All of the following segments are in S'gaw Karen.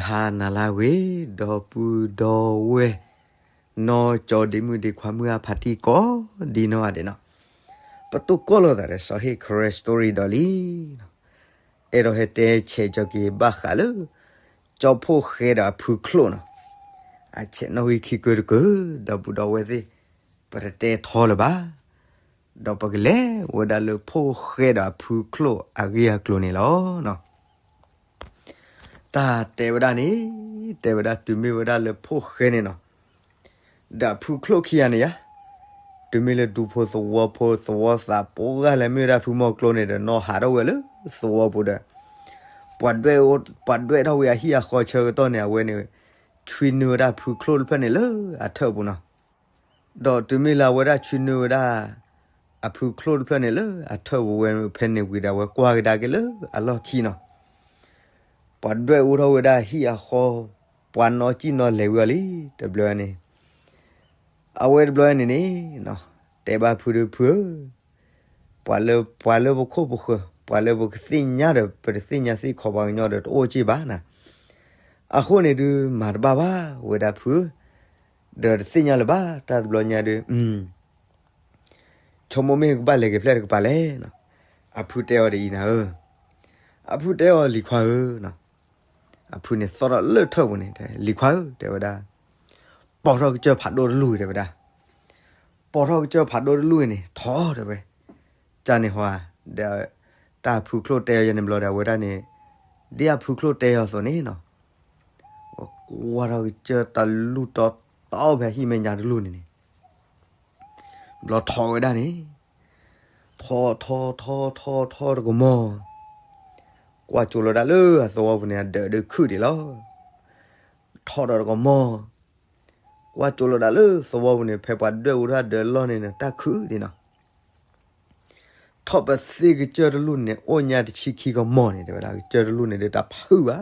ဟါနၤလၢအဂ့ၤ ဒီပုၢ်ဒီဝဲၢ် နီၢ်ကၠီဒ့မုၣ်ဒ့ခွါမုၣ်အဖါတံၢ်ကိးဒ်နီၢ်ဂၤဒဲးနီၤ, ပတိၢ်ကီၢ်လိာ်သးဒီး စီၤဟ့ၣ် Karen story ဒီးလံနီၤ, အဲၣ်ဒိးဟဲတဲဆဲးကၠီၤက့ၤဘၣ်ဃးလၢ ကၠီဖှိၣ်ဃဲဒီးအဖုချိၣ်နီၤ, အဆဲးနီၣ်ဂံၢ်ခံကၢတကၢ, ဒီပုၢ်ဒီဝဲၢ်သ့ၣ် ပတတဲထီလၢၤဘၣ်, ဒီးပကလဲၤဝဲဒၣ်လၢဖှိၣ်ဃဲဒီးအဖုချိၣ်အဂ့ၢ်အကျိၤန့ၣ်လီၤနီၤ. တၢ်တဲဝဲဒၣ်န့ၣ်, တဲဝဲဒၣ်တုၤမ့ၢ်ဝဲဒၣ်လၢဖှိၣ်ဃဲန့ၣ်နီၤ, ဒီးအဖုချိၣ်ခံဂၤန့ၣ်ယါ, တုၤမ့ၢ်လၢဒူဖိသဝီဖိသဝီသးပှဲၤဂၤလၢမ့ၢ်ဝဲဒၣ်ဖုမီၢ်ကျိန့ၣ်ဒီး နီၢ်ဟးထီၣ်ဝဲလၢသဝီပူၤဒီး ပှၤဒွဲၣ်ထီၣ်ဝဲအဟံၣ်အဃီဆၢကတီၢ်န့ၣ် အဝဲန့ၣ် ဆွံနုာ်ဝဲဒၣ်ဖုချိၣ်တဖျၢၣ်န့ၣ်လၢအထၢၣ်ပူၤနီၤ. ဒီးတုၤမ့ၢ်လၢအဝဲဒၣ်ဆွံနုာ်ဝဲဒၣ် အဖုချိၣ်တဖျၢၣ်န့ၣ်လၢအထၢၣ်ပူၤဝဲဖဲန့ၣ်ဝံၤဒီး အဝဲကွၢ်ကဒါက့ၤလၢအလီၢ်ခံနီၤ, ပှၤဒွဲၣ်အိၣ်ထီၣ်ဝဲဒၣ်ဟံၣ်အဃီ, ပှၤနီၢ်ကံၣ်နီၢ်လဲၤဝံၤအီၤလံ တဘျီန့ၣ်, အဝဲတဘျီန့ၣ်န့ၣ် တဲဘၣ်ဖုဒီးဖုဧၢ, ပှၤလၢ ပှၤလၢပခိၣ်ပဃၢၤ ပှၤလၢပကသ့ၣ်ညါဒီး ပတသ့ၣ်ညါသ့ၣ်ခီပှၤကညီဒီးတအိၣ်က့ၢ်ဘၣ်နၤ, အဃိန့ၣ်ဒုးမၤတဘၣ်ဘၣ်ဝဲဒၣ်ဖုဧၢ, ဒီးတသ့ၣ်ညါလၢၤဘၣ် တၢ်တဘျီညါဒုး ဆိကမိၣ်မ့ၢ်ကဘၣ်လဲၤက့ၤဖျဲၣ်တကပၤလဲၣ်နီၤ, အဖုတဲအီၤဒ်အံၤနၤဧၢ, အဖုတဲအီၤလံၤခွါဧၢနီၤ, အဖုန့ၣ်သီၣ်ထီၣ်လၢထၢၣ်ပူၤန့ၣ် လံၤခွါဧၢ တဲဝဲဒၣ်, ပိာ်ထီၣ်ကစၢၢ်ဖးဒိၣ်တလူၢ်တဲဝဲဒၣ်, ပိာ်ထီၣ်ကစၢၢ်ဖးဒိၣ်တလူၢ်န့ၣ် ထီၣ်တဲဝဲ, ကန့ၣ်ဟီဧါ, ဒီးတၢ်ဖုချိၣ်တဲအီၤယဲန့ၣ်ဘျီဒီး အဝဲဒၣ်န့ၣ် ဒ်အဖုချိၣ်တဲအီၤအသိးန့ၣ်နီၤ ဝဲကွၢ်ထီၣ်ကစၢၢ်တလူၢ်တီတီဖဲဟံၣ်မဲာ်ညါတလူၢ်န့ၣ်န့ၣ်, ဘျီထီၣ်ဝဲဒၣ်န့ၣ်, ထီၣ်ထီၣ်ထီၣ်ထီၣ်ထီၣ်တကမီၤ, ကွၢ်ကၠိလီၤဒၣ်လၢအသဝီပူၤန့ၣ်အဒၢးဒုးခုၣ်ဒံးလီၤ. ထီၣ်ဒီးတကမီၤ, ကွၢ်ကၠိလီၤဒၣ်လၢသဝီပူၤန့ၣ် ဖဲပှၤဒွဲၣ်အိၣ်ထီၣ်အဒၢးလီၢ်န့ၣ်န့ၣ် တၢ်ခုၣ်ဒံးနီၤ ထီၣ်ပသ့ၣ်ကစၢၢ်တလူၢ်န့ၣ် အိၣ်ညါတဆံခံကမီၤန့ၣ် တဲဝဲဒၣ် ကစၢၢ်တလူၢ်န့ၣ်ဒုးတၢ်ဖုးဘၣ်.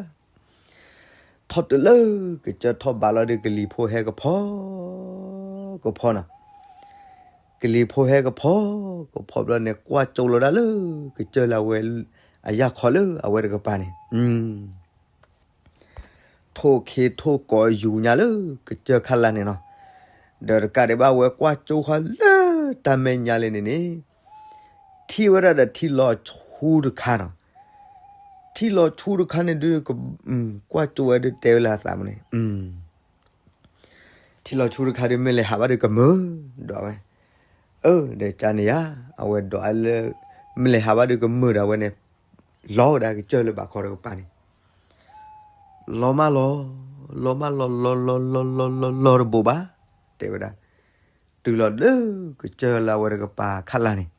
ထီၣ်တုၤလၢကစၢၢ်ထီၣ်ဘးလီၤဒုး ကလံၤဖိဟဲကဖီ ကဖီနီၤ. ကလံၤဖိဟဲကဖီ ကဖီဘျီန့ၣ် ကွၢ်ကၠိလီၤဒၣ်လၢ ကစၢၢ်လၢအဝဲ အယၢ်ခီလၢအဝဲတကပၤန့ၣ် ထိၣ်ခ့ထိၣ်ကိးယူၤညါလၢကစၢၢ်ခါလာ်န့ၣ်နီၤ. ဒီးတကးဒံးဘၣ် အဝဲကွၢ်ကၠိဃီလၢတၢ်မဲာ်ညါလံန့ၣ်န့ၣ် ထံၣ်ဝဲဒၣ်ဒီးထံလီၤဆူတခါနီၤ. ထံလီၤဆူတခါန့ၣ်ဒုး ကွၢ်ကၠိဝဲဒုးတဲဝဲလၢအသးမန့ၣ် ထံလီၤဆူတခါဒုးမ့ၢ်လဲၤဟးဘၣ်ဒုးကမၢဒီးဝဲ, အၢ ဒီးကန့ၣ်ယါ အဝဲဒိးအလၢ မ့ၢ်လဲၤဟးဘၣ်ဒုးကမၢဒီးဝဲန့ၣ် လီၤဝဲဒၣ်ကစၢၢ်လၢဘးခီတကပၤန့ၣ် လီၤမၢ်လီၤ, လီၤမၢ်လီၤ လီၤလီၤလီၤလီၤလီၤလီၤတဘိးဘၣ်, တဲဝဲဒၣ်, တုၤလီၤလၢကစၢၢ်လၢအဝဲတကပၤခါလာ်န့ၣ်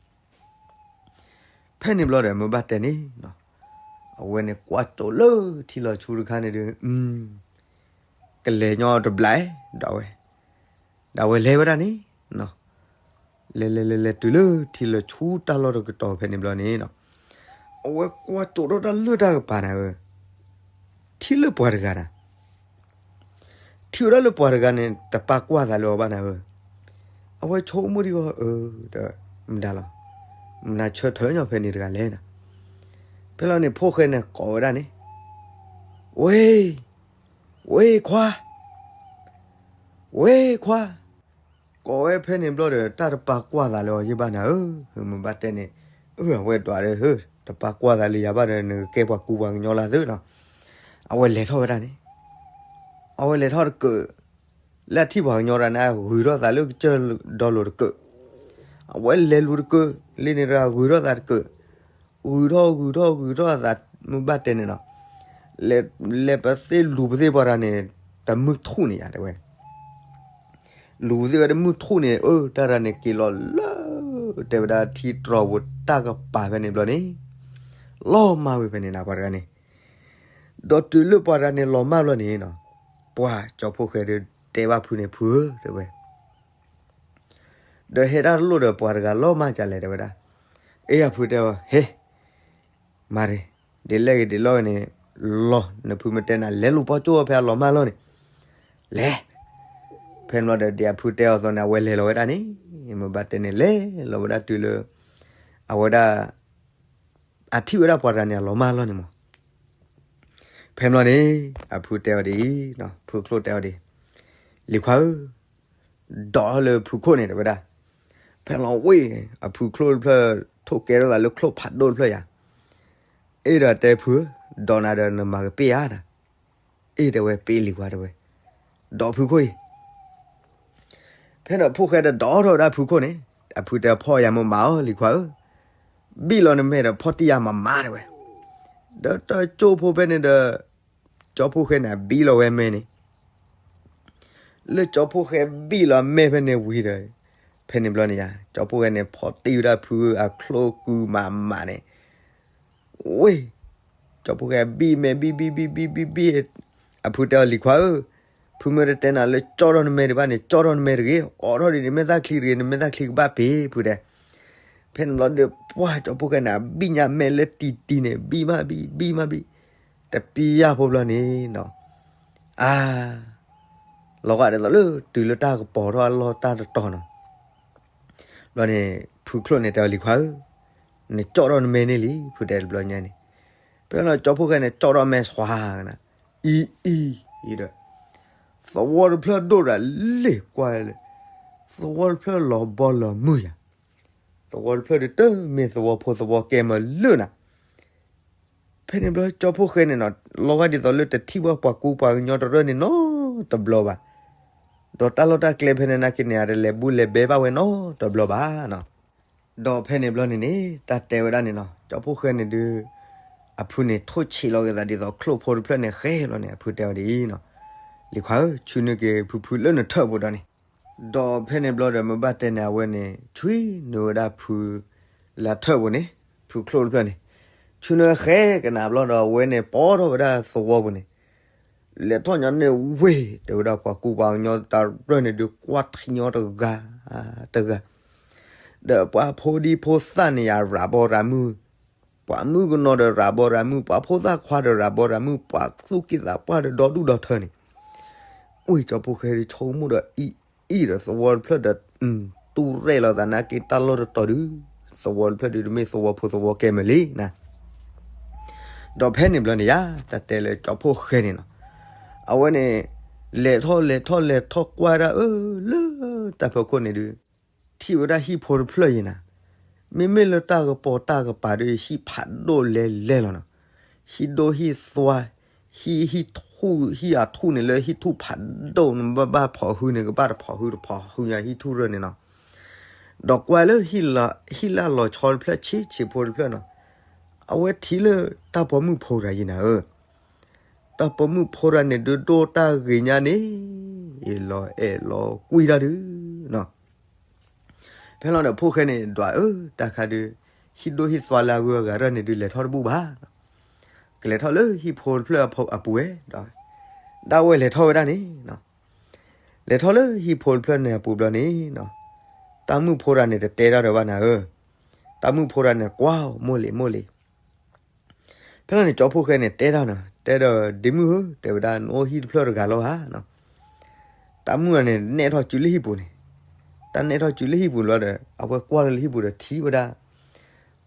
ဖဲန့ၣ်ဘျီဒီး မ့ၢ်ဘၣ်တဲန့ၣ်, အဝဲန့ၣ်ကွၢ်ကၠိလၢထံလီၤဆူတခါန့ၣ်ဒုး ကလဲၤညီတဘျီဒီးဝဲ, ဒီးဝဲလဲၤဝဲဒၣ်န့ၣ်, လဲၤလဲၤလဲၤလဲၤတုၤလၢထံလီၤဆူတၢ်လီၢ်တကတီၢ်ဖဲန့ၣ်ဘျီန့ၣ်, အဝဲကွၢ်ကၠိထီၣ်တၢ်လၢတၢ်ကပၤန့ၣ်ဧၢ, ထံၣ်လၢပှၤတဂၤနၤ ထံၣ်ဝဲဒၣ်လၢပှၤတဂၤန့ၣ် တပာ်ကွၢ်သးလၢအီၤဘၣ်နၤဧၢ, အဝဲဆိကမိၣ်ဒံးအီၤ အၢ ဒီး မတၤလီၤ, မနၤဆၢထၢၣ်ညီဖဲန့ၣ်တဂၤလဲၣ်နၤ, ဖဲလီၤန့ၣ် ဖိၣ်ဃဲန့ၣ်ကိးဝဲဒၣ်န့ၣ်, ဝ့ၢ်, ဝ့ၢ်ခွါ, ဝ့ၢ်ခွါ, ကိးဝဲဖဲန့ၣ်ဘျီဒီး တၢ်တပာ်ကွၢ်သးလၢအီၤယဲၢ်ဘၣ်နၤဧၢ, မ့ၢ်ဘၣ်တဲန့ၣ်, အၢ အဝဲဒွးဒီး တပာ်ကွၢ်သးလၢယၤဘၣ်ဒီး နကကဲပှၤကူပှၤကညီလၢသုနီၤ, အဝဲလဲၤထီၣ်ဝဲဒၣ်န့ၣ် အဝဲလဲၤထီၣ်တကၢၢ်, လၢအထံၣ်ပှၤကညီတဂၤန့ၣ် ဂုၤထီၣ်သးလၢကစၢၢ်ဒီလိၤတကၢၢ်, အဝဲလဲၤလူၤတကၢၢ်, လၢန့ၣ်တဂၤဂုၤထီၣ်သးတကၢၢ်, ဂုၤထီၣ်ဂုၤထီၣ်ဂုၤထီၣ်အသး မ့ၢ်ဘၣ်တဲန့ၣ်နီၤ, လဲၤပသ့ၣ်လူၤပသ့ၣ်ပှၤတဂၤန့ၣ် တမုၢ်ထူၣ်န့ၣ်ယါတဲဝဲ လူၤပသ့ၣ်ဝဲတမုၢ်ထူၣ်န့ၣ် အၢ တၢ်တဂၤန့ၣ်က့ၤလီၤလၢ တဲဝဲဒၣ်ထံတြီၤပူၤတၢ်ကပၤဖဲန့ၣ်ဘျီန့ၣ်, လီၤမၢ်ဝဲဖဲန့ၣ်နၤပှၤတဂၤန့ၣ်, ဒီးတုၤလၢပှၤတဂၤန့ၣ်လီၤမၢ်ဘျီန့ၣ်နီၤ, ပှၤကၠီဖိၣ်ဃဲဒီးတဲဘၣ်ဖုန့ၣ် ဖုဧၢ တဲဝဲ ဒီးဟဲတၢ်တလိၣ်ဒီးပှၤတဂၤလီၤမၢ်ကလဲၣ်တဲဝဲဒၣ်, အ့ အဖုတဲအီၤ ဟ့ၣ် မၤတ့ၢ်, ဒ်လဲၣ်ဂ့ၤဒ်လဲၣ်ဂ့ၤန့ၣ်, လီၤ နဖုမ့ၢ်တဲနၤ လဲၤလူၤပီကၠိဖဲအလီၤမၢ်လီၤန့ၣ်, လဲၤ, ဖဲန့ၣ်ဘျီဒီး ဒ်အဖုတဲအီၤအသိးန့ၣ် အဝဲလဲၤလီၤဝဲဒၣ်န့ၣ်, မ့ၢ်ဘၣ်တဲန့ၣ် လဲၤလီၤဝဲဒၣ်တုၤလၢ အဝဲဒၣ် အထံၣ်ဝဲဒၣ်ပှၤတဂၤန့ၣ် အလီၤမၢ်လီၤန့ၣ်မး ဖဲန့ၣ်ဘျီန့ၣ် အဖုတဲအီၤဒ်အံၤ, ဖုချိၣ်တဲအီၤဒ်အံၤ, လံၤခွါဧၢ, ဒိးထီၣ်လၢဖုခိၣ်န့ၣ် တဲဝဲဒၣ်. ဖဲန့ၣ်ဘျီဝ့ၢ် အဖုချိၣ်တဖျၢၣ် ထိၣ်ကဲထီၣ်သးလၢချိၣ်ဖးဒိၣ်တဖျၢၣ်ယၤ, အဲၣ်ဒိးတဲဖုဧၢ, ဒိးနၤဒီးနမၤကပ့ၢ်ဧါနၤ, အဲၣ်တဲဝဲပ့ၢ်လံၤခွါတဲဝဲ, ဒိးဖုခိၣ်အံၤ ဖဲန့ၣ်ဖိၣ်ဃဲဒီးဒိးထီၣ်ဝဲဒၣ်ဖုခိၣ်န့ၣ်, အဖုတဲဖီၣ်ယၤမ့ၢ်မးအီၤလံၤခွါဧၢ, ဘံၣ်လီၤနမဲာ်ဒီးဖီၣ်တံၢ်ယၤမးမးတဲဝဲ. ဒီးတၢ်ကၠိဖိဖဲန့ၣ်ဒီး ကၠီဖိၣ်ဃဲန့ၣ် အဘံၣ်လီၤဝဲမဲာ်န့ၣ်, လၢကၠီဖိၣ်ဃဲဘံၣ်လီၤမဲာ်ဖဲန့ၣ်ဝံၤဒီး ဖဲန့ၣ်ဘျီန့ၣ်ယါ ကၠီဖိၣ်ဃဲန့ၣ် ဖီၣ်တံၢ်ဝဲဒၣ်ဖုအချိၣ်ကုမးမးန့ၣ်, ဝ့ၢ် ကၠီဖိၣ်ဃဲဘံၣ်မဲာ်ဘံၣ်ဘံၣ်ဘံၣ်ဘံၣ်ဘံၣ်ဘံၣ်, အဖုတဲအီၤလံၤခွါဧၢ, ဖုမ့ၢ်တတဲနၤလၢကၠီထီၣ်နမဲာ်ဒံးဘၣ်န့ၣ် ကၠီထီၣ်နမဲာ်တဂ့ၤ, အိးထီၣ်ဒံးနမဲာ်သၣ်ချံတဂ့ၤ, နမဲာ်သၣ်ချံကဘၣ်ပ့ၤ ဖုတဲ. ဖဲန့ၣ်ဘျီဒီး ပှၢ်ကၠီဖိၣ်ဃဲန့ၣ် အဘံၣ်ညါမဲာ်လၢတံၤတံၤန့ၣ် ဘံၣ်မးဘံၣ် ဘံၣ်မးဘံၣ်, တပံယၢ်ဖိဘျီန့ၣ်နီၤ, အါ လီၤဂာ်ဒ်သိးလၢတုၤလၢတၢ်ကပီၤထီၣ်အလီၢ်တၢ်တတီၤနီၤ. ဘျီန့ၣ် ဖုချိၣ်န့ၣ်တဲအီၤ လံၤခွါဧၢ, နကၠီထီၣ်နမဲာ်န့ၣ်လံ ဖုတဲတဘျီညါန့ၣ်, ဖဲန့ၣ်ကၠီဖိၣ်ဃဲန့ၣ် ကၠီထီၣ်မဲာ်ဆွါကနၤ, အံၤအံၤအံၤဒီး သဝီတဖျၢၣ်ဒိၣ်ဒီးလ့ၣ်ကွၢ်လၢ သဝီတဖျၢၣ်လီၤဘီလီၤမုၢ်ယၤ, သဝီတဖျၢၣ်ဒုးတမ့ၢ်သဝီဖိသဝီကဲမးလၢနၤ. ဖဲန့ၣ်ဘျီကၠီဖိၣ်ဃဲန့ၣ်နီၤ လီၤဂာ်ဒ်သိးလၢတထံၣ်ဘၣ်ပှၤကူပှၤကညီတရၢၣ်န့ၣ်နီတဘျီဘၣ်. ဒီးတၢ်လီၢ်တၢ်ကျဲဖဲန့ၣ်နာ်က့န့ၣ် အတလဲၤဘူးလဲၤဘဲဘၣ်ဝဲနီတဘျီဘၣ်နီၤ. ဒီးဖဲန့ၣ်ဘျီန့ၣ်န့ၣ် တၢ်တဲဝဲဒၣ်န့ၣ်နီၤ ကၠီဖိၣ်ဃဲန့ၣ်ဒုး အဖုန့ၣ်ထိၣ်ဆံးလီၤက့ၤသးဒ်သိးချိၣ်ဖိတဖျၢၣ်န့ၣ်ဃဲလီၤန့ၣ် အဖုတဲအီၤဒ်အံၤနီၤ, လံၤခွါဧၢဆူနုာ်က့ၤဖုဖုလၢနထၢၣ်ပူၤဒီးန့ၣ်. ဒီးဖဲန့ၣ်ဘျီဒီးမ့ၢ်ဘၣ်တဲန့ၣ် အဝဲန့ၣ် ဆွံနုာ်ဝဲဒၣ်ဖု လၢထၢၣ်ပူၤန့ၣ် ဖုချိၣ်တဖျၢၣ်န့ၣ် ဆူနုာ်ဃဲကနၣ်ဘျီဒီးအဝဲန့ၣ်ပိာ်ထီၣ်ဝဲဒၣ်သဝီပူၤန့ၣ် လဲၤထီၣ်ညီန့ၣ်ဝ့ၢ် တဲဝဲဒၣ်ပှၤကူပှၤကညီတရၢၣ်န့ၣ်ဒုးကွၢ်ထံညီတဂၤ တဂၤ ဒီးပှၤဖိဒံဖိသၣ်န့ၣ်ယၤရးဘီရးမုၢ်, ပှၤမုၣ်ကနီၤဒီးရးဘီရးမုၢ်, ပှၤဖိသၣ်ခွါဒီးရးဘီရးမုၢ်, ပှၤသူၣ်က့သးပှၢ်ဒီးဒီဒူၣ်ဒီထၢန့ၣ်, ဝ့ၢ်ကၠီဖိၣ်ဃဲဒုးဆိကမိၣ်ဒီးအံၤအံၤဒီးသဝီတဖျၢၣ်ဒီး တူၢ်ရဲၣ်လီၤသးနာ်က့တၢ်လီၢ်တတီၤဒုး သဝီတဖျၢၣ်ဒုးတမ့ၢ်သဝီဖိသဝီကဲမးလံနၤ. ဒီးဖဲန့ၣ်ဘျီန့ၣ်ယါ တၢ်တဲလၢကၠီဖိၣ်ဃဲန့ၣ်နီၤ, အဝဲန့ၣ် လဲၤထီၣ်လဲၤထီၣ်လဲၤထီၣ်ကွၢ်ဒၣ်အၢ လၢတၢ်ဖီခိၣ်န့ၣ်ဒုး ထံၣ်ဝဲဒၣ်ဟံၣ်ဖိတဖျၢၣ်အံၤနၤ, မ့မ့ၢ်လၢတၢ်ကပီၤတၢ်ကပၤဒီးဟံၣ်ဖးဒိၣ်လဲၤလဲၤလီၤနီၤ, ဟံၣ်ဒိၣ်ဟံၣ်သွါ, ဟံၣ်ဟံၣ်ထူၣ်ဟံၣ်အထူၣ်န့ၣ်လၢဟံၣ်ထူၣ်ဖးဒိၣ်န့ၣ် ဘၣ်ဘၣ်ဖီၣ်ဟုန့ၣ် ကဘၣ်တဖီၣ်ဟုတဖီၣ်ဟုညါဟံၣ်ထူၣ်ရၢၢ်န့ၣ်နီၤ. ဒီးကွၢ်လၢ ဟံၣ်လၢလီၤဆီတဖျၢၣ်ဆံးဆံးဖိတဖျၢၣ်နီၤ, အဝဲထံၣ်လၢတၢ်ပိာ်မုၣ်ဖိတဂၤအံၤနၤဧၢ, တၢ်ပိာ်မုၣ်ဖိတဂၤန့ၣ်ဒုးဒိၣ်တၢ်ဂ့ၤညါန့ၣ်, အ့ၣ်လီၤအဲၣ်လီၤကွံတၢ်ဒုးနီၤ. ဖဲလီၤဒီးဖိၣ်ဃဲန့ၣ် ဒွးအၢ တၢ်ခါဒုး ဟံၣ်ဒိၣ်ဟံၣ်သွါလၢအဂုၤအဂၤရၢၢ်န့ၣ်ဒုး လဲၤထီၣ်တဘူၣ်ဘၣ်, ကလဲၤထီၣ်လၢဟံၣ်ဖိတဖျၢၣ်အပူၤဝဲဒီး ဒၣ်ဝဲလဲၤထီၣ်ဝဲဒၣ်န့ၣ်, လဲၤထီၣ်လၢဟံၣ်ဖိတဖျၢၣ်န့ၣ်အပူၤဘျီန့ၣ်, တၢ်မုၣ်ဖိတဂၤန့ၣ် တတဲတၢ်ဒီးဘၣ်နၤဧၢ, တၢ်မုၣ်ဖိတဂၤန့ၣ် ကွၢ်အီၤမိၢ်လံၤမိၢ်လံၤ. ဖဲလီၤန့ၣ် ကၠီဖိၣ်ဃဲန့ၣ် တဲတၢ်နီၤ, တဲဒီး ဒ့မုၣ်ဧၢ တဲဝဲဒၣ် နအိၣ်ဟံၣ်တဖျၢၣ်တဂၤလီၤဧါနီၤ. တၢ်မုၣ်တဂၤန့ၣ် နဲၣ်ထီၣ်စုလၢဟံၣ်ပူၤန့ၣ်, တၢ်နဲၣ်ထီၣ်စုလၢဟံၣ်ပူၤလီၤဒီး အဝဲကွၢ်လၢဟံၣ်ပူၤဒီးထံၣ်ဝဲဒၣ်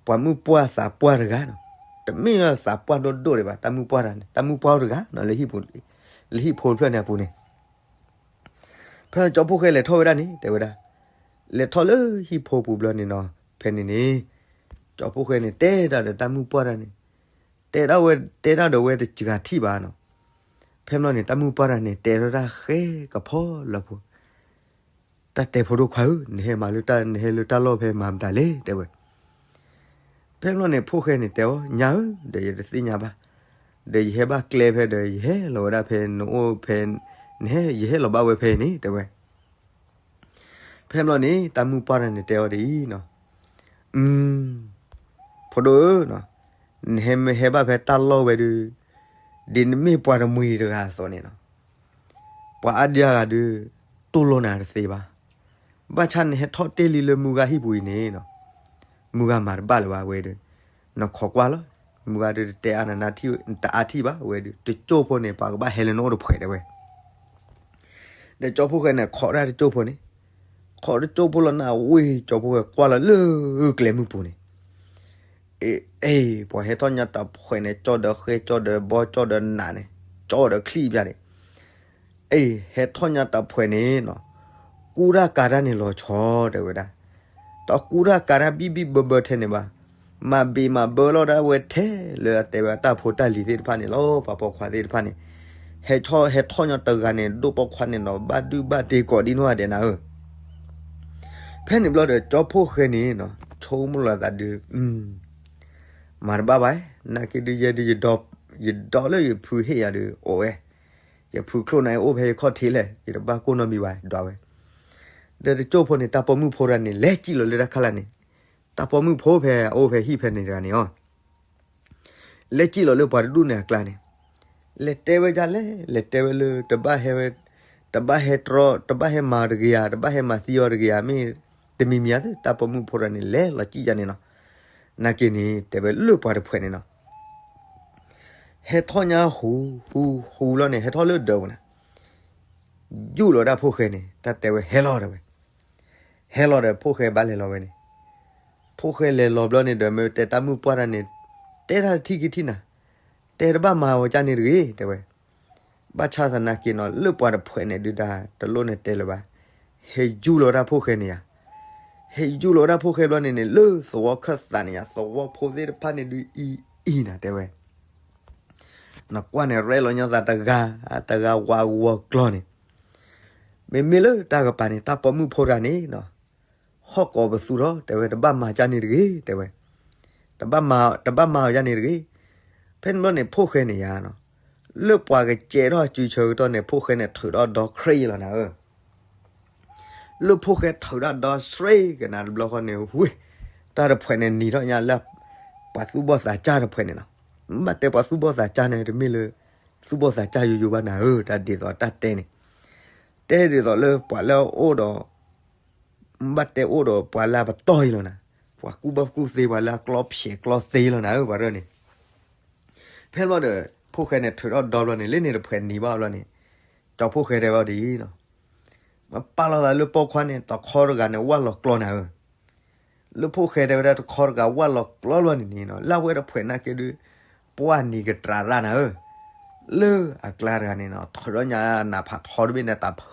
ပှၤမုၣ်ပှၢ်သးပှၢ်တဂၤနီၤ, တမ့ၢ်လၢသးပှၢ်ဒိၣ်ဒိၣ်ဒံးဘၣ်, တၢ်မုၣ်ပှၢ်တဂၤနီၤ လၢဟံၣ်ပူၤ, လၢဟံၣ်ဖိတဖျၢၣ်န့ၣ်အပူၤန့ၣ် ဖဲကၠီဖိၣ်ဃဲလဲၤထီၣ်ဝဲဒၣ်န့ၣ် တဲဝဲဒၣ်, လဲၤထီၣ်လၢဟံၣ်ဖိပူၤဘျီန့ၣ်နီၤ, ဖဲန့ၣ်န့ၣ် ကၠီဖိၣ်ဃဲန့ၣ် တဲတၢ်ဒီးတၢ်မုၣ်ပှၢ်တဂၤန့ၣ်, တဲဒၣ်ဝဲ တဲတၢ်ဒီးဝဲတစှၤထံၣ်ဘၣ်နီၤ. ဖဲမ့ၢ်န့ၣ် တၢ်မုၣ်ပှၢ်တဂၤန့ၣ် တဲထီၣ်တၢ်ဃဲကဖီလၢဖိ တၢ်တဲဖိဒိၣ်ခွါဧၢ, နဟဲမၤလၢတၢ် နဟဲလၢတၢ်လီၢ်ဖဲမၤမတၤလဲၣ် တဲဝဲ. ဖဲမ့ၢ်န့ၣ် ဖိၣ်ဃဲန့ၣ်တဲအီၤ ညါဧၢ, ဒီးယတသ့ၣ်ညါဘၣ်, ဒီးယဟဲဘၣ်ကျဲဖဲဒီး ယဟဲလီၤဝဲဒၣ်ဖဲနအိၣ်ဖဲ, နဟဲ ယဟဲလီၤဘၣ်ဝဲဖဲအံၤန့ၣ် တဲဝဲ. ဖဲမ့ၢ်န့ၣ် တၢ်မုၣ်ပှၢ်တဂၤန့ၣ်တဲအီၤဒ်အံၤနီၤ, ဖိဒိၣ်ဧၢ, နဟဲမ့ၢ်ဟဲဘၣ်ဖဲတၢ်လီၢ်ဝဲဒုး, ဒ်နမ့ၢ်ပှၤတမှံၤတဂၤအသိးန့ၣ်နီၤ, ပှၤအါဒံအါဂၤဒုး တူၢ်လိာ်နၤတသ့ဘၣ်. ဘၣ်ဆၣ်နဟဲထီၣ်တ့ၢ်လံလၢမုၢ်ဂၤဟံၣ်ပူၤအံၤန့ၣ်နီၤ, မုၢ်ဂၤမၤတဘၣ်လၢၤဘၣ်ဝဲဒုး, နခိးကွၢ်လီၤ, မုၢ်ဂၤဒုးတတဲအါနၤနၤထံၣ် တအါထံၣ်ဘၣ်ဝဲဒုး, တကၠိၢ်ဖိန့ၣ် ပှၤကဘၣ်ဟဲလၢနအိၣ်တဖှဲးတဲဝဲ. ဒီးကၠီဖိၣ်ဃဲန့ၣ် ခိးဒၣ်တကၠိၢ်ဖိန့ၣ်, ခိးတကၠိၢ်ဖိလီၤနၢ်ဝ့ၢ် ကၠီဖိၣ်ဃဲကွၢ်လီၤလၢကျဲမုၢ်ပူၤန့ၣ်, အ့ ပှၤဟဲထီၣ်ညါတဖှဲးန့ၣ် ကၠီဒီးဃဲ ကၠီဒီးဘီ ကၠီဒီးနးန့ၣ် ကၠီဒီးချံၣ်ပျၢ်န့ၣ်, အ့ ဟဲထီၣ်ညါတဖှဲးန့ၣ်နီၤ, ကူတၢ်ကၤတၢ်န့ၣ်လီၤဆီ တဲဝဲဒၣ်, တကူတၢ်ကၤတၢ်ဘံၣ်ဘံၣ်ဘၢဘၢထဲန့ၣ်ဘၣ်, မၤဘံးမၤဘၢလီၤဒၣ်ဝဲထဲလၢအတဲဝဲအတၢ်ဖိတၢ်လံၤသ့ၣ်တဖၣ်န့ၣ်လီၤ. ပှၤပိာ်ခွါသ့ၣ်တဖၣ်န့ၣ် ဟဲထီၣ်ညါတဂၤန့ၣ် ဒိၣ်ပိာ်ခွါန့ၣ်နီၤ ဘၣ်ဒုၣ်ဘၣ်တ့ကိးဒံနီၢ်ဂၤဒဲးနၤဧၢ ဖဲန့ၣ်ဘျီဒီး ကၠီဖိၣ်ဃဲန့ၣ်နီၤ ဆိကမိၣ်လီၤသးဒုး, မၤတဘၣ်ဘၣ်, နာ်က့ဒုးယဲဒုး ယဒိးလၢယဖုဟ့ၣ်ယၤဒုး အိၣ်ဝဲ, ယဖုချိၣ်န့ၣ်အိၣ်ဖဲယခီၣ်ထံးလဲၣ် ယတဘၣ်ကိၢ်နီတမံၤဘၣ် ဒွးဝဲ, ဒီးတကၠိၢ်ဖိန့ၣ် တၢ်ပိာ်မုၣ်ဖိတဂၤန့ၣ် လဲၤစံၣ်လီၤလၢတၢ်ခါလာ်န့ၣ်, တၢ်ပိာ်မုၣ်ဖိဖဲအအိၣ်ဖဲဟံၣ်ဖဲန့ၣ်တဂၤန့ၣ်အီၤ လဲၤစံၣ်လီၤလၢပှၤတဒူၣ်န့ၣ်အကျါန့ၣ်, လဲၤတဲဝဲဒ်လဲၣ် လဲၤတဲဝဲလၢ တဘၣ်ဟဲဝဲ, တဘၣ်ဟဲတြီ တဘၣ်ဟဲမၤတဂ့ၤဧါ တဘၣ်ဟဲမၤသံအီၤတဂ့ၤဧါ မ့ၢ်တမံၤမံၤဧါ တၢ်ပိာ်မုၣ်ဖိတဂၤန့ၣ် လဲၤလီၤစံၣ်ယၤန့ၣ်နီၤ, နာ်က့န့ၣ် တဲဝဲလၢပှၤတဖှဲးန့ၣ်နီၤ ဟဲထီၣ်ညါဟူ ဟူ ဟူလီၤန့ၣ် ဟဲထီၣ်လၢဒၢးပူၤန့ၣ်, ယူၢ်လီၤဒၣ်ဖိၣ်ဃဲန့ၣ် တၢ်တဲဝဲ ဟဲလီၤတဲဝဲ, ဟဲလီၤဒီး ဖိၣ်ဃဲဘၣ်လဲၤလီၤဝဲန့ၣ်, ဖိၣ်ဃဲလဲၤလီၤဘျီန့ၣ်ဒီး မ့ၢ်တဲတၢ်မုၣ်ပှၢ်တၢ်န့ၣ်, တဲတၢ်တထံၣ်ခံထံၣ်နၤ, တဲတဘၣ်မၤဝဲကၢ်န့ၣ်တဂ့ၤ တဲဝဲ, ဘၣ်ဆၣ်သနာ်က့နီၤ လၢပှၤတဖှဲးန့ၣ်ဒုးဒၣ် တလိၣ်န့ၣ်တဲလၢၤဘၣ်, ဟဲယူၢ်လီၤဒၣ်ဖိၣ်ဃဲန့ၣ်ယါ, ဟဲယူၢ်လီၤဒၣ်ဖိၣ်ဃဲဘျီန့ၣ်န့ၣ် လၢသဝီခၢၣ်သးန့ၣ်ယါ သဝီဖိသ့ၣ်တဖၣ်န့ၣ်ဒုးအံၤအံၤနၤတဲဝဲ, နကွၢ်န့ၣ် ရဲၣ်လီၤညီသးတဂၤ, တဂၤဝးဂီၤကျီန့ၣ်, မ့မ့ၢ်လၢတၢ်ကပၤန့ၣ် တၢ်ပိာ်မုၣ်ဖိတဂၤန့ၣ်နီၤ, ဟီၣ်ကိးပသူထီၣ် တဲဝဲ တဘၣ်မၤကၢ်န့ၣ်တဂ့ၤ တဲဝဲ, တဘၣ်မၤ တဘၣ်မၤအီၤကၢ်န့ၣ်တဂ့ၤ, ဖဲန့ၣ်ဘျီန့ၣ် ဖိၣ်ဃဲန့ၣ်ယါနီၤ, လၢပှၤကစဲးထီၣ်အစုဆၢကတီၢ်န့ၣ် ဖိၣ်ဃဲန့ၣ်ထုးထီၣ်ဒီဆှ့လီၤနၤဧၢ လၢဖိၣ်ဃဲထုးထီၣ်ဒီဆှ့ကနၤတဘျီဃီန့ၣ် ဝ့ၢ် တၢ်တဖှဲးန့ၣ်နံၤထီၣ်ညါလၢ ပှၤသူၣ်ဘီၣ်သးစၢ်တဖှဲးန့ၣ်လီၤ. ဘၣ်တဲပှၤသူၣ်ဘီၣ်သးစၢ်န့ၣ် တမ့ၢ်လၢ သူၣ်ဘီၣ်သးစၢ်ယိယိဘၣ်နၤဧၢ, တၢ်ဒ်သိးတၢ်တဲန့ၣ် တဲဒ်သိးလၢပှၤလၢအအိၣ်ဒီး ဘၣ်တဲအိၣ်ဒီးပှၤလၢအပတီၢ်အံၤလီၤနၤ, ပှၤကူၣ်ဘၣ်ကူၣ်သ့ ပှၤလၢအကျီဖျဲးကျီသ့လီၤနၤဧၢ ပှၤဒၢန့ၣ် ဖဲန့ၣ်ဘျီဒီး ဖိၣ်ဃဲန့ၣ်ထုးထီၣ်ဒီဘျီန့ၣ် လၢန့ၣ်တဖှဲးနံၤဘၣ်ဘျီန့ၣ် ကၠီဖိၣ်ဃဲတဲဘၣ်ဒ်အံၤလီၤ. မ့ၢ်ပာ်လီၤသးလၢပိာ်ခွါန့ၣ် တခီတဂၤန့ၣ် ဝၣ်လီၤကျီနၤဧၢ. လၢဖိၣ်ဃဲတဲဝဲဒၣ်တခီတဂၤဝၣ်လီၤကျီဘျီန့ၣ်န့ၣ် လၢဝဲတဖှဲးနာ်က့ဒုး ပှၢ်နံၤကတြၤရၣ်နၤဧၢ. လၢအကျါတဂၤန့ၣ်နီၤ ထုး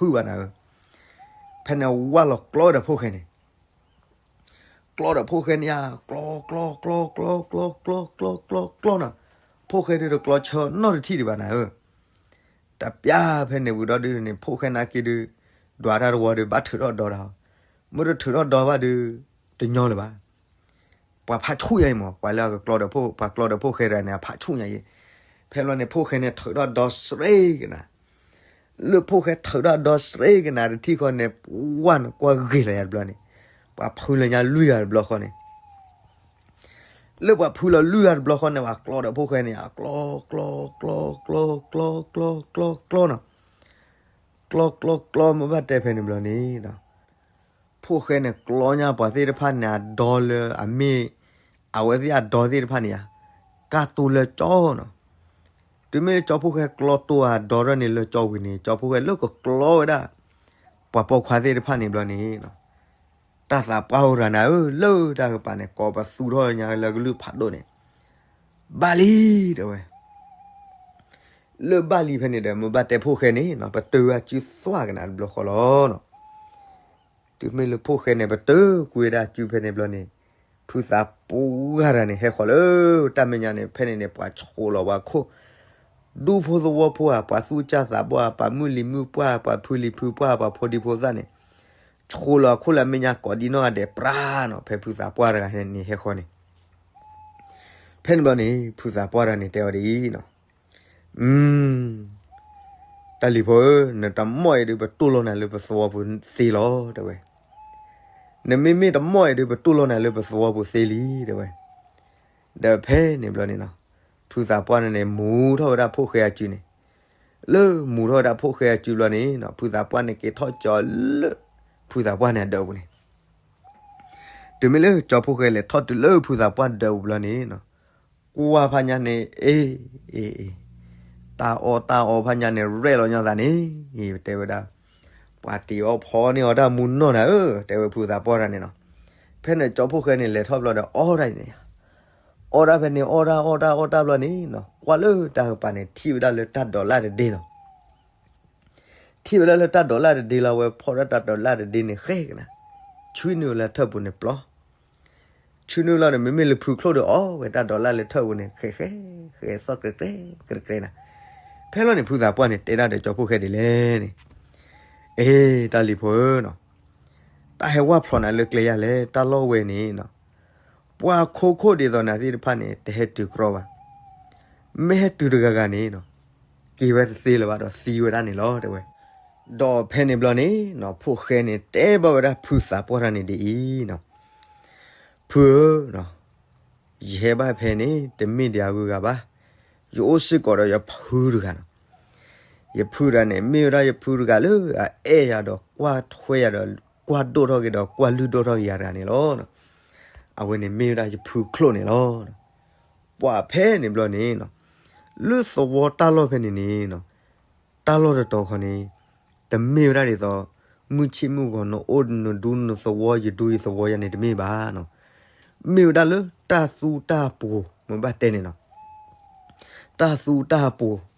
ထီၣ်ညါနးဖးထီတဘ့ၣ်န့ၣ် တၢ်ဖုးဘၣ်နၤဧၢ. ဖဲန့ၣ်ဝၣ်လီၤကျီဒီးဖိၣ်ဃဲန့ၣ် ကျီဒီးဖိၣ်ဃဲန့ၣ်ဧါ ကျီ ကျီ ကျီ ကျီ ကျီ ကျီ ကျီ ကျီ ကျီနီၤ, ဖိၣ်ဃဲဒုးတကျီဆၢနီတထံၣ်ဒံးဘၣ်နၤဧၢ. တပျၢ်ဖဲန့ၣ်ဝံၤဒီးဒုးန့ၣ် ဖိၣ်ဃဲနာ်က့ဒုး ဒွးတၢ်တဝီဒီး ဘၣ်ထုးထီၣ်ဒီတၢ်, မ့ၢ်တထုးထီၣ်ဒီဘၣ်ဒုး တညီလၢၤဘၣ်. ပှၤဖးဆူၣ်ညါအံၤမး ပှၤလၢအကကျီဒီးဖိၣ် ပှၤကျီဒီးဖိၣ်ဃဲတဂၤန့ၣ် အဖးဆူၣ်ညါအံၤ. ဖဲလီၤန့ၣ် ဖိၣ်ဃဲန့ၣ်ထုးထီၣ်ဒီစရ့ကနၤ လၢဖိၣ်ဃဲထုးထီၣ်ဒီစရ့ကနၤတထံၣ်ဃီန့ၣ် ဝၣ်န့ၣ်ကွၢ်ဂ့ၤလီၤယၤတဘျီန့ၣ်, ပှၤဖုလၢညါလွံၢ်ဂၤတဘျီဃီန့ၣ်, လၢပှၤဖုလီၤလွံၢ်ဂၤတဘျီဃီန့ၣ် ပှၤကျီဒီးဖိၣ်ဃဲန့ၣ် အကျီ ကျီ ကျီ ကျီ ကျီ ကျီ ကျီ ကျီ ကျီနီၤ, ကျီ ကျီ ကျီ မ့ၢ်ဘၣ်တဲဖဲန့ၣ်ဘျီန့ၣ် ဖိၣ်ဃဲန့ၣ်ကျီညါပှၤသ့ၣ်တဖၣ်န့ၣ် အဒီလၢအမ့ၢ် အဝဲသ့ၣ်အဒီသ့ၣ်တဖၣ်န့ၣ်ဧါ, ကၢ်တိၢ်လၢကၠီနီၤ. တုၤမ့ၢ်လၢကၠီဖိၣ်ဃဲကျီတိၢ်အဒီထီၣ်န့ၣ်လၢကၠီဝံၤန့ၣ် ကၠီဖိၣ်ဃဲလၢကကျီဝဲဒၣ် ပှၤပိာ်ခွါသ့ၣ်တဖၣ်န့ၣ်ဘျီန့ၣ် တၢ်သးပှၢ်အိၣ်ရၤနၤဧၢ, လၢတၢ်ကပၤန့ၣ် ကိးပသူထီၣ်ညါလၢကလုၢ်ဖးဒိၣ်န့ၣ် ဘၣ်လံ တဲဝဲ လၢဘၣ်လံဖဲန့ၣ်ဒီး မ့ၢ်ဘၣ်တဲဖိၣ်ဃဲန့ၣ်နီၤ ပတုာ်ဝဲအစုသွၣ်ကနၤတဘျီဃီလီၤနီၤ. တုၤမ့ၢ်လၢဖိၣ်ဃဲန့ၣ် ပတုာ်ကွံာ်ဝဲဒၣ်အစုဖဲန့ၣ်ဘျီန့ၣ် ဖုသးပှၢ်တဂၤန့ၣ် ဟဲဃီၤလၢတၢ်မဲာ်ညါန့ၣ် ဖဲန့ၣ်န့ၣ် ပှၤဆိးလီၤပှၤခိၣ် ဒူဖိသဝီဖိဧါ, ပှၤသူၣ်စၢ်သးဘီၣ်ဧါ, ပှၤမုၢ်လံၤမုၢ်ပှၢ်, ပှၤဖုလံၤဖုပှၢ်, ပှၤဖိဒံဖိသၣ်န့ၣ် ဆိးလီၤအခိၣ်လၢအမဲာ်ညါကိးဒံနီၢ်ဂၤဒဲးပြးနီၤ, ဖဲဖုသးပှၢ်တဂၤန့ၣ်ဟဲဃီၤန့ၣ် ဖဲန့ၣ်ဘျီန့ၣ် ဖုသးပှၢ်တဂၤန့ၣ်တဲအီၤဒ်အံၤနီၤ, တၢ်လံၤဖိဧၢ, နတမီၢ်အံၤဒုး ပတူၢ်လိာ်နၤလၢပသဝီပူၤသ့လီၤ တဲဝဲ. နမ့မ့ၢ်တမီၢ်အံၤဒုး ပတူၢ်လိာ်နၤလၢပသဝီပူၤသ့လံ တဲဝဲ. ဒီးဖဲန့ၣ်ဘျီန့ၣ်နီၤ, ဖုသးပှၢ်န့ၣ်န့ၣ် မူၤထီၣ်ဝဲဒၣ်ဖိၣ်ဃဲအစုန့ၣ်, လၢမူၤထီၣ်ဝဲဒၣ်ဖိၣ်ဃဲအစုဘျီန့ၣ်နီၤ, ဖုသးပှၢ်န့ၣ်က့ၤထီၣ်ကၠီလၢ ဖုသးပှၢ်န့ၣ်အဒၢးပူၤန့ၣ် တုၤမ့ၢ်လၢကၠီဖိၣ်ဃဲလဲၤထီၣ်တုၤလၢဖုသးပှၢ်ဒၢးပူၤဘျီန့ၣ်နီၤ, ကွၢ်ဖးညါန့ၣ် အ့ အ့ အ့ တၢ်အီၣ်တၢ်အီဖးညါန့ၣ် ရဲၣ်လီၤညီသးန့ၣ် တဲဝဲဒၣ်, ပှၤတ့ၤအီၣ်ဖီန့ၢ်အီၤတၢ်မူနီၢ်နၤဧၢ, တဲဝဲဖုသးပှၢ်တဂၤန့ၣ်နီၤ. ဖဲန့ၣ်ကၠီဖိၣ်ဃဲန့ၣ် လဲၤထီၣ်ဘျီဒီး အီၣ်ဒၣ်အံၤန့ၣ်ယါ, အီၣ်တၢ်ဖဲန့ၣ် အီၣ်တၢ်အီၣ်တၢ်အီၣ်တၢ်ဘျီန့ၣ်နီၤ ကွၢ်လၢတၢ်ကပၤန့ၣ် ထံၣ်ဝဲဒၣ်လၢတၢ်ဒိးလၣ်တဒ့နီၤ. ထံၣ်ဝဲဒၣ်လၢတၢ်ဒိးလၣ်တဒ့လီၤ အဝဲဖီၣ်ဒၣ်တၢ်ဒိးလၣ်တဒ့န့ၣ်ဃဲကနၤ, ဆွံနုာ်လၢထၢၣ်ပူၤန့ၣ်ပျီ, ဆွံနုာ်လီၤန့ၣ် မ့မ့ၢ်လၢဖုချိၣ်ဒီးအီၣ်ဝဲတၢ်ဒိးလၣ်လၢထၢၣ်ပူၤန့ၣ် ဃဲဃဲဃဲသီၣ်ကြဲကြဲကြဲကြဲနၤ. ဖဲလီၤန့ၣ် ဖုသးပှၢ်န့ၣ် တဲဒၣ်ဒီးကၠီဖီၣ်ဃဲဒ်လဲၣ်န့ၣ်, အ့ တၢ်လံၤဖိဧၢနီၤ, တၢ်ဟဲဝၢ်ဖျိးနၤလၢကျဲယၤလဲၣ် တၢ်လီၢ်ဝဲန့ၣ်နီၤ, ပှၤခိခိၣ်ဒ်သိးနၤသ့ၣ်တဖၣ်န့ၣ် တဟဲတုၤကြီဘၣ်, မ့ၢ်ဟဲတုၤတဂၤဂၤန့ၣ်နီၤ, က့ၤဝဲတသ့လၢၤဘၣ်ဒီးသံဝဲဒၣ်န့ၣ်လီၤ တဲဝဲ. ဒီးဖဲန့ၣ်ဘျီန့ၣ်နီၤ ဖှိၣ်ဃဲန့ၣ်တဲဘၣ်ဝဲဒၣ်ဖုသးပှၢ်တၢ်န့ၣ်ဒ်အံၤနီၤ, ဖုဧၢနီၤ, ယဟဲဘၣ်ဖဲန့ၣ် တမ့ၢ်ဒံးအဂုၤအဂၤဘၣ်, ယအိၣ်စ့ၢ်ကီးဒီးယဖုတဂၤနီၤ. ယဖုတဂၤန့ၣ် မ့ၢ်ဝဲဒၣ်ယဖုတဂၤလၢအအဲၣ်ယၤဒီးကွၢ်ထွဲယၤဒီး ကွၢ်ဒိၣ်ထီၣ်က့ၤဒီးကွၢ်လုၢ်ဒိၣ်ထီၣ်က့ၤယၤတဂၤန့ၣ်လီၤ. အဝဲန့ၣ်မ့ၢ်ဝဲဒၣ်ယဖုချိၣ်န့ၣ်လီၤ. ပှၤဖဲန့ၣ်ဘျီန့ၣ်နီၤ, လၢသဝီတၢ်လီၢ်ဖဲန့ၣ်န့ၣ်နီၤ, တၢ်လီၢ်တတီၤခီန့ၣ် တမ့ၢ်ဝဲဒၣ်ဒ်သိး မုၢ်ဆ့ၣ်မုၢ်ဂီၤနအိၣ်နဒူနသဝီ ယဒူယသဝီယၤန့ၣ်တမ့ၢ်ဘၣ်နီၤ. မ့ၢ်ဝဲဒၣ်လၢတၢ်သူတၢ်ပှိၤ မ့ၢ်ဘၣ်တဲန့ၣ်နီၤ, တၢ်သူတၢ်ပှိၤ,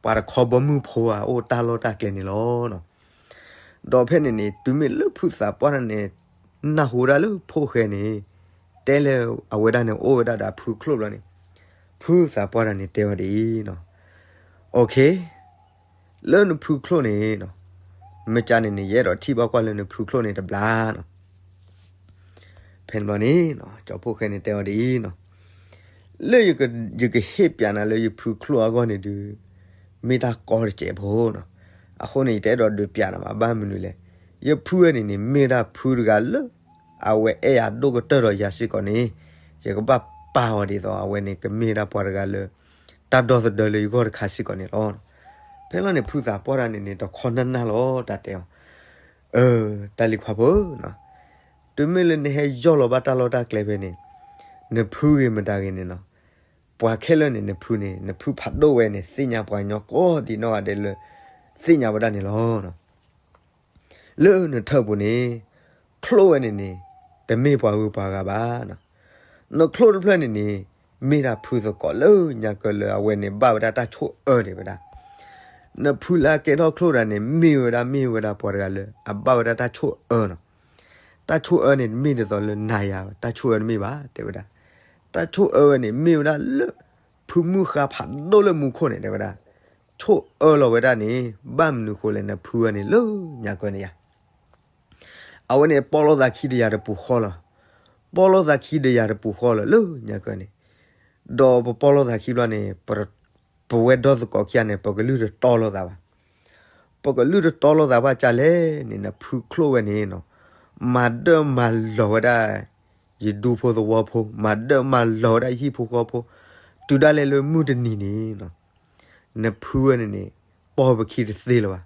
ပှၤတခီဘီမုၢ်ဖိဧါ အိၣ်တၢ်လီၢ်တၢ်ကျဲန့ၣ်လီၤ. ဒီးဖဲန့ၣ်န့ၣ် တုၤမ့ၢ်လၢဖုသးပှၢ်တၢ်န့ၣ် နၢ်ဟူဒၣ်လၢဖှိၣ်ဃဲန့ၣ် တဲလၢအဝဲဒၣ်န့ၣ် အိၣ်ဝဲဒၣ်ဒီးအဖုချိၣ်ဘျီန့ၣ်, ဖုသးပှၢ်တၢ်န့ၣ်တဲဝဲဒ်အံၤနီၤ, OK, လၢနဖုချိၣ်န့ၣ်နီၤ, မ့ၢ်ကန့ၣ်န့ၣ် ယအဲၣ်ဒိးထံၣ်ဘၣ်ကွၢ်လၢနဖုချိၣ်န့ၣ်တဘျီနီၤ. ဖဲန့ၣ်ဘျီန့ၣ်နီၤ, ကၠီဖှိၣ်ဃဲန့ၣ်တဲဝဲဒ်အံၤနီၤ, လၢယကဟ့ၣ်ပၠးနၤလၢယဖုချိၣ်အဂီၢ်န့ၣ်ဒုး မ့ၢ်တၢ်ကီတစဲးဖိနီၤ. အဃိန့ၣ် ယတအဲၣ်ဒိးဒုးပၠးနၤဘၣ် ဘၣ်မနုၤလဲၣ်, ယဖုဝဲန့ၣ်န့ၣ် မ့ၢ်ဒၣ်ဖုတဂၤလၢ အဝဲအဲၣ်ယၤဒိၣ်ကတၢၢ်ဒီးယၤစ့ၢ်ကီးန့ၣ်, ယကဘၣ်ပာ်အီၤဒ်သိး အဝဲန့ၣ်ကမ့ၢ်ဝဲဒၣ်ပှၤတဂၤလၢ တၢ်ဒီသဒၢလၢယဂီၢ်တခါစ့ၢ်ကီးန့ၣ်လီၤ. ဖဲလီၤန့ၣ် ဖုသးပှၢ်တၢ်န့ၣ်န့ၣ် တခီနၢ်နၢ်လီၤ တၢ်တဲအီၤ, အၢ တၢ်လံၤခွါဖိဧၢနီၤ, တုၤမ့ၢ်လၢနဟဲယီၢ်လီၤဘၣ်တၢ်လီၢ်တၢ်ကျဲဖဲန့ၣ်, နဖုဂ့ၤမတၤဂ့ၤန့ၣ်နီၤ, ပှၤခဲလၢာ်န့ၣ် နဖုန့ၣ် နဖုဖးဒိၣ်ဝဲန့ၣ် သ့ၣ်ညါပှၤကညီကိးဒံးနီၢ်ဂၤဒဲးလၢ သ့ၣ်ညါဝဲဒၣ်န့ၣ်လီၤ. လၢနထၢၣ်ပူၤန့ၣ် ချိၣ်ဝဲန့ၣ်န့ၣ် တမ့ၢ်ပှၤဂုၤပှၤဂၤဘၣ်နီၤ. နချိၣ်တဖျၢၣ်န့ၣ်န့ၣ် မ့ၢ်ဒၣ်ဖုသကိးလၢညါကၢလၢအဝဲန့ၣ် ဘၣ်ဝဲဒၣ်တၢ်ဆိၣ်အၢန့ၣ်ဝဲဒၣ်. နဖုလၢအကဲထီၣ်ချိၣ်တဂၤန့ၣ် မ့ၢ်ဝဲဒၣ် မ့ၢ်ဝဲဒၣ်ပှၤတဂၤလၢ အဘၣ်ဝဲဒၣ်တၢ်ဆိၣ်အၢနီၤ. တၢ်ဆိၣ်အၢန့ၣ် တမ့ၢ်ဒ်သိးလၢနၤယၤ တၢ်ဆိၣ်အၢတမ့ၢ်ဘၣ် တဲဝဲဒၣ်. တၢ်ဆိၣ်အၢဝဲန့ၣ် မ့ၢ်ဝဲဒၣ်လၢ ဖုမုၢ်ဃါဖးဒိၣ်လၢမူခိၣ်န့ၣ် တဲဝဲဒၣ်. ဆိၣ်အၢလီၤဝဲဒၣ်န့ၣ် ဘၣ်မနုၤဃိလဲၣ် နဖုဝဲန့ၣ်လၢညါကၢန့ၣ်ယၤ အဝဲန့ၣ် ပီၣ်လိာ်သးခံဒီးယၤတပူၤဃီလီၤ. ပီၣ်လိာ်သးခံဒီးယၤတပူၤဃီလီၤ လၢညါကၢန့ၣ်. ဒီးပပီၣ်လိာ်သးခံဘျီန့ၣ် ပဝဲဒီသကိးခံဂၤန့ၣ် ပကလုၢ်တတီလိာ်သးဘၣ်. ပကလုၢ်တတီလိာ်သးဘၣ်ကၢလဲၣ်န့ၣ် နဖုချိၣ်ဝဲန့ၣ်နီၤ, မၤဒၢၣ်မၤလီၤဝဲဒၣ် ယဒူဖိသဝီဖိ, မၤဒၢၣ်မၤလီၤဝဲဒၣ်ယဟံၣ်ဖိဃီဖိ, တုၤဒၣ်လဲာ်လၢမုၢ်တနံၤန့ၣ်နီၤ နဖုဝဲန့ၣ်န့ၣ် ပိာ်ပခံတသ့လၢၤဘၣ်.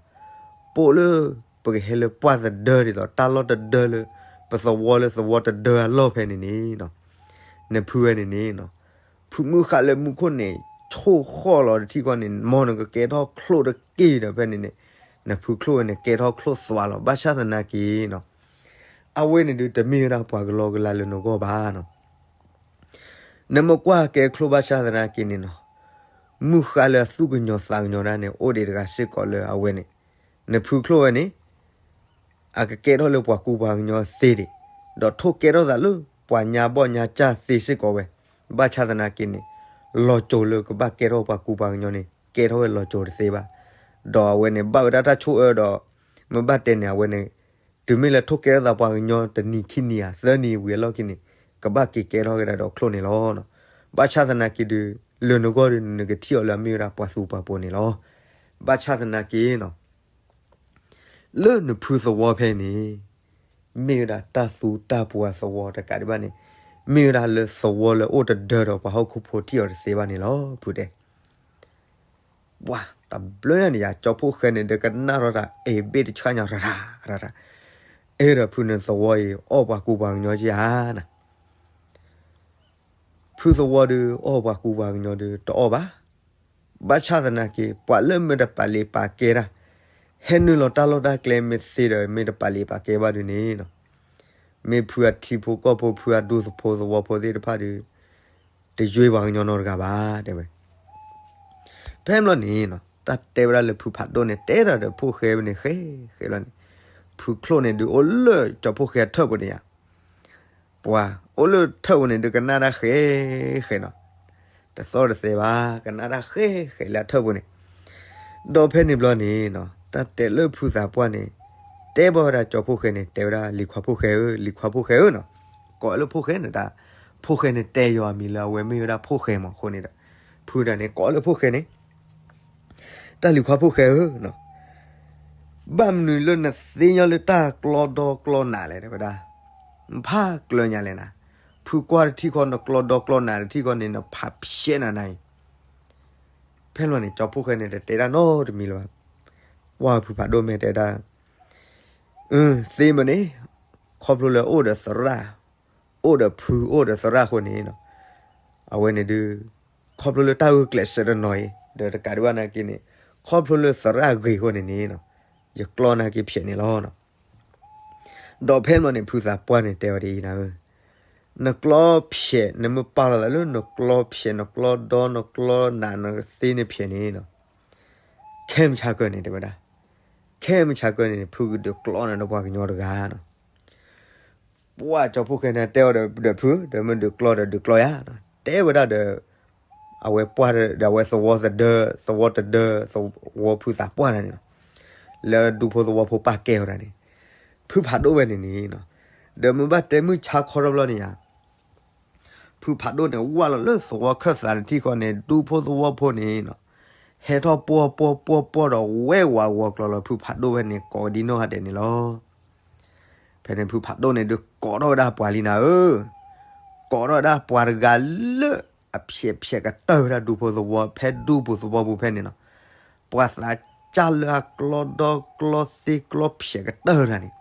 ပိာ်လၢ ပကဟဲလၢပှၢ်သဒၢဒ်သိး တၢ်လီၢ်တဒၢလၢ ပသဝီလၢသဝီတဒၢအလီၢ်ဖဲန့ၣ်န့ၣ်နီၤ, နဖုဝဲန့ၣ်န့ၣ်နီၤ, ဖုမုၢ်ဃါလၢမူခိၣ်န့ၣ် ဆိၣ်ဃီၣ်လီၤတထံၣ်ဃီန့ၣ် မ်နကကဲထီၣ်ချိၣ်တက့ၢ်ဒီးဖဲန့ၣ်န့ၣ်, နဖုချိၣ်ဝဲန့ၣ် ကဲထီၣ်ချိၣ်သွါလီၤ. ဘၣ်ဆၣ်သနာ်က့နီၤ အဝဲန့ၣ်ဒုး တမ့ၢ်ဝဲဒၣ်ပှၤကလီကလီလၢနဂီၢ်ဘၣ်နီၤ. နမ့ၢ်ကွၢ်ကဲချိၣ်ဘၣ်ဆၣ်သနာ်က့န့ၣ်နီၤ, မုၢ်ဃါလၢအသူၣ်ကညီၤသးကညီၤဒၣ်န့ၣ် အိၣ်ဒံးတဂၤစ့ၢ်ကီးလၢအဝဲန့ၣ်, နဖုချိၣ်ဝဲန့ၣ် အကကဲထီၣ်လၢပှၤကူပှၤကညီသ့ဒံး, ဒီးထိၣ်ကဲထီၣ်သးလၢပှၤညါဘီၣ်ညါကၢ်သ့စ့ၢ်ကီးဝဲ, ဘၣ်ဆၣ်သနာ်က့န့ၣ်, လီၤစိၤလၢကဘၣ်ကဲထီၣ်ပှၤကူပှၤကညီန့ၣ် ကဲထီၣ်ဝဲလီၤစိၤတသ့ဘၣ်. ဒီးအဝဲန့ၣ် ဘၣ်ဝဲဒၣ်တၢ်ဆိၣ်အၢဒီး မ့ၢ်ဘၣ်တဲန့ၣ် အဝဲန့ၣ် တုၤမ့ၢ်လၢထိၣ်ကဲထီၣ်သးပှၤကညီတနံၤခံနံၤဧါ သၢနံၤဝံၤအလီၢ်ခံန့ၣ် ကဘၣ်က့ၤကဲထီၣ်က့ၤဒၣ်ဒီးချိၣ်န့ၣ်လီၤ. ဘၣ်ဆၣ်သနာ်က့ဒုး လၢနဂီၢ်ဒုး နကထံၣ်အီၤလၢအမ့ၢ်ဝဲဒၣ်ပှၤသူပှၤပိၤန့ၣ်လီၤ. ဘၣ်ဆၣ်သနာ်က့နီၤ လၢနဖုသဝီဖဲန့ၣ် မ့ၢ်ဝဲဒၣ်တၢ်သူတၢ်ပှၤသဝီတကးဒံးဘၣ်န့ၣ်, မ့ၢ်ဝဲဒၣ်လၢသဝီလၢအိၣ်တဒၢဒီးပှၤဟီၣ်ခိၣ်ဖိထံၣ်အီၤတသ့ဘၣ်န့ၣ်လီၤ ဖုတဲ. ပှၤတဘျီညါန့ၣ်ယၤ ကၠီဖှိၣ်ဃဲန့ၣ်ဒီးကနၣ်ထီၣ်တၢ် အ့ၣ်ဘ့ၣ်တဆှၣ်ညါရၤရၤရၤရၤ, အ့ၣ်ဒီးဖုနသဝီအံၤ အီၣ်ပှၤကူပှၤကညီကဧါနၤ ဖုသဝီဒုး အီၣ်ပှၤကူပှၤကညီဒုး တအီၣ်ဘၣ်. ဘၣ်ဆၣ်သနာ်က့ ပှၤလၢမ့ၢ်တပာ်လ့ၤပာ်ကဲတၢ်, ဟဲနုာ်လီၤတၢ်လီၢ်တၢ်ကျဲမ့ၢ်သ့ဒီး မ့ၢ်တပာ်လ့ၤပာ်ကဲဘၣ်ဒုးန့ၣ်နီၤ, မ့ၢ်ဖုအထံဖိကီၢ်ဖိ ဖုအဒူသဖိသဝီဖိသ့ၣ်တဖၣ်ဒုး တယွ့ပှၤကညီနီတဂၤဘၣ် တဲဝဲ. ဖဲန့ၣ်ဘျီန့ၣ်နီၤ တၢ်တဲဝဲဒၣ်လၢဖုဖးဒိၣ်န့ၣ် တဲဒီးဒီးဖိၣ်ဃဲန့ၣ် ဃဲဃဲလီၤန့ၣ်, ဖုချိၣ်န့ၣ်ဒုးအိၣ်လၢကၠီဖှိၣ်ဃဲအထၢၣ်ပူၤန့ၣ်ယါ, ပှၤအိၣ်လၢထၢၣ်ပူၤန့ၣ်ဒုးကနၣ်တၢ်ဃဲဃဲနီၤ, တသီၣ်တသဲဘၣ် ကနၣ်တၢ်ဃဲဃဲလၢအထၢၣ်ပူၤန့ၣ်, ဒီးဖဲန့ၣ်ဘျီန့ၣ်နီၤ တၢ်တဲလၢဖုသးပှၢ်န့ၣ် တဲဘၣ်ဝဲဒၣ်ကၠီဖှိၣ်ဃဲန့ၣ် တဲဝဲဒၣ် လံၤခွါဖှိၣ်ဃဲဧၢ, လံၤခွါဖှိၣ်ဃဲဧၢနီၤ, ကိးလၢဖိၣ်ဃဲန့ၣ်တၢ်, ဖိၣ်ဃဲန့ၣ်တဲယီၤအမံၤလၢအဝဲမ့ၢ်ဝဲဒၣ်ဖိၣ်ဃဲမးအဃိန့ၣ်ဒီး, ဖုဒၣ်န့ၣ်ကိးလၢဖိၣ်ဃဲန့ၣ် တၢ်လံၤခွါဖိၣ်ဃဲဧၢနီၤ, ဘၣ်မနုၤလၢနသ့ၣ်ညါလၢတၢ်ကျီဒီကျီနးလဲၣ် တဲဝဲဒၣ်, နဖးကျၢၤညါလဲၣ်နၤ, ဖုကွၢ်တထံၣ်ဃီနကျီဒီကျီနးတထံၣ်ဃီန့ၣ် နဖးဖျဲးနၤနၤအံၤ, ဖဲန့ၣ်ဘျီန့ၣ် ကၠီဖှိၣ်ဃဲန့ၣ် တတဲတၢ်နီတမံၤလၢၤဘၣ်, ကွၢ်ဖုဖးဒိၣ်မ့ၢ်တဲဒၣ်, သ့မ့ၢ်န့ၣ်, ခီဖျိလၢအိၣ်ဒီးသရၣ်, အိၣ်ဒီးဖု အိၣ်ဒီးသရၣ်အဃိန့ၣ်နီၤ, အဝဲန့ၣ်ဒုး, ခီဖျိလၢတၢ်ဂုာ်ကျဲးစၢးတနီၤအံၤ ဒီးတကးဒံးဘၣ်နာ်က့န့ၣ်, ခီဖျိလၢသရၣ်ဂ့ၤအဃိန့ၣ်န့ၣ်နီၤ, ယကျီနာ်က့ဖျဲးန့ၣ်လီၤနီၤ. ဒီးဖဲန့ၣ်ဘျီန့ၣ် ဖုသးပှၢ်န့ၣ်တဲဝဲဒ်အံၤနၤဧၢ, နကျီဖျဲး နမ့ၢ်ပာ်လီၤသးလၢနကျီဖျဲး နကျီဒီ နကျီနး နသ့နဖျဲးန့ၣ်နီၤ, ခဲမုၢ်ဆါကၢန့ၣ် တဲဝဲဒၣ်, ခဲမုၢ်ဆါကၢန့ၣ် ဖုကဒုးကျီနၤဒီးပှၤကညီတဂၤနီၤ. ပှၢ်ကၠီဖှိၣ်ဃဲန့ၣ်တဲအီၤဒီး ဒီးဖု ဒီးမ့ၢ်ဒုးကျီဒီးဒုးကျီယၤနီၤ, တဲဝဲဒၣ်ဒီး အဝဲပှၢ်ဒီးအဝဲသဝီသဒၢ သဝီတဒၢ သဝီဖုသးပှၢ်တဂၤန့ၣ်နီၤ, လၢဒူဖိသဝီဖိပာ်ကဲအီၤတဂၤန့ၣ်, ဖုဖးဒိၣ်ဝဲန့ၣ်န့ၣ်နီၤ, ဒီးမ့ၢ်ဘၣ်တဲမုၢ်ဆါခီထီၣ်ဘျီန့ၣ်ယါ ဖုဖးဒိၣ်န့ၣ် ဝၢ်လီၤလၢသဝီခၢၣ်သးတထံၣ်ဃီန့ၣ် ဒူဖိသဝီဖိန့ၣ်နီၤ, ဟဲထီၣ်ပှီၢ်ပှီၢ်ပှီၢ်ပှီၢ်ဒီးဝဲဝးဂီၤကျီၤလီၤ ဖုဖးဒိၣ်ဝဲန့ၣ် ကိးဒံနီၢ်ဂၤဒဲးန့ၣ်လီၤ. ဖဲန့ၣ်ဖုဖးဒိၣ်န့ၣ်ဒုးကိးထီၣ်ဝဲဒၣ်ပှၤလံနၤဧၢ, ကိးထီၣ်ဝဲဒၣ်ပှၤတဂၤလၢ အဖျဲးဖျဲးကတၢၢ်ဝဲဒၣ်ဒူဖိသဝီ ဖဲဒူပူၤသဝီပူၤဖဲန့ၣ်နီၤ, ပှၤသးစၢ်လၢအကျီဒီကျီသ့ကျီဖျဲးကတၢၢ်တဂၤန့ၣ်,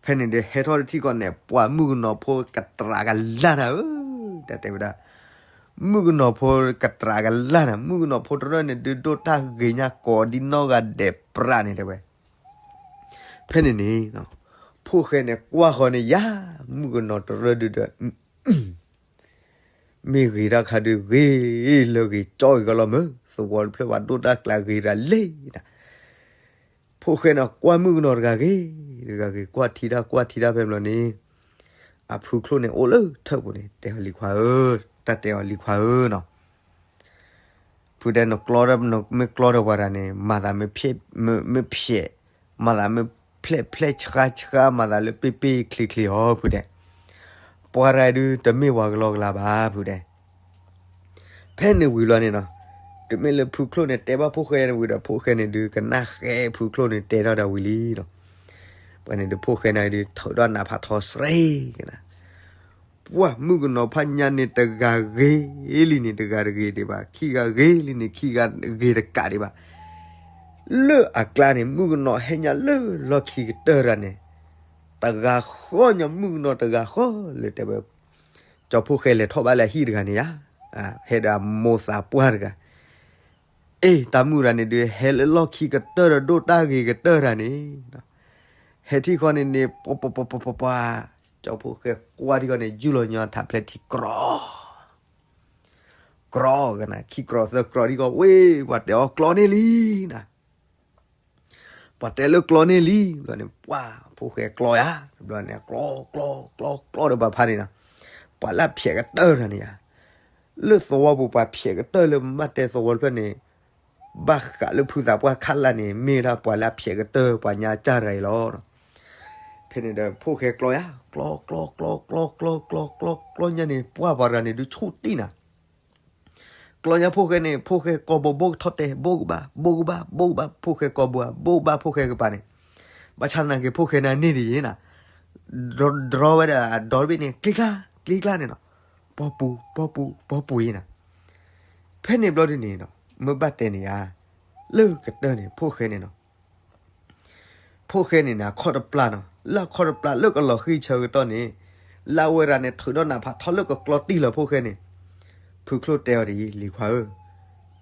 ဖဲန့ၣ်ဒုးဟဲထီၣ်တထံၣ်ဃီန့ၣ် ပှၤမုၣ်ကနီၤဖိကတြးကလၢ်နၤဧၢ, တၢ်တဲဝဲဒၣ် မုၣ်ကနီၤဖိကတြးကလၢ်နၤ, မုၣ်ကနီၤဖိတရၢၢ်န့ၣ်ဒုးဒိၣ်တၢ်ဂ့ၤညါကိးဒံနီၢ်ဂၤဒဲးပြးန့ၣ်တဲဝဲ. ဖဲန့ၣ်န့ၣ်, ဖိၣ်ဃဲန့ၣ်ကွၢ်ဃီန့ၣ်ယါ, မုၣ်ကနီၤတရၢၢ်ဒုးဒီး မ့ၢ်ဂ့ၤတၢ်ခါဒုးဂ့ၤလၢဂ့ၤကၠီဂ့ၤကီလီၤမၢ်, သဝီတဖျၢၣ်ပှၤဒိၣ်တၢ်ကျးဂ့ၤတဂၤလဲၣ်နၤ. ဖိၣ်ဃဲန့ၣ်ကွၢ်မုၣ်ကနီၤတဂၤဂ့ၤ, တဂၤဂ့ၤ ကွၢ်ထံတၢ်ကွၢ်ထံတၢ်ဖဲဘျီန့ၣ်, အဖုချိၣ်န့ၣ်အိၣ်လၢထၢၣ်ပူၤန့ၣ် တဲအီၤလံၤခွါဧၢ, တၢ်တဲအီၤလံၤခွါဧၢနီၤ. ဖုတဲနကျီဒီး နမ့ၢ်ကျီဒီးပှၤတဂၤန့ၣ် မၤသးမ့ၢ်ဖျဲး, မ့ၢ်ဖျဲး, မၤသးမ့ၢ်ဖျဲးဖျဲးဆှါဆှါ မၤသးလၢပ့ၢ်ပ့ၢ်ချ့ချ့အီၤ ဖုတဲ. ပှၤတဂၤဒုးတမ့ၢ်ပှၤကလီကလီဘၣ် ဖုတဲ. ဖဲန့ၣ်ဝံၤလီၤန့ၣ်နီၤ, တမ့ၢ်လၢဖုချိၣ်န့ၣ်တဲဘၣ်ဖိၣ်ဃဲန့ၣ်ဝံၤဒီး ဖိၣ်ဃဲန့ၣ်ဒုးကနၣ်ဃဲဖုချိၣ်န့ၣ်တဲထီၣ်ဒီးဝံၤလံနီၤ. ပှၤန့ၣ်ဒုးဖိၣ်ဃဲန့ၣ်ဒုးထုးထီၣ်နးဖးထီစရ့ကနၤ ပှၢ်မုၣ်ကနီၤဖးညါန့ၣ် တဂၤဂ့ၤလံန့ၣ် တဂၤတဂ့ၤဒံးဘၣ်, ခံဂၤဂ့ၤလံန့ၣ် ခံဂၤဂ့ၤတကးဒံးဘၣ်. လၢအကျါန့ၣ် မုၣ်ကနီၤဟဲညါလၢလီၢ်ခံကတၢၢ်တဂၤန့ၣ်, တဂၤဃီညါ မုၣ်ကနီၤတဂၤဃီလၢတဲဝဲ, ကၠီဖိၣ်ဃဲလဲၤထီၣ်ဘၣ်လၢအဟံၣ်တဂၤန့ၣ်ယါ, ဟဲဒီးအမိၢ်သးပှၢ်တဂၤ အ့ၣ် တၢ်မုၣ်တဂၤန့ၣ်ဒုး ဟဲလၢလီၢ်ခံကတၢၢ်ဒီးဒိၣ်တၢ်ဂ့ၤကတၢၢ်တဂၤန့ၣ်, ဟဲထံၣ်ဃီန့ၣ်န့ၣ် ပှၤပှၤပှၤပှၤပှၤ, ကၠီဖိၣ်ဃဲကွၢ်ထံၣ်ဃီန့ၣ် ယူၢ်လီၤညီထးဖျဲးထံ ကြီ ကြီကနၤ ခံကြီသၢကြီထံၣ်ဃီ ဝ့ၢ် ပှၤတဲအီၤကျီန့ၢ်လံနၤ ပှၤတဲလၢကျီန့ၢ်လံ ဘျီန့ၣ် ပှၤဖိၣ်ဃဲကျီယါ, ဘျီန့ၣ် ကျီ ကျီ ကျီ ကျီဒီးဘၣ်ဖးန့ၣ်နီၤ, ပှၤလၢအဖျဲးကတၢၢ်တဂၤန့ၣ်ယါ, လၢသဝီပူၤပှၤဖျဲးကတၢၢ်လၢမ့ၢ်တဲသဝီတဖျၢၣ်န့ၣ်, ဘၣ်ဃးလၢဖုသးပှၢ်ခးလၢ်န့ၣ် မ့ၢ်ဒၣ်ပှၤလၢအဖျဲးကတၢၢ် ပှၤညါကၢ်တဂၤအံၤလီၤ. ဖဲန့ၣ်ဒီး ဖိၣ်ဃဲကျီယါ, ကျီ ကျီ ကျီ ကျီ ကျီ ကျီ ကျီ ကျီညါန့ၣ် ပှၢ်ပှၤတဂၤန့ၣ် ဒုးဆူၣ်တံၢ်နၤ ကျီညါဖိၣ်ဃဲန့ၣ် ဖိၣ်ဃဲကိးဘိးဘိကထီၣ်တဲာ် ဘိကဘၣ် ဘိကဘၣ် ဘိကဘၣ် ဖိၣ်ဃဲကိးဘိး ဘိကဘၣ်ဖိၣ်ဃဲကပၤန့ၣ်, ဘၣ်ဆၣ်သနာ်က့ ဖိၣ်ဃဲန့ၣ်န့ၢ်ဒ်ယဲနၤ, ဒြီဝဲဒၣ်အဒီတဘ့ၣ်န့ၣ် ကျ့ကျါ ကျ့ကျါန့ၣ်နီၤ, ပီပူၤ ပီပူၤ ပီပူၤယဲနၤ. ဖဲန့ၣ်ဘျီဒ်န့ၣ်နီၤ မ့ၢ်ဘၣ်တဲန့ၣ်ဧါ, လၢကတၢၢ်န့ၣ် ဖိၣ်ဃဲန့ၣ်နီၤ ဖိၣ်ဃဲန့ၣ်န့ၣ် အခီၣ်တပျၢ်နီၤ, လၢအခီၣ်တပျၢ်လၢကလီၤဃံၢ်ဆၢကတီၢ်န့ၣ်, လၢအဝဲဒၣ်န့ၣ် ထုးထီၣ်နးဖးထီလၢကကျီတံၢ်လၢဖိၣ်ဃဲန့ၣ်, ဖုချိၣ်တဲအီၤဒ်အံၤ လံၤခွါဧၢ,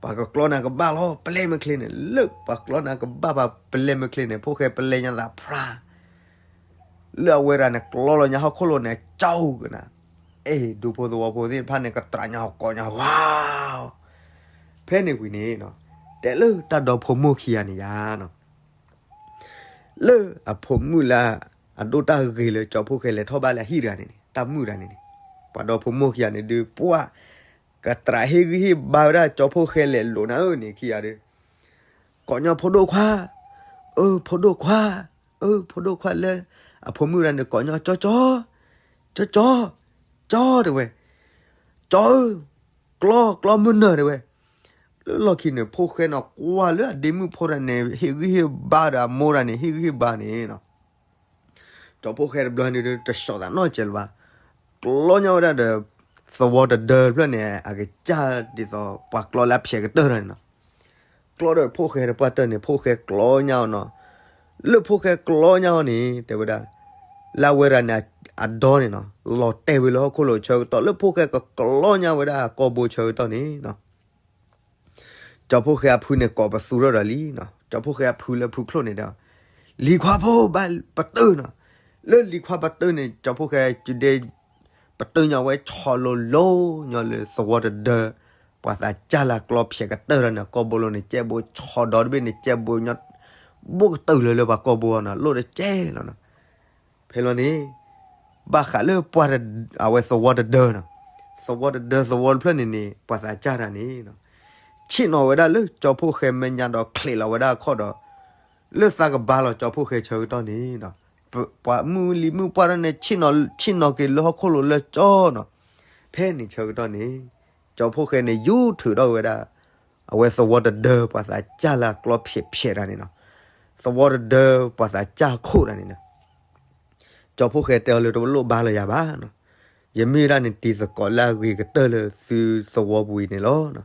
ပှၤကကျီနၤကဘၣ်လီၤ ပလဲမ့ၢ်ချ့န့ၣ်, လၢပှၤကျီနၤကဘၣ်ပှၤပလဲမ့ၢ်ချ့န့ၣ် ဖိၣ်ဃဲပလဲညါသးဖြါ လၢအဝဲဒၣ်န့ၣ် ကျီလီၤညါဟီၣ်ခိၣ်လိၤန့ၣ် ကၠီကနၤ, အဲၣ်ဒူဖိသဝီဖိသ့ၣ်တဖၣ်န့ၣ် ကတြးညါအီၤကိးညါဝါ, ဖဲန့ၣ်ဝံၤန့ၣ်နီၤ, တဲလၢတၢ်ဒီဖိမိၢ်ခံဂၤန့ၣ်ယါနီၤ, လၢအဖိမုၣ်လၢအဒိၣ်တၢ်ဂ့ၤလၢကၠီဖှိၣ်ဃဲလဲၤထီၣ်ဘၣ်လၢအဟံၣ်တဂၤန့ၣ်န့ၣ်, တၢ်မုၣ်တဂၤန့ၣ်န့ၣ်, ပှၤဒီဖိမိၢ်ခံဂၤန့ၣ်ဒုး ပှၢ် ကတြးဟ့ၣ်ဂံၢ်ဟ့ၣ်ဘါဝဲဒၣ်ကၠီဖှိၣ်ဃဲလဲၤလိာ်နၤဧၢန့ၣ် ခံဂၤဒုး ကိးညီဖိဒိၣ်ခွါ, အၢ ဖိဒိၣ်ခွါ, အၢ ဖိဒိၣ်ခွါလၢ အဖိမုၣ်တဂၤန့ၣ် ကိးညီကၠီကၠီ, ကၠီကၠီ, ကၠီတဲဝဲ, ကၠီဧၢ, ကျီ ကျီမုၢ်နၢၤတဲဝဲ, လၢလီၢ်ခံန့ၣ် ဖှိၣ်ဃဲန့ၣ်ကွၢ်လၢအဒ့မုၣ်ဖိတဂၤန့ၣ် ဟ့ၣ်ဂံၢ်ဟ့ၣ်ဘါဒီးအမိၢ်တဂၤန့ၣ် ဟ့ၣ်ဂံၢ်ဟ့ၣ်ဘါန့ၣ်နီၤ, ကၠီဖှိၣ်ဃဲတဘျီန့ၣ်ဒုး တဆှီၣ်သးနီတစဲးလၢၤဘၣ်, ကျီညါဝဲဒၣ်ဒီး သဝီတဒၢတဖျၢၣ်န့ၣ် အကစၢ်ဒ်သိးပှၤကျီလၢအဖျဲးကတၢၢ်တဂၤန့ၣ်နီၤ, ကျီဒီးဖှိၣ်ဃဲတပှၢ်တၢၢ်န့ၣ် ဖှိၣ်ဃဲကျီညါအီၤနီၤ, လၢဖှိၣ်ဃဲကျီညါအီၤန့ၣ် တဲဝဲဒၣ် လၢအဝဲတဂၤန့ၣ် အဒီန့ၣ်နီၤ လီၤတဲာ်ဝဲလၢဟီၣ်ခိၣ်လိၤဆၢကတီၢ် လၢဖှိၣ်ဃဲကကျီညါဝဲဒၣ်ကိာ်ဘိဆၢကတီၢ်န့ၣ်နီၤ ကၠီဖှိၣ်ဃဲအဖုန့ၣ်ကိးပသူထီၣ်ဒီးလံနီၤ, ကၠီဖှိၣ်ဃဲအဖုလၢဖုချိၣ်န့ၣ်ဒီး, လံၤခွါဖိဘၣ်ပတုာ်နီၤ, လၢလံၤခွါပတုာ်န့ၣ် ကၠီဖှိၣ်ဃဲကဒဲ ပတုာ်ညီဝဲဆီလိၤလိၤညီလၢသဝီတဒၢ, ပှၤသးစၢ်လၢကျီဖျဲးကတၢၢ်ဒီးန့ၣ် ကိာ်ဘိလိၤန့ၣ် ကဲဘိဆီဒီတဘ့ၣ်န့ၣ် ကဲဘိညီ ဘိၣ်ကတၢၢ်လၢလၢပှၤကိာ်ဘိအီၤနီၤ လိၣ်တကဲလီၤနီၤ ဖဲလီၤန့ၣ် ဘၣ်ဃးလၢပှၤ အဝဲသဝီတဒၢနီၤ, သဝီတဒၢသဝီတဖျၢၣ်န့ၣ်န့ၣ် ပှၤသးစၢ်တၢ်န့ၣ်နီၤ, ဆ့ၣ်နီၤဝဲဒၣ်လၢကၠီဖှိၣ်ဃဲမဲာ်ညါဒီးချံးလီၤဝဲဒၣ်အခီၣ်ဒီး, လၢသးကဘါလီၤကၠီဖှိၣ်ဃဲဆၢကတီၢ်န့ၣ်နီၤ, ပှၤမုၢ်လံၤမုၢ်ပှၢ်ထီၣ်န့ၣ် ဆ့ၣ်နီၤက့ၤလၢဟီၣ်ခိၣ်လိၤလၢကၠီနီၤ, ဖဲန့ၣ်ဆၢကတီၢ်န့ၣ် ကၠီဖှိၣ်ဃဲန့ၣ် ယူၤထုးထီၣ်ဝဲဒၣ် အဝဲသဝီတဒၢပှၤသးစၢ်လၢအကျီဖျဲးဖျဲးတၢ်န့ၣ်နီၤ, သဝီတဒၢပှၤသးစၢ်ခိၣ်တၢ်န့ၣ်နီၤ ကၠီဖှိၣ်ဃဲတဲအီၤလၢတလိၣ်ဘါလီၤယၤဘၣ်နီၤ, ယမ့ၢ်ဝဲဒၣ်န့ၣ်တံၤသကိးလၢအဂ့ၤကတၢၢ်လၢသုသ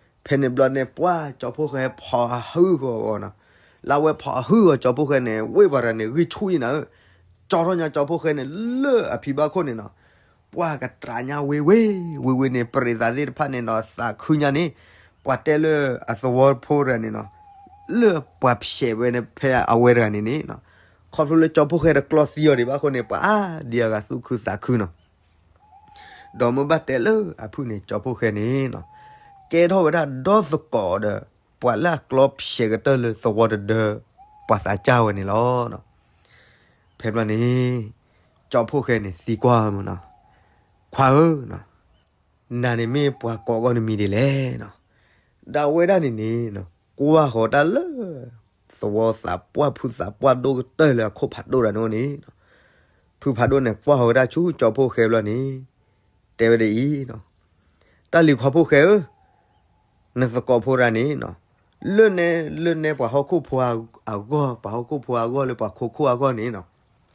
ဝီပူၤအံၤန့ၣ်လီၤ. ဖဲန့ၣ်ဘျီန့ၣ် ပှၢ်ကၠီဖှိၣ်ဃဲဖီၣ်ဟုၣ်ဃီၤအီၤနီၤ, လၢအဝဲဖီၣ်ဟုၣ်ဃီၤကၠီဖှိၣ်ဃဲန့ၣ် ဝ့ၢ်ပှၤတဂၤန့ၣ် ဂံၢ်ဆူၣ်အံၤနၤဧၢ, ကၠီထီၣ်ညါကၠီဖှိၣ်ဃဲန့ၣ် လၢအဖံဘၣ်ခိၣ်န့ၣ်နီၤ, ပှၢ်ကတြးညါဝ့ၤဝ့ၤ, ဝ့ၤဝ့ၤန့ၣ် ပရံးသးသ့ၣ်တဖၣ်န့ၣ်နီၤ သးခုညါန့ၣ်, ပှၤတဲလၢအသဝီဖိတဂၤန့ၣ်နီၤ လၢပှၤဖျဲးဝဲန့ၣ် ဖဲအဝဲတဂၤန့ၣ်န့ၣ်နီၤ, ခီဖျိလၢကၠီဖှိၣ်ဃဲတကျီသံအီၤဒံးဘၣ်အဃိန့ၣ် ပှၤအါဒံအဂၤသူၣ်ခုသးခုနီၤ, ဒီးမ့ၢ်ဘၣ်တဲလၢအဖုၣ်န့ၣ် ကၠီဖှိၣ်ဃဲန့ၣ်နီၤ, ကဲထီၣ်ဝဲဒၣ်ဒီသကိးဒီး ပှၤလၢအကျီဖျဲးကတၢၢ်လၢသဝီတဒၢ ပှၤသးစၢ်ဝဲန့ၣ်လီၤ. ဖဲဘျီန့ၣ် ကၠီဖှိၣ်ဃဲန့ၣ်သံကွၢ်မးနီၤ, ခွါဧၢ, နၤန့ၣ်မ့ၢ်ပှၤကိးဂီၢ်နမံၤဒ်လဲၣ်နီၤ, ဒီးအဝဲဒၣ်န့ၣ်န့ၣ် ကွၢ်ဃီၤတၢ်လၢ သဝီသးပှၢ်ဖုသးပှၢ်ဒိၣ်ကတၢၢ်လၢအခိၣ်ဖးဒိၣ်တဂၤန့ၣ်န့ၣ်, ဖုဖးဒိၣ်န့ၣ် ကွၢ်ဃီၤဝဲဒၣ်ဆူကၠီဖှိၣ်ဃဲဘျီန့ၣ် တဲဝဲဒ်အံၤ, တၢ်လံၤခွါဖှိၣ်ဃဲဧၢ, နသကိးဖိတဂၤန့ၣ် လၢနဲ လၢနဲပှၤဟီၣ်ခိၣ်ဖိအဂီၢ်, ပှၤဟီၣ်ခိၣ်ဖိအဂီၢ်လၢပှၤခိခိၣ်အဂီၢ်န့ၣ်နီၤ,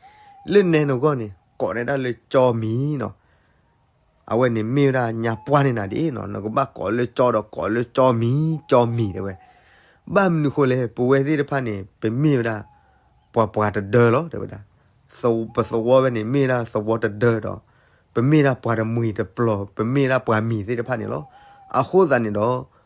လၢနဲနဂီၢ်န့ၣ် ကိးန့ၢ်ဒၣ်လၢကၠီမံၤနီၤ, အဝဲန့ၣ်မ့ၢ်ဝဲဒၣ်ညါပှၢ်န့ၢ်နၤဒ်နီၤ, နကဘၣ်ကိးလၢကၠီဒီး ကိးလၢကၠီမံၤ, ကၠီမံၤတဲဝဲ, ဘၣ်မနုၤဃိလဲၣ် ပဝဲသ့ၣ်တဖၣ်န့ၣ် ပမ့ၢ်ဝဲဒၣ် ပှၤပှၤတဒၢလီၤ တဲဝဲဒၣ်, ပသဝီဝဲန့ၣ် မ့ၢ်ဝဲဒၣ်သဝီတဒၢဒီး ပမ့ၢ်ဒၣ်ပှၤတမှံၤတပျီၤ, ပမ့ၢ်ဒၣ်ပှၤမံၤသ့ၣ်တဖၣ်န့ၣ်လီၤ. အဃိသတးန့ၣ်ဒီး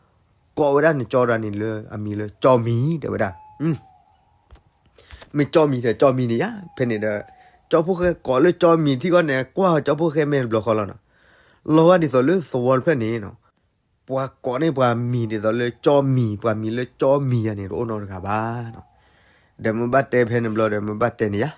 ကိးဝဲဒၣ်နကၠီတဂၤန့ၣ်လၢအမံၤလၢကၠီမံၤ တဲဝဲဒၣ်. မ့ၢ်ကၠီမံၤဒီးကၠီမံၤန့ၣ်ယါ, ဖဲန့ၣ်ဒီး ကၠီဖှိၣ်ဃဲကိးလၢကၠီမံၤထံကီၢ်န့ၣ် ကွၢ်ကၠီဖှိၣ်ဃဲမဲာ်တဘျီဃီလီၤနီၤ. လီၤဂာ်ဒ်သိးလၢသဝီတဖျၢၣ်န့ၣ်နီၤ ပှၤကိးန့ၢ်ပှၤမံၤဒ်သိးလၢကၠီမံၤ, ပှၤမံၤလၢကၠီမံၤယါန့ၣ် တအိၣ်နီတဂၤဘၣ်နီၤ. ဒီးမ့ၢ်ဘၣ်တဲဖဲန့ၣ်ဘျီဒီး မ့ၢ်ဘၣ်တဲန့ၣ်ယါ,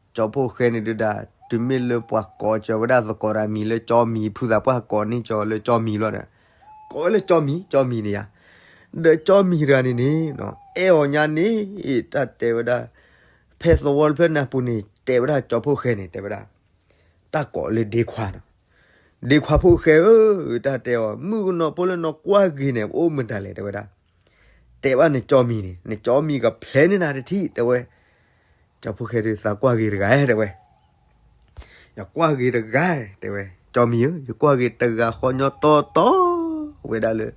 ကၠီဖှိၣ်ဃဲန့ၣ်ဒုးဒၣ် တုၤမ့ၢ်လၢပှၤကိးကၠီဝဲဒၣ်သကိးတၢ်မံၤလၢကၠီမံၤ ဖုသးပှၢ်ကိးန့ၢ်ကၠီလၢကၠီမံၤလီၤဒီး ကိးဝဲလၢကၠီမံၤ, ကၠီမံၤန့ၣ်ယါ. ဒီးကၠီမံၤတဂၤန့ၣ်န့ၣ် အဲၣ်အီၤညါန့ၣ် တၢ်တဲဝဲဒၣ် ဖဲသဝီတဖျၢၣ်န့ၣ်အပူၤန့ၣ် တဲဝဲဒၣ်ကၠီဖှိၣ်ဃဲန့ၣ် တဲဝဲဒၣ် တၢ်ကိးလၢဒ့ခွါနီၤ. ဒ့ခွါဖှိၣ်ဃဲဧၢ, တၢ်တဲအီၤ မုၣ်ကနီၤဖိလၢနကွၢ်ဂ့ၤန့ၣ် အိၣ်မတၤလဲၣ် တဲဝဲဒၣ်. တဲဘၣ်နကၠီမံၤန့ၣ် နကၠီမံၤကဖျဲးန့ၢ်နၤတထံၣ် တဲဝဲ. ကၠီဖှိၣ်ဃဲဒုးသးကွၢ်ဂ့ၤတဂၤ တဲဝဲ ယကွၢ်ဂ့ၤတဂၤ တဲဝဲ, ကၠီမံၤဧၢ, ယကွၢ်ဂ့ၤတဂၤဃီညီတီတီ ဝဲဒၣ်လၢ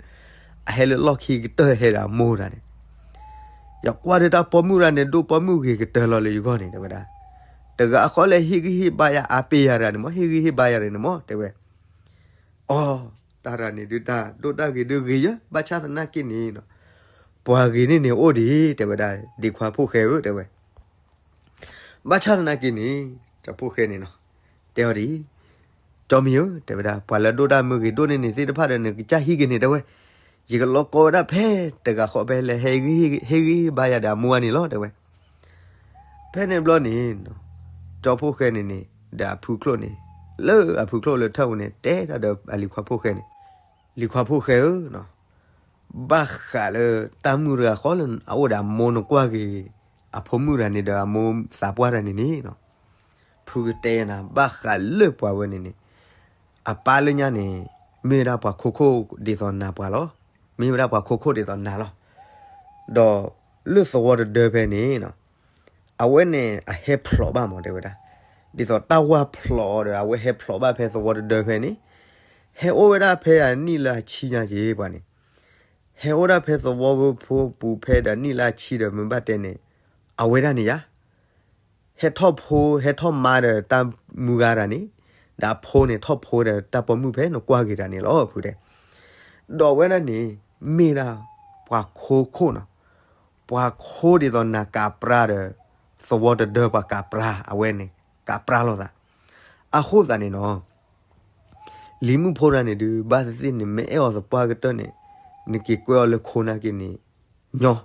အဟဲလၢလီၢ်ခံကတၢၢ်ဟဲဒီးအမိၢ်တဂၤန့ၣ်, ယကွၢ်ဒီးတၢ်ပိာ်မုၣ်တဂၤန့ၣ် ဒိၣ်ပိာ်မုၣ်ဂ့ၤကတၢၢ်လီၤလၢယဂီၢ်န့ၣ် တဲဝဲဒၣ်. တဂၤဃီလၢဟ့ၣ်ဂံၢ်ဟ့ၣ်ဘါယၤအါပ့ၤယၤတဂၤန့ၣ်မ့ၢ် ဟ့ၣ်ဂံၢ်ဟ့ၣ်ဘါယၤတဂၤန့ၣ်မ့ၢ် တဲဝဲ. အိ, တၢ်တဂၤန့ၣ်ဒုးတၢ်ဒိၣ်တၢ်ဂ့ၤဒုးဂ့ၤယၢ ဘၣ်ဆၣ်သနာ်က့န့ၣ် ပှၤဂ့ၤန့ၢ်န့ၣ်အိၣ်ဒံး တဲဝဲဒၣ် ဒ့ခွါဖှိၣ်ဃဲဧၢ တဲဝဲ. ဘၣ်ဆၣ်သနာ်က့န့ၣ် ကၠီဖှိၣ်ဃဲန့ၣ်နီၤ တဲအီၤဒ်အံၤ, ကၠီမံၤဧၢ တဲဝဲဒၣ်, ပှၤလၢဒိၣ်တၢ်မုၢ်ဂ့ၤဒိၣ်န့ၢ်န့ၣ်သ့ၣ်တဖၣ်ဒီး နကစၢ်ဟံးက့ၤန့ၣ် တဲဝဲ, ယကလီၤကီဝဲဒၣ်ဖဲတဂၤဃီဖဲလဲၣ် ဟဲဂ့ၤဟ့ၣ်ဂံၢ်ဟ့ၣ်ဘါယၤဒီးအမိၢ်န့ၣ်လီၤ တဲဝဲ. ဖဲန့ၣ်ဘျီန့ၣ် ကၠီဖိၣ်ဃဲန့ၣ်န့ၣ် ဒီးအဖုချိၣ်န့ၣ် လၢအဖုချိၣ်လၢထၢၣ်ပူၤန့ၣ် တဲဒၣ်ဒီးအလံၤခွါဖိၣ်ဃဲန့ၣ်, လံၤခွါဖိၣ်ဃဲဧၢ, ဘၣ်ဃးလၢတၢ်မုၣ်တဂၤဃီလၢအအိၣ်ဒီးအမိၢ်နကွၢ်က့ၤ အဖိမုၣ်တဂၤန့ၣ်ဒီးအမိၢ်သးပှၢ်တဂၤန့ၣ်န့ၣ် ဖုကတဲနၤ ဘၣ်ဃးလၢပှၤဝဲန့ၣ်န့ၣ် အပၢ်လၢညါန့ၣ် မ့ၢ်ဝဲဒၣ်ပှၤခိခိၣ်ဒ်သိးနၤပှၤလီၤ. မ့ၢ်ဝဲဒၣ်ပှၤခိခိၣ်ဒ်သိးနၤလီၤ. ဒီးလၢသဝီတဒၢဖဲန့ၣ် အဝဲန့ၣ်အဟဲဖျိးဘၣ်မး တဲဝဲဒၣ်, ဒ်သိးတၢ်ဝၢ်ဖျိးအီၤဒီး အဝဲဟဲဖျိးဘၣ်ဖဲသဝီတဒၢဖဲန့ၣ်, ဟဲအိၣ်ဝဲဒၣ်ဖဲအနံၣ်လၢအဆံညါက့ၤပှၤန့ၣ်, ဟဲအိၣ်ဒၣ်ဖဲသဝီဖိပူၤဖဲဒီးနံၣ်လၢအဆံဒီး မ့ၢ်ဘၣ်တဲန့ၣ် အဝဲဒၣ်န့ၣ်ယါ ဟဲထီၣ်ဖိဟဲထီၣ်မါဒီးတၢ်မုၢ်ဂၤတဂၤန့ၣ်, ဒီးအဖိန့ၣ်ထီၣ်ဖိဒီးတၢ်ပိာ်မုၣ်ဖဲနကွၢ်က့ၤတၢ်န့ၣ်လီၤ ဖုတဲ. ဒီးအဝဲဒၣ်န့ၣ် မ့ၢ်ဒၣ်ပှၤခိခိၣ်နီၤ, ပှၤခိဒ်သိးနၤကးပြါဒီး သဝီတဒၢပှၤကးပြါ အဝဲန့ၣ် ကးပြါလိာ်သး. အဃိသတးန့ၣ်နီၤ လံၤမုၣ်ဖိတဂၤန့ၣ်ဒုး ဘၣ်သ့ၣ်သ့ၣ်န့ၣ် မ့ၢ်အဲၣ်အီၤသပှၢ်ကတၢၢ်န့ၣ် နက့ၤကွဲအီၤလၢခိနာ်က့ၤန့ၣ် ညီ,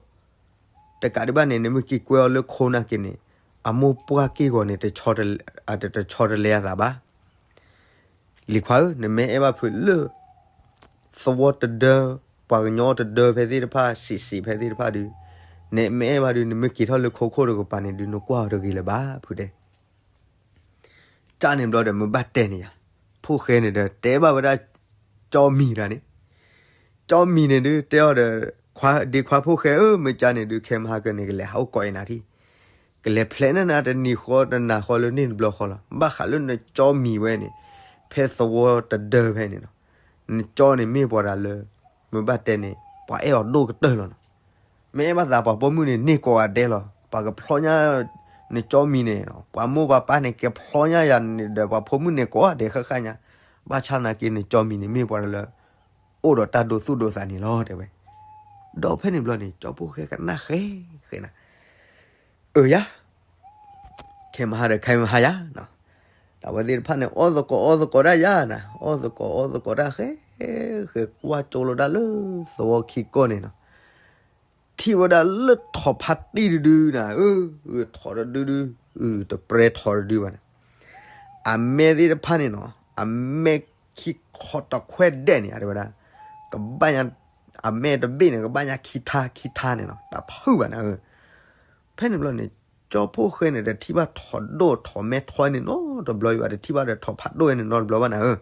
တကးဒံးဘၣ်န့ၣ် နမ့ၢ်က့ၤကွဲအီၤလၢခိနာ်က့ၤန့ၣ် အမိၢ်ပှၢ်က့ၢ်ဂီၤန့ၣ် တဆီတလဲအသးဘၣ်. လံၤခွါဧၢ, နမ့ၢ်အဲၣ်ဘၣ်ဖုလၢ သဝီတဒၢ ပှၤကညီတဒၢဖဲသ့ၣ်တဖၣ် စံးစံးဖဲသ့ၣ်တဖၣ်ဒုး, နမ့ၢ်အဲၣ်ဘၣ်ဒုး နမ့ၢ်က့ၤထီၣ်လၢခိခိၣ်တကပၤန့ၣ်ဒုး နကွၢ်အီၤတဂ့ၤလၢၤဘၣ် ဖုတဲ. ကၢ်န့ၣ်ဘျီဒီး မ့ၢ်ဘၣ်တဲန့ၣ်ယါ, ဖိၣ်ဃဲန့ၣ်ဒီး တဲဘၣ်ဝဲဒၣ် ကၠီမံၤတဂၤန့ၣ်, ကၠီမံၤန့ၣ်ဒုး တဲအီၤဒီး ဒ့ခွါဖိၣ်ဃဲဧၢ, မ့ၢ်ကၢ်န့ၣ်ဒုး ခဲမဟါကန့ၣ် ကလဲၤဟးအိၣ်ကိးအံၤနၤထံၣ်, ကလဲၤဖျဲးန့ၢ်နၤတနံၤဃီတနၤဃီလၢန့ၣ်တဘျီဃီလီၤ. ဘၣ်ဃးလၢနကၠီမံၤဝဲန့ၣ် ဖဲသဝီတဒၢဖဲန့ၣ်နီၤ, နကၠီန့ၣ်မ့ၢ်ပှၤတဂၤလၢ မ့ၢ်ဘၣ်တဲန့ၣ် ပှၤအဲၣ်အီၤဒိၣ်ကတၢၢ်လီၤနီၤ. မ့ၢ်အဲၣ်ဘၣ်သးပှၤပိာ်မုၣ်န့ၣ် န့ၢ်ကိးဂၤဒဲးလီၤ. ပှၤကဖျီညါ နကၠီမံၤန့ၣ် ပှၤမိၢ်ပှၤပၢ်န့ၣ် ကဖျီညါယၤန့ၣ်ဒီး ပှၤဖိမုၣ်န့ၣ်ကိးဂၤဒဲးဃၣ်ဃၣ်ညါ, ဘၣ်ဆၣ်သနာ်က့ နကၠီမံၤန့ၣ် မ့ၢ်ပှၤတဂၤလၢ အိၣ်ဒီးတၢ်ဒိသူၣ်ဒိသးန့ၣ်လီၤ တဲဝဲ. ဒီးဖဲန့ၣ်ဘျီန့ၣ် ကၠီဖိၣ်ဃဲကနၣ်ဃဲဃဲနၤ, အၢယါ ခဲမဟါဒီးခဲမဟါယါ, တၢ်ဝဲသ့ၣ်တဖၣ်န့ၣ် အီၣ်သကိးအီၣ်သကိးတၢ်ယါနၤ, အီၣ်သကိးအီၣ်သကိးတၢ်ဃဲ ဃဲကွၢ်ကၠိလိာ်တၢ်လၢသဝီခံကိးန့ၣ်နီၤ, ထံၣ်ဝဲဒၣ်လၢထိးဖးတံၢ်တဒုနၤ, ထိးတဒုဒု, တပြဲထိးတဒုဘၣ်န့ၣ်, အမဲသ့ၣ်တဖၣ်န့ၣ်နီၤ, အမဲခံခီတခွဲဒဲးန့ၣ် တဲဝဲဒၣ်, ကဘၣ်ညါ, အမဲတဘ့ၣ်န့ၣ် ကဘၣ်ညါခံထါခံထါန့ၣ်နီၤ, တၢ်ဖုၣ်ဘၣ်နၤဧၢ. ဖဲန့ၣ်ဘျီန့ၣ် ကၠီဖိၣ်ဃဲန့ၣ် တထံၣ်ဘၣ်ထိးဒိၣ်ထိးမဲထီန့ၣ်နီတဘျီဘၣ်, တထံၣ်ဘၣ်ဒီးထိးဖးဒိၣ်ဝဲန့ၣ်နီတဘျီဘၣ်နၤဧၢ.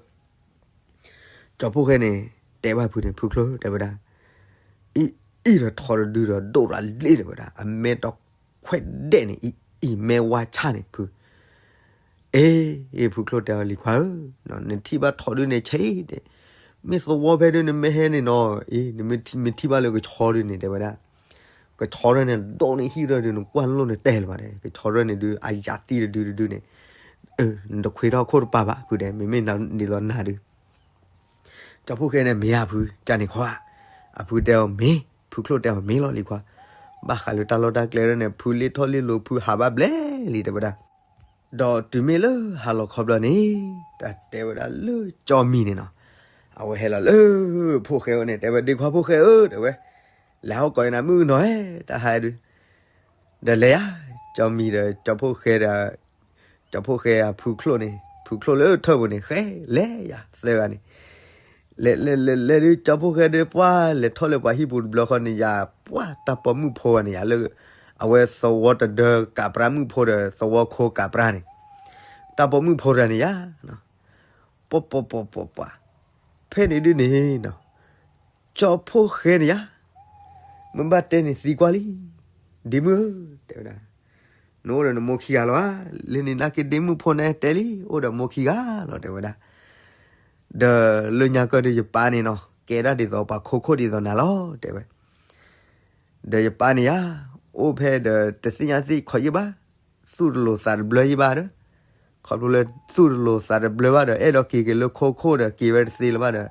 ကၠီဖိၣ်ဃဲန့ၣ် တဲဘၣ်ဖုန့ၣ် ဖုချိၣ် တဲဝဲဒၣ်, အံၤ အံၤဒီးထိးတဒုဒီးဒိၣ်တၢ်လ့ တဲဝဲဒၣ်, အမဲတခွဲဒဲးန့ၣ် အံၤ အံၤမဲဝါဆၣ်န့ၣ်ဖု အ့ ဖုချိၣ်တဲအီၤ လံၤခွါဧၢ, နထံၣ်ဘၣ်ထိးဒုန့ၣ်ဆဲးဒဲး, မ့ၢ်သဝီဖဲဒုန့ၣ်မ့ၢ်ဟဲန့ၣ်နီၤ, အ့ နမ့ၢ်ထံၣ်ဘၣ်လၢကဆီဒုန့ၣ် တဲဝဲဒၣ်, ကဆီဒုန့ၣ် ဒိၣ်န့ၢ်ဟံၣ်ဒုန့ၣ် နကွၢ်လိၣ်န့ၣ်တဲလၢၤဘၣ်န့ၣ်, ကဆီဒုန့ၣ်ဒု အယၤသံတဒုတဒုန့ၣ်, နတခွ့ထီၣ်ခိၣ်တပၤဘၣ် ဖုတဲ, မ့မ့ၢ်ဒ်သိးနၤဒု ကၠီဖိၣ်ဃဲန့ၣ် မ့ၢ်ဧါဖု ကၢ်န့ၣ်ခွါ, အဖုတဲအီၤမ့ၢ်, ဖုချိၣ်တဲအီၤမ့ၢ်လီၤ လံၤခွါ, ဘၣ်ဃးလၢတၢ်လီၢ်တၢ်ကျဲဒၣ်န့ၣ် ဖုလ့ၣ်ထီၣ်လ့ၣ်လိၤ ဖုဟးဘၣ်ဘျဲၣ်လံ တဲဝဲဒၣ်. ဒီးတုၤမ့ၢ်လၢဟါလီၤခီဘျီန့ၣ် တၢ်တဲဝဲဒၣ်လၢကၠီမံၤန့ၣ်နီၤ, အဝဲဟဲလီၤလၢဖိၣ်ဃဲဝဲန့ၣ် တဲဝဲ ဒ့ခွါဖိၣ်ဃဲဧၢ တဲဝဲ, လဲၤဟီၣ်ကိးအံၤနၤမုၣ်နီၤ တၢ်ဟးဒု ဒီးလဲၤယါ, ကၠီမံၤဒီးကၠီဖိၣ်ဃဲဒီး ကၠီဖိၣ်ဃဲအဖုချိၣ်န့ၣ် ဖုချိၣ်လၢထၢၣ်ပူၤန့ၣ် ဃဲလဲၤယၤသၢဂၤန့ၣ်, လဲၤလဲၤလဲၤလဲၤဒု ကၠီဖိၣ်ဃဲဒု ပှၢ်လဲၤထီၣ်လၢပှၤဟံၣ်ပူၤတဘျီဃီန့ၣ်ယၤ ပှၢ်တၢ်ပိာ်မုၣ်ဖိဂၤန့ၣ်ယၤလၢ အဝဲသဝီတဒၢကးပြါမုၣ်ဖိဒီး သဝီခိကးပြါန့ၣ်, တၢ်ပိာ်မုၣ်ဖိတဂၤန့ၣ်ယၤ ပှၤပှၤပှၤပှၤပှၤ, ဖဲန့ၣ်ဒုန့ၣ်နီၤ, ကၠီဖိၣ်ဃဲန့ၣ်ယၤ မ့ၢ်ဘၣ်တဲန့ၣ်သံကွၢ်လံ, ဒ့မုၣ်ဧၢ တဲဝဲဒၣ်, နအိၣ်ဒီးနမိၢ်ခံဂၤလီၤဧါ, လၢန့ၣ်နာ်က့ဒ့မုၣ်ဖိန့ၣ်တဲလံ အိၣ်ဒီးမိၢ်ခံဂၤလီၤ တဲဝဲဒၣ်, ဒီးလၢညါကၢၢ်ဒီးယပၢ်န့ၣ်နီၤ ကဲဒၣ်ဒ်သိးပှၤခိခိၣ်ဒ်သိးနၤလီၤ တဲဝဲ ဒီးယပၢ်န့ၣ်ယၤ အိၣ်ဖဲဒီးတသ့ၣ်ညါသ့ၣ်ခီယ့ၣ်ဘၣ်, သူၣ်တလိၤသးတဘျၢယ့ၣ်ဘၣ်ဒီး, ခီဖျိလၢသူၣ်တလိၤသးတဘျၢဘၣ်ဒီး အဲၣ်ဒိးက့ၤက့ၤလၢခိခိၣ်ဒီးက့ၤဝဲတသ့လၢၤဘၣ်ဒီး,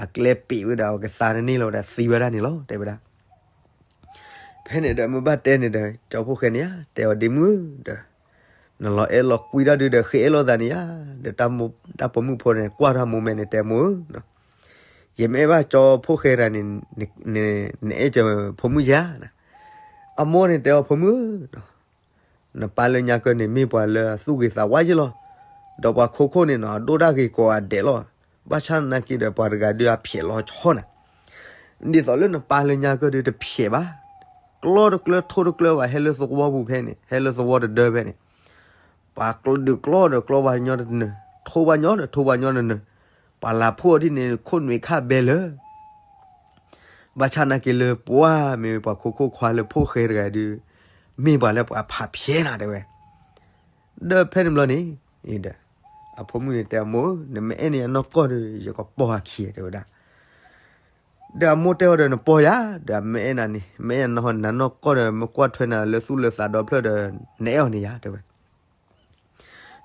အကျဲပံးဝဲဒီး အကသါတန့ၢ်လၢၤဝဲဒီး သံဝဲဒၣ်န့ၣ်လီၤ တဲဝဲဒၣ်. ဖဲန့ၣ်ဒီးမ့ၢ်ဘၣ်တဲန့ၣ်ဒီး ကၠီဖိၣ်ဃဲန့ၣ်ယၤ တဲအီၤဒ့မုၣ်ဧၢဒီး, နလီၤအဲၣ်လီၤကွံတၢ်ဒုးဒီး ဃ့အဲၣ်လိာ်သးန့ၣ်ယါ, ဒီးတၢ်မိၢ်, တၢ်ပိာ်မုၣ်ဖိန့ၣ် ကွၢ်ထီၣ်အမိၢ်မဲာ်န့ၣ် တဲမိၢ်ဧၢ, ယမ့ၢ်အဲၣ်ဘၣ်ကၠီဖိၣ်ဃဲတဂၤန့ၣ်, နအဲၣ်ကၠီဖိမုၣ်ယါ. အမိၢ်န့ၣ်တဲအီၤ ဖိမုၣ်ဧၢ, နပၢ်လၢညါကၢၢ်န့ၣ် မ့ၢ်ပှၤလၢအသူၣ်ဂ့ၤသးဝါယဲလီၤ. ဒီးပှၤခိခိၣ်န့ၣ်နီၤ အဒိၣ်တၢ်ဂ့ၤကိးဂၤဒဲးလီၤ. ဘၣ်ဆၣ်သနာ်က့ဒီး ပှၤတဂၤဒုးအဖျဲးလီၤဆီနၤ. ဒ်သိးလၢနပၢ်လၢညါကၢၢ်ဒုးတဖျဲးဘၣ်. ကျီတကျၢထိတကျၢဘၣ် ဟဲလၢသဝီပူၤဖဲန့ၣ်, ဟဲလၢသဝီတဒၢဖဲန့ၣ်, ပှၤဒုးကျီဒီးကျီပှၤညီတနၢၤ, ထိပှၤညီဒီးထိပှၤညီတနၢၤ, ပှၤလၢဖှိၣ်အီၤဒ်န့ၣ် ခိၣ်နွံခါဘဲလၢ ဘၣ်ဆၣ်သနာ်က့လၢပှၤမ့ၢ်ပှၤခိခိၣ်ခွါလၢဖိၣ်ဃဲတဂၤဒုး, မ့ၢ်ပှၤလၢပှၤဖးဖျဲးနၤတဲဝဲ. ဒီးဖဲန့ၣ်ဘျီန့ၣ်, ဒီး, အဖိမုၣ်န့ၣ်တဲအမိၢ်ဧၢ, နမ့ၢ်အဲၣ်န့ၢ်ယနီၢ်ကီၢ်ဒီး ယကပီၢ်အခံတဲဝဲဒၣ်. ဒီးအမိၢ်တဲအီၤဒီး နပီၢ်ယၤ, ဒီးမ့ၢ်အဲၣ်နၤန့ၣ်, မ့ၢ်အဲၣ်နၤဟီ နနီၢ်ကီၢ်ဒီး မ့ၢ်ကွၢ်ထွဲနၤလၢသူၣ်လၢသးဒီဖျၢၣ်ဒီး နအဲၣ်အီၤန့ၣ်ယၤတဲဝဲ.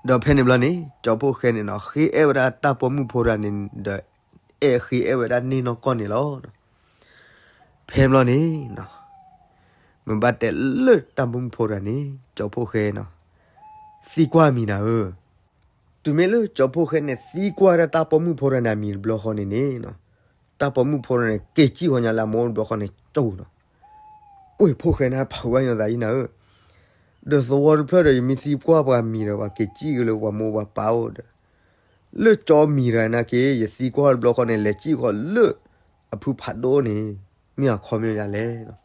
ဒီးဖဲန့ၣ်ဘျီန့ၣ် ကၠီဖိၣ်ဃဲန့ၣ်နီၤ ဃ့အဲၣ်ဝဲဒၣ်တၢ်ပိာ်မုၣ်ဖိတဂၤန့ၣ်ဒီး အဲၣ်ဃ့အဲၣ်ဝဲဒၣ်န့ၢ်နီၢ်ကီၢ်န့ၣ်လီၤ. ဖဲန့ၣ်ဘျီန့ၣ်နီၤ, မ့ၢ်ဘၣ်တဲလၢတၢ်ပိာ်မုၣ်ဖိတဂၤန့ၣ် ကၠီဖိၣ်ဃဲနီၤ, သံကွၢ်မံၤနၤဧၢ. တုၤမ့ၢ်လၢကၠီဖိၣ်ဃဲန့ၣ် သံကွၢ်ဒၣ်တၢ်ပိာ်မုၣ်ဖိတဂၤန့ၣ်အမံၤတဘျီဃီန့ၣ်န့ၣ်နီၤ, တၢ်ပိာ်မုၣ်ဖိတဂၤန့ၣ် က့ၤစံၣ်ဃီညါလၢအမိၢ်တဘျီဃီန့ၣ် ကၠိနီၤ, အိၣ်ဖိၣ်ဃဲန့ၣ် ဖးဝဲညီသးယံနၤဧၢ, ဒီးသဝီတဖျၢၣ်ဒီး ယမ့ၢ်သံကွၢ်ပှၤမံၤဒီး ပှၤက့ၤစံၣ်က့ၤလၢပှၤမိၢ်ပှၤပၢ်အိၣ်ဒီး, လၢကၠီမံၤတဂၤနာ်က့ ယသံကွၢ်တဘျီဃီန့ၣ် လဲၤစံၣ်ဃီလၢအဖုဖးဒိၣ်န့ၣ် မ့ၢ်အခီပညီဒ်လဲၣ်.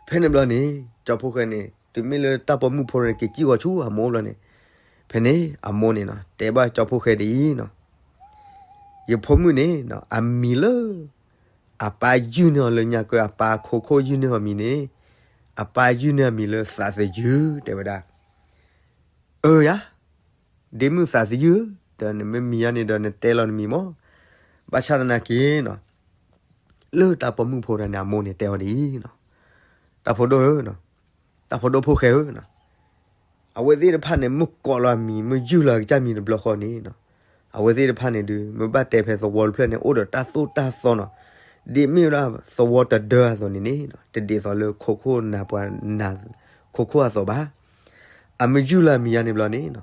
ဖဲန့ၣ်ဘျီန့ၣ် ကၠီဖိၣ်ဃဲန့ၣ် တုၤမ့ၢ်လၢတၢ်ပိာ်မုၣ်ဖိန့ၣ် က့ၤစံၣ်ဃီဆူအမိၢ်ဘျီန့ၣ်, ဖဲန့ၣ်အမိၢ်န့ၣ်နီၤ တဲဘၣ်ကၠီဖိၣ်ဃဲဒ်အံၤနီၤ, ယဖိမုၣ်န့ၣ် အမံၤလၢ အပၢ်ယုၢ်န့ၢ်အီၤလၢညါကၢၢ် အပၢ်ခိခိၣ်ယုၢ်န့ၢ်အီၤမံၤန့ၣ်, အပၢ်ယုၢ်န့ၢ်အမံၤလၢသးသယုၢ်တဲဝဲဒၣ်. အၢယၤ, ဒ့မုၣ်သးသယုၢ်ဧၢ, ဒီးနမ့ၢ်မံၤယါန့ၣ်ဒီး နတဲလီၤနမံၤမး, ဘၣ်ဆၣ်သနာ်က့နီၤ, လၢတၢ်ပိာ်မုၣ်ဖိတဂၤန့ၣ် အမိၢ်န့ၣ်တဲအီၤဒ်အံၤနီၤ, တၢ်ဖိဒိၣ်ဧၢ, တၢ်ဖိဒိၣ်ဖိၣ်ဃဲဧၢ, အဝဲသ့ၣ်တဖၣ်န့ၣ် မ့ၢ်ကိးလီၤအမံၤ မ့ၢ်ယုၢ်လီၤအကစၢ်မံၤတဘျီဃီန့ၣ်နီၤ, အဝဲသ့ၣ်တဖၣ်န့ၣ်ဒုး မ့ၢ်ဘၣ်တဲဖဲသဝီတဖျၢၣ်န့ၣ် အိၣ်ဒီးတၢ်သိၣ်တၢ်သီနီၤ, ဒ်မ့ၢ်ဝဲဒၣ်သဝီတဒၢအသိးန့ၣ်န့ၣ်, တဒ်သိးလၢခိခိၣ်နၤပှၤနၤ ခိခိၣ်အသိးဘၣ်. အမ့ၢ်ယုၢ်လီၤအမံၤယါန့ၣ်ဘျီန့ၣ်နီၤ,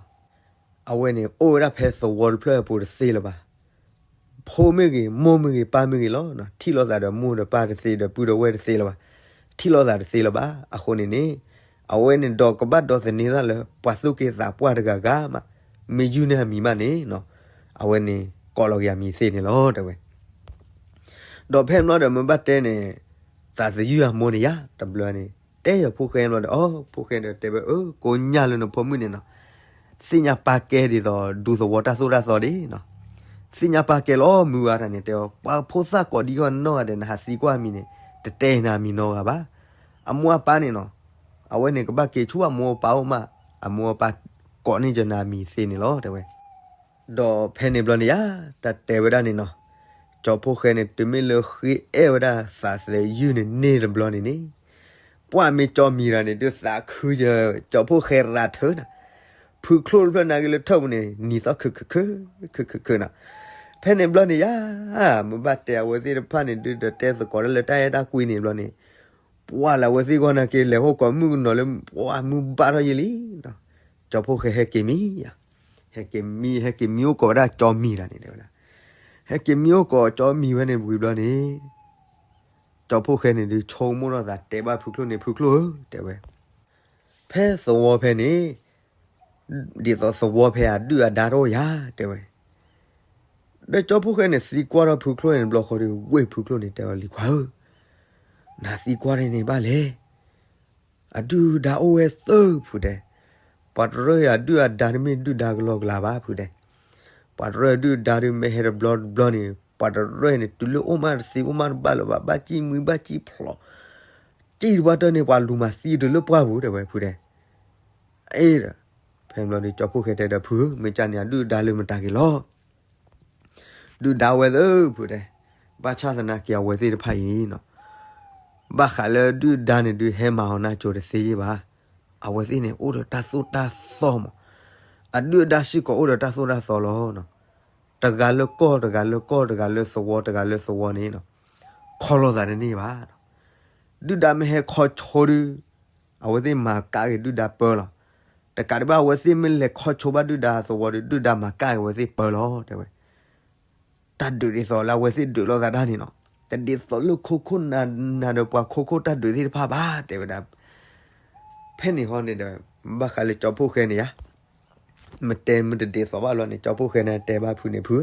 အဝဲန့ၣ်အိၣ်ဝဲဒၣ်ဖဲသဝီတဖျၢၣ်အပူၤတသ့လၢၤဘၣ်. ဖိမ့ၢ်ဂ့ၤ, မိၢ်မ့ၢ်ဂ့ၤ, ပၢ်မ့ၢ်ဂ့ၤလီၤ, ထံၣ်လိာ်သးဒီးမိၢ်ဒီးပၢ်တသ့, ဒီးပုၢ်ဒီးဝဲၢ်တသ့လၢၤဘၣ်. ထံၣ်လိာ်သးတသ့လၢၤဘၣ်. အဃိန့ၣ်န့ၣ်, အဝဲန့ၣ်ဒီးကဘၣ်ဒိးသန့ၤသးလၢ ပှၤသူၣ်က့သးပှၢ်တဂၤဂၤမး, မ့ၢ်ယုၢ်န့ၢ်အမံၤမးန့ၣ်နီၤ, အဝဲန့ၣ်ကိးလီၤက့ၤအမံၤသ့န့ၣ်လီၤ တဲဝဲ. ဒီးဖဲန့ၣ်ဘျီဒီး မ့ၢ်ဘၣ်တဲန့ၣ်, သးသယုၢ်အမိၢ်န့ၣ်ယါတဘျီန့ၣ်, တဲယဖိၣ်ဃဲဘျီဒီး, အီ ဖိၣ်ဃဲဒီးတဲဝဲ, အၢ ကိးညၢ်လၢနဖိမုၣ်န့ၣ်နီၤ, သ့ၣ်ညါပာ်ကဲဒ်သိး ဒူသဝီတၢ်သိၣ်တၢ်သီဒၣ်နီၤ, သ့ၣ်ညါပာ်ကဲလီၤမုၢ်ဝါတၢ်န့ၣ် တဲအီၤ, ပှၤဖိသၣ်ကိးဒံကီၢ်နီၢ်ဂၤဒဲး နဟးသံကွၢ်မံၤန့ၣ်, တတဲနၤမံၤနီတဂၤဘၣ်. အမိၢ်အပၢ်န့ၣ်နီၤ, အဝဲန့ၣ်ကဘၣ်က့ၤဆူအမိၢ်အပၢ်အိၣ်မး, အမိၢ်အပၢ်ကိးန့ၢ်က့ၤနၤမံၤသ့န့ၣ်လီၤ တဲဝဲ. ဒီးဖဲန့ၣ်ဘျီန့ၣ်ယါ, တၢ်တဲဝဲဒၣ်န့ၣ်နီၤ, ကၠီဖိၣ်ဃဲန့ၣ် တုၤမ့ၢ်လၢဃ့အဲၣ်ဝဲဒၣ်သးသယုၢ်န့ၣ်န့ၢ်တဘျီန့ၣ်န့ၣ်, ပှၢ်မ့ၢ်ကၠီမံၤတဂၤန့ၣ် ဒုးသးခုယၢၤ ကၠီဖိၣ်ဃဲရၤထၢနၤ, ဖုချိၣ်တဖျၢၣ်နာ်က့လၢထၢၣ်ပူၤန့ၣ် နံၤသီခုခုခု, ခုခုခုနီၤ. ဖဲန့ၣ်ဘျီန့ၣ်ယါ, မ့ၢ်ဘၣ်တဲအဝဲသ့ၣ်တဖၣ်န့ၣ် ဒုးဒီးတဲသကိးတၢ်လၢတၢ်အဲၣ်တၢ်ကွံန့ၣ်ဘျီန့ၣ်, ပှၢ်လၢအဝဲသ့ၣ်ဂီၢ်နာ်က့ လဲၤဟီၣ်ကိးမုၣ်ကနီၤလၢ ပှၢ်မုၢ်ဘၣ်ထီၣ်ယံာ်လံနီၤ, ကၠီဖိၣ်ဃဲဟဲက့ၤမံယါ, ဟဲက့ၤမံ, ဟဲက့ၤမံအိၣ်ကိးဝဲဒၣ်ကၠီမံၤတဂၤန့ၣ် တဲဝဲဒၣ်. ဟဲက့ၤမံအိၣ်ကိးကၠီမံၤဝဲန့ၣ်ဝံၤဘျီန့ၣ်, ကၠီဖိၣ်ဃဲန့ၣ်ဒုးဆိကမိၣ်ထီၣ်သး တဲဘၣ်ဖုချိၣ်န့ၣ်, ဖုချိၣ်ဧၢ, တဲဝဲ, ဖဲသဝီဖဲန့ၣ်, ဒ်သိးသဝီဖဲအဒုၣ်အဒါတအိၣ်ယါ, တဲဝဲ. ဒီးကၠီဖိၣ်ဃဲန့ၣ် သံကွၢ်ထီၣ်ဖုချိၣ်န့ၣ်တဘျီဃီဒီး ဝ့ၢ်ဖုချိၣ်န့ၣ် တဲအီၤ, လံၤခွါဧၢ, နသံကွၢ်ဒ်န့ၣ်ဘၣ်လဲၣ်. အဒုၣ်ဒါအိၣ်ဝဲသၢဖုတဲ, ပှၤတရၢၢ်အဒုၣ်အဒါတမ့ၢ်ဒုၣ်ဒါကလီကလီဘၣ်ဖုတဲ, ပှၤတရၢၢ်အဒုၣ်အဒါဒုးမ့ၢ်ဟဲတဘျီတဘျီန့ၣ် ပှၤတရၢၢ်န့ၣ် တုၤလၢအိၣ်မးတသ့ အိၣ်မးတဘၣ်လၢၤဘၣ်, ဘၣ်စံၣ်မှံဘၣ်စံၣ်ဖျိး, စံၣ်တဘၣ်တၢၢ်န့ၣ် ပှၤလူၤမၤသံတုၤလၢပှၢ်ပူၤ တဲဝဲဖုတဲ. အ့ဒီး, ဖဲန့ၣ်ဘျီဒီး ကၠီဖိၣ်ဃဲတဲဒီး ဖုဧၢ, မ့ၢ်ကၢ်န့ၣ် အဒုၣ်အဒါလၢမတၤက့ၤလီၤ. ဒုၣ်ဒါဝဲသၢဖုတဲ, ဘၣ်ဆၣ်သနာ်က့အဝဲသ့ၣ်တဖၣ်အံၤနီၤ, ဘၣ်ဃးလၢဒုၣ်ဒါန့ၣ်ဒုး ဟဲမၤအီၤနၢ်ကၠိတသ့ယ့ၢ်ဘၣ်. အဝဲသ့ၣ်န့ၣ် အိၣ်ဒီးတၢ်သိၣ်တၢ်သီမး, အဒုၣ်အဒါစ့ၢ်ကီးအိၣ်ဒီးတၢ်သိၣ်တၢ်သီလီၤ. တဂၤလၢကီၢ် တဂၤလၢကီၢ် တဂၤလၢသဝီ တဂၤလၢသဝီန့ၣ် ခီလိာ်သးတန့ၢ်ဘၣ်. ဒုၣ်ဒါမ့ၢ်ဟဲခီဆိဒုး, အဝဲသ့ၣ်မၤကးက့ၤဒုၣ်ဒါပၢလီၤ. တကးဒံးဘၣ် အဝဲသ့ၣ်မ့ၢ်လဲၤခီဆိဘၣ်ဒုၣ်ဒါသဝီဒီး ဒုၣ်ဒါမၤကၣ်က့ၤအဝဲသ့ၣ်ပၢလီၤ တဲဝဲ. တၢ်ဒုးဒ်သိးလၢအဝဲသ့ၣ်ဒုးလိာ်သးတၢ်န့ၣ်နီၤ, တဒ်သိးလၢခိခိၣ်နၤနၤဒီးပှၤခိခိၣ်တၢ်ဒုးသ့ၣ်တဖၣ်ဘၣ် တဲဝဲဒၣ်. ဖဲန့ၣ်ဟီန့ၣ်ဒီး ဘၣ်ဃးလၢကၠီဖှိၣ်ဃဲန့ၣ်ယါ, မ့ၢ်တဲမ့ၢ်တဒ်သိးဘၣ်လီၤန့ၣ် ကၠီဖှိၣ်ဃဲန့ၣ်တဲဘၣ်ဖုန့ၣ် ဖု,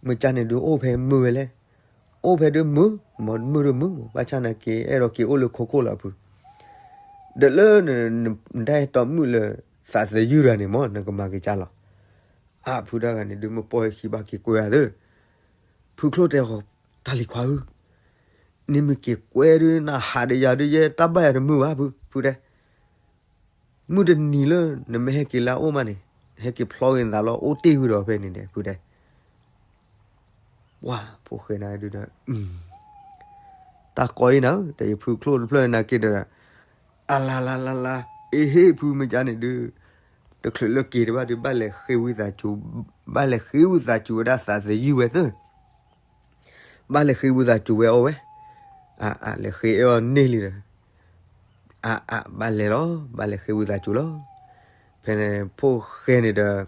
မ့ၢ်ကၢ်န့ၣ်ဒုးအိၣ်ဖဲမုာ်ဝဲလဲၣ်, အိၣ်ဖဲဒုးမုာ်, မ့ၢ်မုာ်ဒုးမုာ်, ဘၣ်ဆၣ်နာ်က့ အဲၣ်ဒိးက့ၤအိၣ်လၢခိခိၣ်လီၤဖု, ဒီးလၢ နတၢ်အဲၣ်တီမုၣ်လၢ သးသယုၢ်တဂၤန့ၣ်မ့ၢ် နကမၤက့ၤကၢ်လီၤ. အါ ဖုတဂၤန့ၣ်ဒုး မ့ၢ်ပိာ်ဟဲခံဘၣ်က့ၤကွဲအသး, ဖုချိၣ်တဲဃီၤ တၢ်လံၤခွါဧၢ, နမ့ၢ်က့ၤကွဲဒုး နဟးဒီးယၤဒုး ယဲတၢ်ဘၣ်ယၤတမုာ်ဘၣ်ဖု, ဖုတဲ မုၢ်တနံၤလၢ နမ့ၢ်ဟဲက့ၤလၢအအိၣ်မးန့ၣ်, ဟဲက့ၤဖျီက့ၤနသးလီၤ အိၣ်တ့ၢ်ဝံၤဒီးဖဲန့ၣ်ဒီး ဖုတဲ, ပှၢ်ဖိၣ်ဃဲနၤဒုးဒီး တၢ်ကီအံၤနၤဧၢ, ဒီးယဖုချိၣ်တဖျၢၣ်နာ်က့ဒီး, အလါလါလါလါ, အ့ဟ့ၣ် ဖုမ့ၢ်ကၢ်န့ၣ်ဒုး, တချုးလၢက့ၤတဘၣ်ဒုး ဘၣ်လဲၤဃ့ဝံသးစူၤ, ဘၣ်လဲၤဃ့ဝံသးစူၤဝဲဒၣ်သးသယုၢ်ဝဲသ့ၣ်, ဘၣ်လဲၤဃ့ဝံသးစူၤဝဲအီၤဝဲ, အါအါ လဲၤဃ့အီၤန့ၢ်လံဒီး အါအါ ဘၣ်လဲၤလီၤ, ဘၣ်လဲၤဃ့ဝံသးစူၤလီၤ. ဖဲန့ၣ်ဖိၣ်ဃဲန့ၣ်ဒီး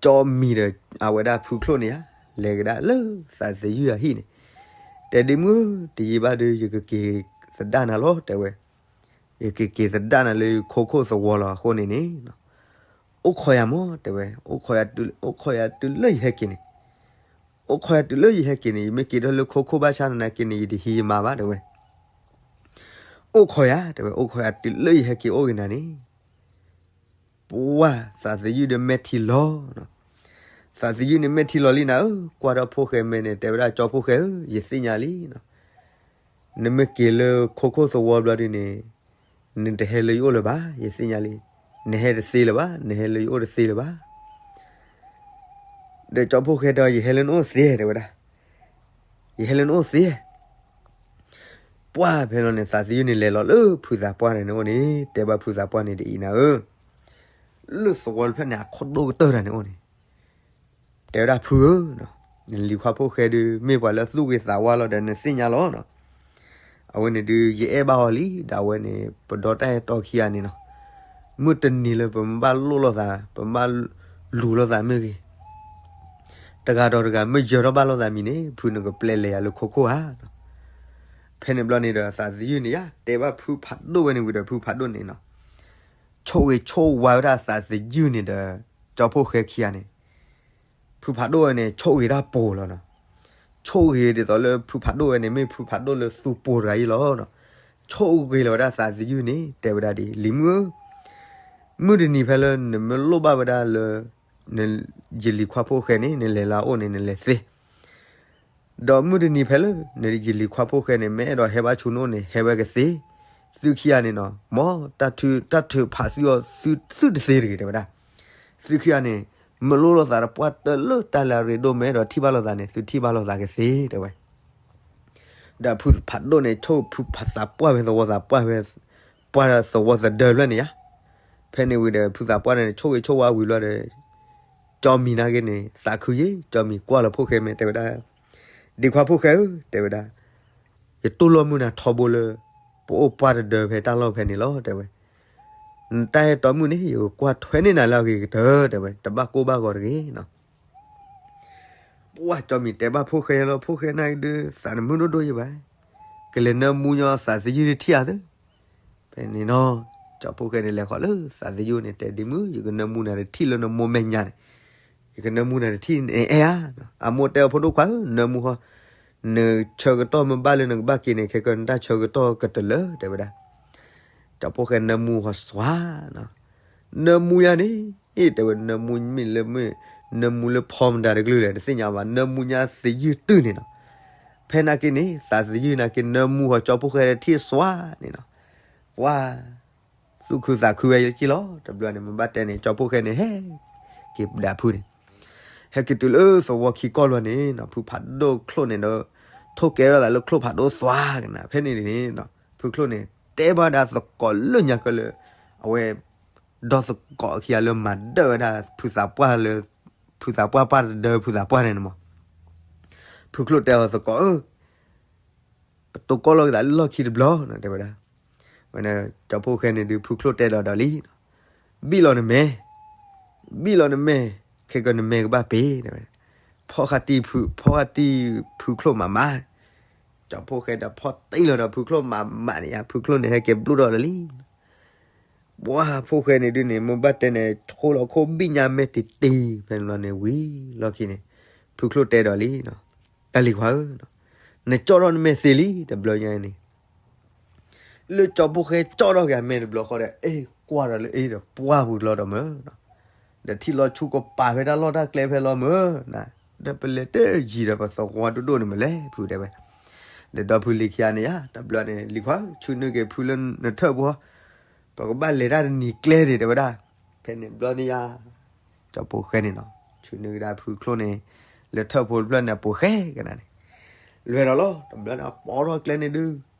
ကၠီမံၤဒီး အဝဲဒၣ်ဖုချိၣ်န့ၣ်ဧါ, လဲၤကဒါလၢသးသယုၢ်အဟံၣ်န့ၣ်, တဲဒ့မုၣ်ဧၢ, တယံာ်ဘၣ်ဒီး ယကက့ၤသဒၣ်နၤလီၤ တဲဝဲ, ယကက့ၤသဒၣ်နၤလၢခိခိၣ်သဝီလီၤအဃိန့ၣ်န့ၣ်, အိၣ်ခိးယၤမး တဲဝဲ, အိၣ်ခိးယၤတုၤလၢယဟဲက့ၤန့ၣ်, အိၣ်ခိးယၤတုၤလၢယဟဲက့ၤန့ၣ် ယမ့ၢ်က့ၤထီၣ်လၢခိခိၣ်ဘၣ်ဆၣ်သနာ်က့န့ၣ် ယတဟံးယမါဘၣ် တဲဝဲ. အိၣ်ခိးယၤ တဲဝဲ, အိၣ်ခိးယၤတုၤလၢယဟဲက့ၤအိၣ်က့ၤနၤန့ၣ်, ပှၢ်သးသယုၢ်ဒီးမဲာ်ထံလီၤ, သးသယုၢ်န့ၣ်မဲာ်ထံလီၤလံနၤဧၢ, ကွၢ်ထီၣ်ဖိၣ်ဃဲမဲာ်န့ၣ် တဲဝဲဒၣ်ကၠီဖိၣ်ဃဲဧၢ, ယသ့ၣ်ညါလံ နမ့ၢ်က့ၤလၢခိခိၣ်သဝီဘျီဒုန့ၣ်, နတဟဲလၢယအိၣ်လၢၤဘၣ်, ယသ့ၣ်ညါလံ, နဟဲတသ့လၢၤဘၣ်, နဟဲလၢယအိၣ်တသ့လၢၤဘၣ်. ဒီးကၠီဖိၣ်ဃဲဒီး ယဟဲလၢနအိၣ်သ့ တဲဝဲဒၣ်, ယဟဲလၢနအိၣ်သ့. ပှၢ်ဖဲလီၤန့ၣ် သးသယုၢ်န့ၣ်လဲၤလီၤလၢဖုသးပှၢ်န့ၣ်အိၣ်န့ၣ်, တဲဘၣ်ဖုသးပှၢ်န့ၣ်ဒ်အံၤနၤဧၢ, လၢသဝီတဖျၢၣ်န့ၣ် အခိၣ်ဒိၣ်ကတၢၢ်တၢ်န့ၣ်အိၣ်န့ၣ်, တဲဝဲဒၣ်ဖုဧၢ, နလံၤခွါဖိၣ်ဃဲဒုး မ့ၢ်ပှၤလၢသူၣ်ဂ့ၤသးဝါလီၤဒီး နသ့ၣ်ညါလီၤနီၤ. အဝဲန့ၣ်ဒုး ယအဲၣ်ဘၣ်အီၤလံ, ဒီးအဝဲန့ၣ် ပဒီတၢ်အဲၣ်တီခံဂၤန့ၣ်နီၤ, မုၢ်တနံၤလၢပမ့ၢ်ဘၣ်လိၣ်လိာ်သး, ပမ့ၢ်ဘၣ်လူၤလိာ်သးမ့ၢ်ဂ့ၤ, တဂၤဒီးတဂၤမ့ၢ်ယၢၤထီၣ်ဘၣ်လိာ်သးမံၤန့ၣ် ဖုနကပျဲလဲၤယၤလၢခိခိၣ်ဧါ. ဖဲန့ၣ်ဘျီန့ၣ်ဒီး သးသယုၢ်န့ၣ်ယါ တဲဘၣ်ဖုဖးဒိၣ်ဝဲန့ၣ်ဝံၤဒီး ဖုဖးဒိၣ်န့ၣ်နီၤ, ဆိၣ်ဂ့ၤဆိၣ်ဝါဝဲဒၣ်သးသယုၢ်န့ၣ်ဒီး ကၠီဖိၣ်ဃဲခံဂၤန့ၣ်, ဖုဖးဒိၣ်ဝဲန့ၣ် ဆိၣ်ဂ့ၤတၢ်ပိာ်လီၤနီၤ. ဆိၣ်ဂ့ၤဒ်သိးလၢဖုဖးဒိၣ်ဝဲန့ၣ် မ့ၢ်ဖုဖးဒိၣ်လၢသူပိာ်တဂၤအံၤလီၤနီၤ. ဆိၣ်ဂ့ၤလီၤဝဲဒၣ်သးသယုၢ်န့ၣ် တဲဝဲဒၣ်ဒ် လံၤမုၣ်ဧၢ, မုၢ်တနံၤဖဲလၢနမ့ၢ်လိၣ်ဘၣ်ဝဲဒၣ်လၢ နယလံၤခွါဖိၣ်ဃဲန့ၣ် နလဲၤလၢအအိၣ်န့ၣ် နလဲၤသ့ ဒီးမုၢ်တနံၤဖဲလၢ နယလံၤခွါဖိၣ်ဃဲန့ၣ် မ့ၢ်အဲၣ်ဒိးဟဲဘၣ်ဆူနအိၣ်န့ၣ် ဟဲဝဲကသ့, သုခံဂၤန့ၣ်နီၤ, မ်တၢ်ထုး တၢ်ထုးဖးသုအီၤ သုတသ့တဂ့ၤ တဲဝဲဒၣ်. သုခံဂၤန့ၣ် မ့ၢ်လိၣ်လိာ်သးတပှၢ်တၢၢ်လၢတၢ်လၢအရ့ဒိၣ် မ့ၢ်အဲၣ်ဒိးထံၣ်ဘၣ်လိာ်သးန့ၣ် သုထံၣ်ဘၣ်လိာ်သးကသ့ တဲဝဲ. ဒီးဖုဖးဒိၣ်န့ၣ် ဆိၣ်ဖုဖးသးပှၢ်ဖဲသဝီသးပှၢ်ဖဲ ပှၢ်သဝီသဒၢဖျၢၣ်န့ၣ်ယါ. ဖဲန့ၣ်ဝံၤဒီး ဖုသးပှၢ်န့ၣ် ဆိၣ်ဂ့ၤဆိၣ်ဝါဝံၤလီၤဒီး ကၠီမံၤနာ်က့န့ၣ် သးခုယ့ၣ်, ကၠီမံၤကွၢ်လီၤဖိၣ်ဃဲမဲာ် တဲဝဲဒၣ်, ဒံခွါဖိၣ်ဃဲဧၢ, တဲဝဲဒၣ်, ယတူၢ်လိာ်မုာ်နၤထီဘိလၢ ပအိၣ်ပှၢ်တဒၢဖဲတၢ်လီၢ်ဖဲန့ၣ်လီၤ တဲဝဲ. နတၢ်အဲၣ်တီမုၣ်န့ၣ် ယကကွၢ်ထွဲန့ၢ်နၤလၢအဂ့ၤကတၢၢ် တဲဝဲ, တဘၣ်ကိၢ်ဘၣ်ဂီၤတဂ့ၤနီၤ. ပှၢ်ကၠီမံၤတဲဘၣ်ဖိၣ်ဃဲလီၤ, ဖိၣ်ဃဲနာ်က့ဒုး သးနမုာ်ဒိၣ်ဒိၣ်ယဘၣ်, ကလဲၤနၢမူညီသးသယုၢ်တထံၣ်ဧါသၢ. ဖဲန့ၣ်နီၤ, ကၠီဖိၣ်ဃဲန့ၣ်လဲၤဃီၤလၢသးသယုၢ်န့ၣ် တဲဒ့မုၣ်, ယကနၢမူနၤတထံၣ်လၢနမိၢ်မဲာ်ညါန့ၣ်, ယကနၢမူနၤတထံၣ်န့ၣ်အဲၣ်ဧါ. အမိၢ်တဲအီၤဖိဒိၣ်ခွါဧၢ, နၢမူဃီ, နဆၢကတီၢ်မ့ၢ်ဘၣ်လၢနကဘၣ်က့ၤန့ၣ် ခဲကနတၢ်ဆၢကတီၢ်ကတလၢာ် တဲဝဲဒၣ်. ကၠီဖိၣ်ဃဲနၢမူဃီၤစွါနီၤ, နၢမူယၤန့ၣ်, အ့ တဲဝဲ နၢမူမ့ၢ်လၢမ့ၢ်, နၢမူလၢဖီမတၤတကလုာ်လဲၣ် တသ့ၣ်ညါဘၣ်, နၢမူညါသယုၢ်တုၢ်န့ၣ်နီၤ. ဖဲနာ်က့န့ၣ် သးသယုၢ်နာ်က့ နၢမူဃီၤကၠီဖိၣ်ဃဲတထံၣ်စွါန့ၣ်နီၤ. ပှၢ် သူၣ်ခုသးခုဝဲယက့ၢ်လီၤ, တဘျီန့ၣ် မ့ၢ်ဘၣ်တဲန့ၣ် ကၠီဖိၣ်ဃဲန့ၣ် ဟဲက့ၤဒၣ်ဖုန့ၣ်, ဟဲက့ၤတုၤလၢသဝီခံကီၢ်ဘျီန့ၣ်နီၤ, ဖုဖးဒိၣ်ချိၣ်န့ၣ်ဒီး ထိၣ်ကဲထီၣ်သးလၢချိၣ်ဖးဒိၣ်စွါကနၤ, ဖဲန့ၣ်န့ၣ်နီၤ ဖုချိၣ်န့ၣ် တဲဘၣ်ဒၣ်သကိးလၢညါကၢလၢ အဝဲ ဒီသကိးခံဂၤလၢမၤဒၢၣ်ဝဲဒၣ်ဖုသးပှၢ်လၢ ဖုသးပှၢ်ပၢ်တဒၢဖုသးပှၢ်န့ၣ်မး. ဖုချိၣ်တဲအီၤသကိးဧၢ, ပတိၢ်ကီၢ်လီၤက့ၤသးလၢလီၢ်ခံတဘျီနီၤ တဲဝဲဒၣ်. ဝဲန့ၣ် ကၠီဖိၣ်ဃဲန့ၣ်ဒုး ဖုချိၣ်တဲဒီးဒီးလံနီၤ. ဘံၣ်လီၤနမဲာ်, ဘံၣ်လီၤနမဲာ်, ခဲကနမဲာ်ကဘၣ်ပ့ၤ, ဖီၣ်ဃာ်တံၢ်ဖု, ဖီၣ်ဃာ်တံၢ်ဖုချိၣ်မးမး, ကၠီဖှိၣ်ဃဲဒီးဖီၣ်တံၢ်လီၤဒီးဖုချိၣ်မးမးန့ၣ်ယါ, ဖုချိၣ်န့ၣ် ဟဲက့ၤဘျိၣ်ထီၣ်လၢာ်လံ. ပှၢ်ဖှိၣ်ဃဲန့ၣ်ဒုးန့ၣ် မ့ၢ်ဘၣ်တဲန့ၣ် ဆိလီၤခိၣ်ဘံၣ်ညါမဲာ်တံၢ်တံၢ် ဖဲန့ၣ်ဘျီန့ၣ်ဝံၤလီၢ်ခံန့ၣ်, ဖုချိၣ်တဲဒီးလံ, တၢ်လံၤခွါဧၢ, နကၠီၣ်ထီၣ်နမဲာ်သ့လံ တဘျီညါန့ၣ် လၢကၠီဖှိၣ်ဃဲကၠီၣ်ထီၣ်က့ၤအမဲာ်တဘျီဃီဒီး အ့ၣ်ကွၢ်ဒီးလၢအ့ၣ်ဒီးပှၢ်ပူၤလီၤဒီးမၢ်, ဒီးထံၣ်လီၤဆူကပၤဖဲတၢ်လီၢ်တၢ်ကျဲဖဲလီၤမၢ်, ဒီးပလဲၤတယံၤဒီးပသဝီဒိၣ်ဒိၣ်န့ၣ်မးလဲၣ် ဖုတဲဝဲ, ဒီးဒီဖုလံၤခံဂၤန့ၣ်ယါ, တဘျီန့ၣ် လံၤခွါ ဆူနုာ်က့ၤဖုလၢနထၢၣ်ဖိ, ပကဘၣ်လဲၤတၢ်တနံၤကျဲန့ၣ် တဲဝဲဒၣ်, ဖဲန့ၣ်ဘျီန့ၣ်ယါ ကၠီဖှိၣ်ဃဲန့ၣ်နီၤ ဆူနုာ်ကဒါဖုချိၣ်န့ၣ် လၢထၢၣ်ဖိတဖျၢၣ်န့ၣ် အပူၤဃဲကနၤန့ၣ်, လဲၤဒီးလီၤ တဘျီန့ၣ် ပိာ်ထီၣ်ကျဲန့ၣ်ဒုး,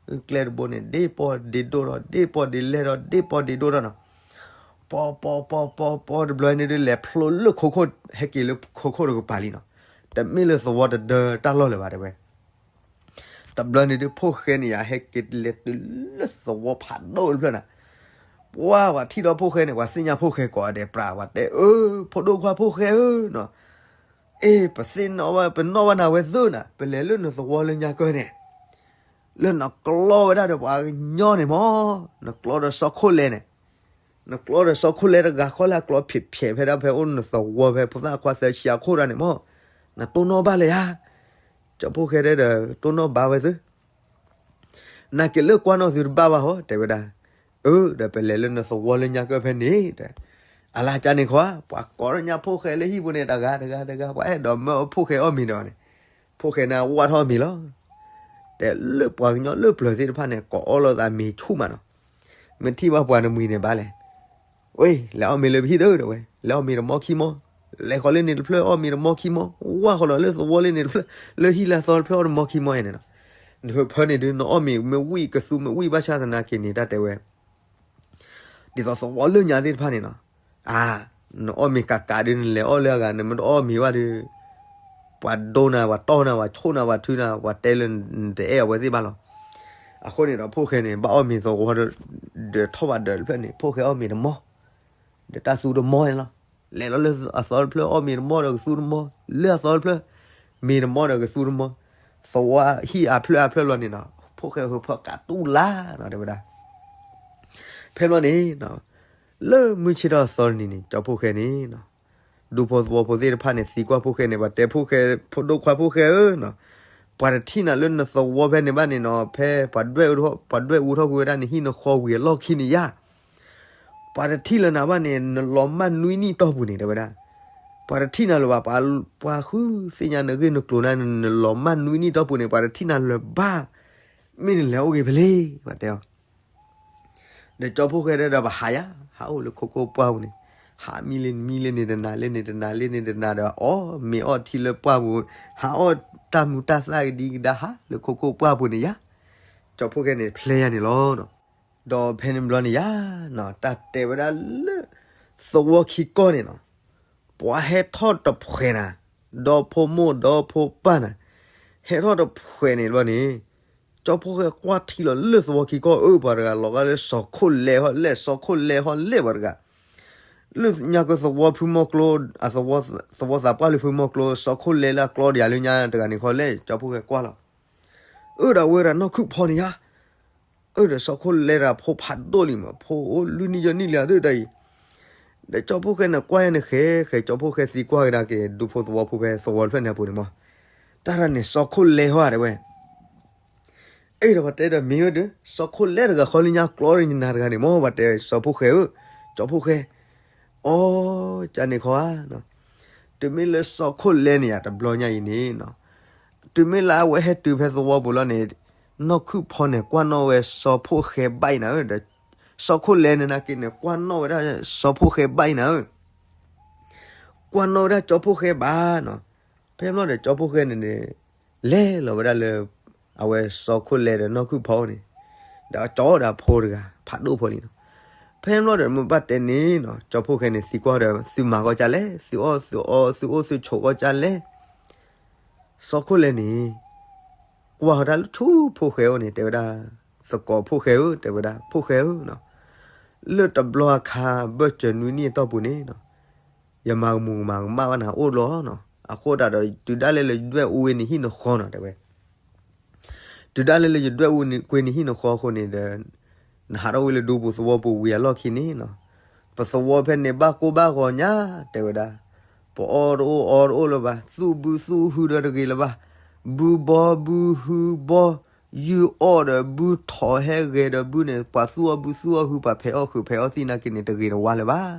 ကျဲတဘိန့ၣ် ဒ့ပီၢ်ဒ့ဒိၣ်ထီၣ် ဒ့ပီၢ်ဒ့လဲၢ်ထီၣ် ဒ့ပီၢ်ဒ့ဒိၣ်ထီၣ်နီၤ, ပီၢ်ပီၢ်ပီၢ်ပီၢ်ပီၢ်တဘျီန့ၣ်ဒုး လဲၤဖျိလၢခိခိၣ် ဟဲက့ၤလၢခိခိၣ်တကပၤလံနီၤ, တမ့ၢ်လၢသဝီတဒၢတၢ်လီၢ်လၢၤဘၣ်တဲဝဲ တဘျီန့ၣ်ဒုး ဖှိၣ်ဃဲန့ၣ်ယါ ဟဲက့ၤလဲၤတုၤလၢသဝီဖးဒိၣ်တဖျၢၣ်န့ၣ်, ပှၢ်ပှၤထံၣ်ဒီးဖှိၣ်ဃဲန့ၣ် ပှၤသ့ၣ်ညါဖှိၣ်ဃဲကိးဂၤဒဲး ပြးပှၤတဲအၢ, ဖိဒိၣ်ခွါဖှိၣ်ဃဲဧၢနီၤ, အ့ၣ် ပသ့ၣ်နီၣ်ဘၣ် ပနီၣ်ဘၣ်နၤဝဲသ့ၣ်နီၤ, ပလဲၤလၢနသဝီလၢညါကၢၢ်န့ၣ်, လၢနကျီဝဲဒၣ်ဒီးပှၤကညီန့ၣ်မၢ်, နကျီဒီးစီၤခိၣ်လဲန့ၣ် နကျီဒီးစီၤခိၣ်လဲတဂၤဃီလၢအကျီဖျဲးဖျဲးဖဲဒၣ်ဖဲအိၣ်နသဝီဖဲဖိသၣ်ခွါသၢဆံအခိၣ်ဒၣ်န့ၣ်မၢ်, နတိၢ်နီၣ်ဘၣ်လၢၤယါ, ကၠီဖှိၣ်ဃဲတဲဒီး တိၢ်နီၣ်ဘၣ်ဝဲသ့ၣ်, နာ်က့ၤလၢကွၢ်နီၣ်သုတဘၣ်ဘၣ်ဟီ တဲဝဲဒၣ်, အၢ ဒီးပလဲၤလၢနသဝီလၢညါကၢၢ်ဖဲန့ၣ်, အလါကန့ၣ်ခီ ပှၤကိးညါဖှိၣ်ဃဲလၢဟံၣ်ပူၤန့ၣ် တဂၤတဂၤတဂၤ ပှၤအဲၣ်ဒိးမၢအဖှိၣ်ဃဲအီၣ်မ့ၤဒီးန့ၣ်, ဖှိၣ်ဃဲန့ၣ်ဝၢ်ထီၣ်မ့ၤလီၤ တဲလၢပှၤကညီလၢပျၢၤသ့ၣ်တဖၣ်န့ၣ် ကိးအီၣ်လိာ်သးမ့ၤဆူၣ်မးနီၤ, မ့ၢ်ထံၣ်ဘၣ်ပှၤတမှံၤန့ၣ်ဘၣ်လဲၣ်, ဝ့ၢ် လဲၤအီၣ်မ့ၤလၢပဟံၣ်ဒီးတဲဝဲ, လဲၤအီၣ်မ့ၤတမီခံမီ, လဲၤဃီၤလၢန့ၣ်တဖျၢၣ်အီၣ်မ့ၤတမီခံမီ, ဝၢ်ဃီၤလီၤလၢသဝီလၢန့ၣ်တဖျၢၣ် လၢဟံၣ်လၢအသီတဖျၢၣ်အီၣ်တမီခံမီယဲန့ၣ်နီၤ, နဟၢဖၢန့ၣ်ဒုး နအီၣ်မ့ၤမ့ၢ်ဝံၣ်ကသူမ့ၢ်ဝံၣ်ဘၣ်ဆၣ်သနာ်က့န့ၣ် တၢ်တဲဝဲ ဒ်သိးသဝီလၢညါသ့ၣ်တဖၣ်န့ၣ်နီၤ, အါ, နအီၣ်မ့ၤကးကးဒုး နလဲၤအီၣ်လၢအဂၤ နမ့ၢ်တအီၣ်မ့ၤဘၣ်ဒီး ပှၤဒိနၤ ပှၤတီၢ်နၤ ပှၤဆိၣ်နၤ ပှၤထုနၤ ပှၤတဲလၢနတအဲၣ်အဝဲသ့ၣ်ဘၣ်လီၤ. အဃိန့ၣ်ဒီး ဖှိၣ်ဃဲန့ၣ် ဘၣ်အီၣ်မ့ၤသဝီဒီး ထီၣ်ဘးဒၢးတဖျၢၣ်န့ၣ် ဖှိၣ်ဃဲအီၣ်မ့ၤတမီၢ်, ဒီးတၢ်သူတမီၢ်န့ၣ်လီၤ. လဲၤလီၤလၢအသီတဖျၢၣ် အီၣ်မ့ၤတမီၢ်ဒီးကသူတမီၢ်, လၢအသီတဖျၢၣ် မ့ၤတမီၢ်ဒီးကသူတမီၢ်, သဝီဟံၣ်အဖျၢၣ်အဖျၢၣ်လီၤန့ၣ်နီၤ, ဖှိၣ်ဃဲဟၢဖၢကးတူၢ်လၢ်နီၤ တဲဝဲဒၣ်. ဖဲဘျီန့ၣ် လၢမုၢ်ဆ့ၣ်ထီၣ်အသီတနံၤန့ၣ် ကၠီဖှိၣ်ဃဲန့ၣ် ဒူဖိသဝီဖိသ့ၣ်တဖၣ်န့ၣ် သံကွၢ်ဖှိၣ်ဃဲန့ၣ် ပှၤတဲဖှိၣ်ဃဲ ဖိဒိၣ်ခွါဖှိၣ်ဃဲဧၢနီၤ, ပှၤတထံၣ်နၤလၢနသဝီဖဲန့ၣ်ဘၣ်န့ၣ်နီၤ, ဖဲပှၤဒွဲၣ်အူထီၣ်ကွံာ်ဝဲဒၣ်နဟံၣ်နဃီဝံၤအလီၢ်ခံန့ၣ်ယါ, ပှၤတထံၣ်လၢၤနၤဘၣ်န့ၣ် နလီၤမၢ်နွံနံၣ်တီၢ်ပူၤန့ၣ် တဲဝဲဒၣ်, ပှၤတထံၣ်နၤလၢၤဘၣ်, ပှၤဃုသ့ၣ်ညါနဂ့ၢ်နကျိၤနၤ နလီၤမၢ်နွံနံၣ်တီၢ်ပူၤန့ၣ် ပှၤတထံၣ်နၤလၢၤဘၣ်, မ့ၢ်နလဲၤအိၣ်ဂ့ၤဖဲလဲၣ် ပှၤတဲအီၤ ဒီးကၠီဖှိၣ်ဃဲဒီးပဟးယါ, ဟးအိၣ်လၢခိခိၣ်ပှၢ်ပူၤန့ၣ်, ဟးမံလၢနမံလၢန့ၣ်တနၤ လၢန့ၣ်တနၤ လၢန့ၣ်တနၤဒီး အီၣ်မ့ၤအီထံလၢပှၢ်ပူၤ, ဟးအီၣ်တၢ်မူတၢ်သၣ်ကဒံကဒါ ဟးလၢခိခိၣ်ပှၢ်ပူၤန့ၣ်ယါ, ကၠီဖှိၣ်ဃဲန့ၣ် ဖျဲယါန့ၣ်လီၤ. ဒီးဖဲန့ၣ်ဘျီန့ၣ်ယါ, တၢ်တဲဝဲဒၣ်လၢ သဝီခံကီၢ်န့ၣ်နီၤ, ပှၤဟဲထီၣ်တဖှဲးနၤ, ဒီဖိမိၢ်ဒီဖိပၢ်နၤ, ဟဲထီၣ်တဖှဲးန့ၣ်ဘျီန့ၣ်, ကၠီဖှိၣ်ဃဲကွၢ်ထံလီၤလၢသဝီခံကီၢ်အၢ ပှၤတဂၤလီၤဂာ်လၢစီၤခိၣ်လဲဟီၣ်လဲၣ် စီၤခိၣ်လဲဟီၣ်လဲၣ်ပှၤတဂၤ လၢညါကၢၢ်သဝီဖုမီၢ်ကျိ, သဝီသးပှၢ်လၢဖုမီၢ်ကျိ စီၤခိၣ်လဲလၢအကျီဒံးယၤလၢညါတဂၤန့ၣ်ခီလဲၣ် ကၠီဖှိၣ်ဃဲကွၢ်လီၤ. အၢ ဒီးဝဲဒၣ်နီၢ်ခုၣ်ဖီန့ၣ်ယါ, အၢ ဒီးစီၤခိၣ်လဲတဂၤဖိဖးဒိၣ်လံမး ဖိအိၣ်လွံၢ်နံၣ်ယဲၢ်နံၣ်လံအဒၢတၢ်အံၤ, ဒီးကၠီဖှိၣ်ဃဲန့ၣ်ကွၢ်ယါန့ၣ်ဃဲ ဃဲကၠီဖှိၣ်ဃဲသံကွၢ်ကဒါက့ၤ ဒူဖိသဝီဖိဖဲသဝီတဖျၢၣ်န့ၣ်အပူၤန့ၣ်မး, တၢ်တၢ်န့ၣ်စီၤခိၣ်လဲဟီၣ်တဲဝဲ အ့ၣ်ဒီးပှၤတဲဒီးမ့ၢ်ဝဲဒီး စီၤခိၣ်လဲတဂၤဃီလၢညါကျီနၤတဂၤန့ၣ်မး ပှၤတဲစီၤဖှိၣ်ဃဲဧၢ, ကၠီဖှိၣ်ဃဲ, အီ ကန့ၣ်ခီဧါ, တမ့ၢ်လၢစီၤခိၣ်လဲန့ၣ်ယါ တဘျီညါအံၤန့ၣ်, တမ့ၢ်လၢအဝဲဟဲတုၤဖဲသဝီပူၤလီၤန့ၣ်, နီၢ်ခုၣ်ဖီန့ၣ် ကွၢ်နီၣ်ဝဲစီၤဖှိၣ်ဃဲဘၣ်အံၤနၤဧၢ, ဒီးစီၤခိၣ်လဲန့ၣ်နာ်က့န့ၣ် ကွၢ်နီၣ်ဝဲဒၣ်စီၤဖှိၣ်ဃဲဘၣ်အံၤနၤဧၢ ကွၢ်နီၣ်ဝဲဒၣ်ကၠီဖှိၣ်ဃဲဘၣ်နီၤ, ဖဲဘျီဒီးကၠီဖှိၣ်ဃဲန့ၣ်န့ၣ် လဲၤလီၤဝဲဒၣ်လၢ အဝဲစီၤခိၣ်လဲဒီးနီၢ်ခုၣ်ဖီန့ၣ်, ဒီးကၠီဒီးအဖိတဂၤ ဖးဒိၣ်ဖိလံနီၤ, ဖဲဘျီဒီးမ့ၢ်ဘၣ်တဲန့ၣ်နီၤ ကၠီဖှိၣ်ဃဲန့ၣ် သံကွၢ်ဒီး သုမၤကီၢ်ကၢ်လဲၣ်, သုအီၣ်သုအီ သုအိၣ်သုဆိးကီၢ်ကၢ်လဲၣ် စီၤခိၣ်လဲန့ၣ် ကွၢ်ဃီၤတၢ်လၢထူဖှိၣ်ဃဲအိၣ်န့ၣ် တဲဝဲဒၣ်, သကိးဖှိၣ်ဃဲဧၢ တဲဝဲဒၣ်, ဖှိၣ်ဃဲဧၢနီၤ, လၢတဘျီအခါ ဘၢၣ်စၢၤနွံနံၣ်အတီၢ်ပူၤန့ၣ်နီၤ, ယမၤကမူၤကမၤကမၣ်ဘၣ်နၤအိၣ်လီၤနီၤ. အဃိသတးဒီး တုၤဒၣ်လဲာ်လၢယဒွဲၣ်အူဝဲန့ၣ်ဟံၣ်နဃီနီၤ တဲဝဲ. တုၤဒၣ်လဲာ်လၢယဒွဲၣ်အူကွ့န့ၣ်ဟံၣ်နဃီအဃိန့ၣ်ဒီး နဟးထီၣ်ဝဲလၢဒူပူၤသဝီပူၤဝံၤအလီၢ်ခံန့ၣ်နီၤ, ပသဝီဖဲန့ၣ်ဘၣ်ကိၢ်ဘၣ်ဂီၤညါ တဲဝဲဒၣ်. ပအီၣ်တအိၣ်အီတအိၣ်လၢၤဘၣ်, သူၣ်ဘုသူၣ်ဟုဒီးတဂ့ၤလၢၤဘၣ်. ဘုဘီဘုဟုဘီ, ယုၢ်အီၣ်ဒီးဘုထီၣ်ဟဲဂဲၤဒီးဘုန့ၣ် ပှၤသူၣ်အီၣ်ဘုသူၣ်အီၣ်ဟု ပှၤဖဲးအီၣ်ဃုာ်ဖဲးအီၣ်သံနာ်က့န့ၣ် တဂ့ၤတဝါလၢၤဘၣ်.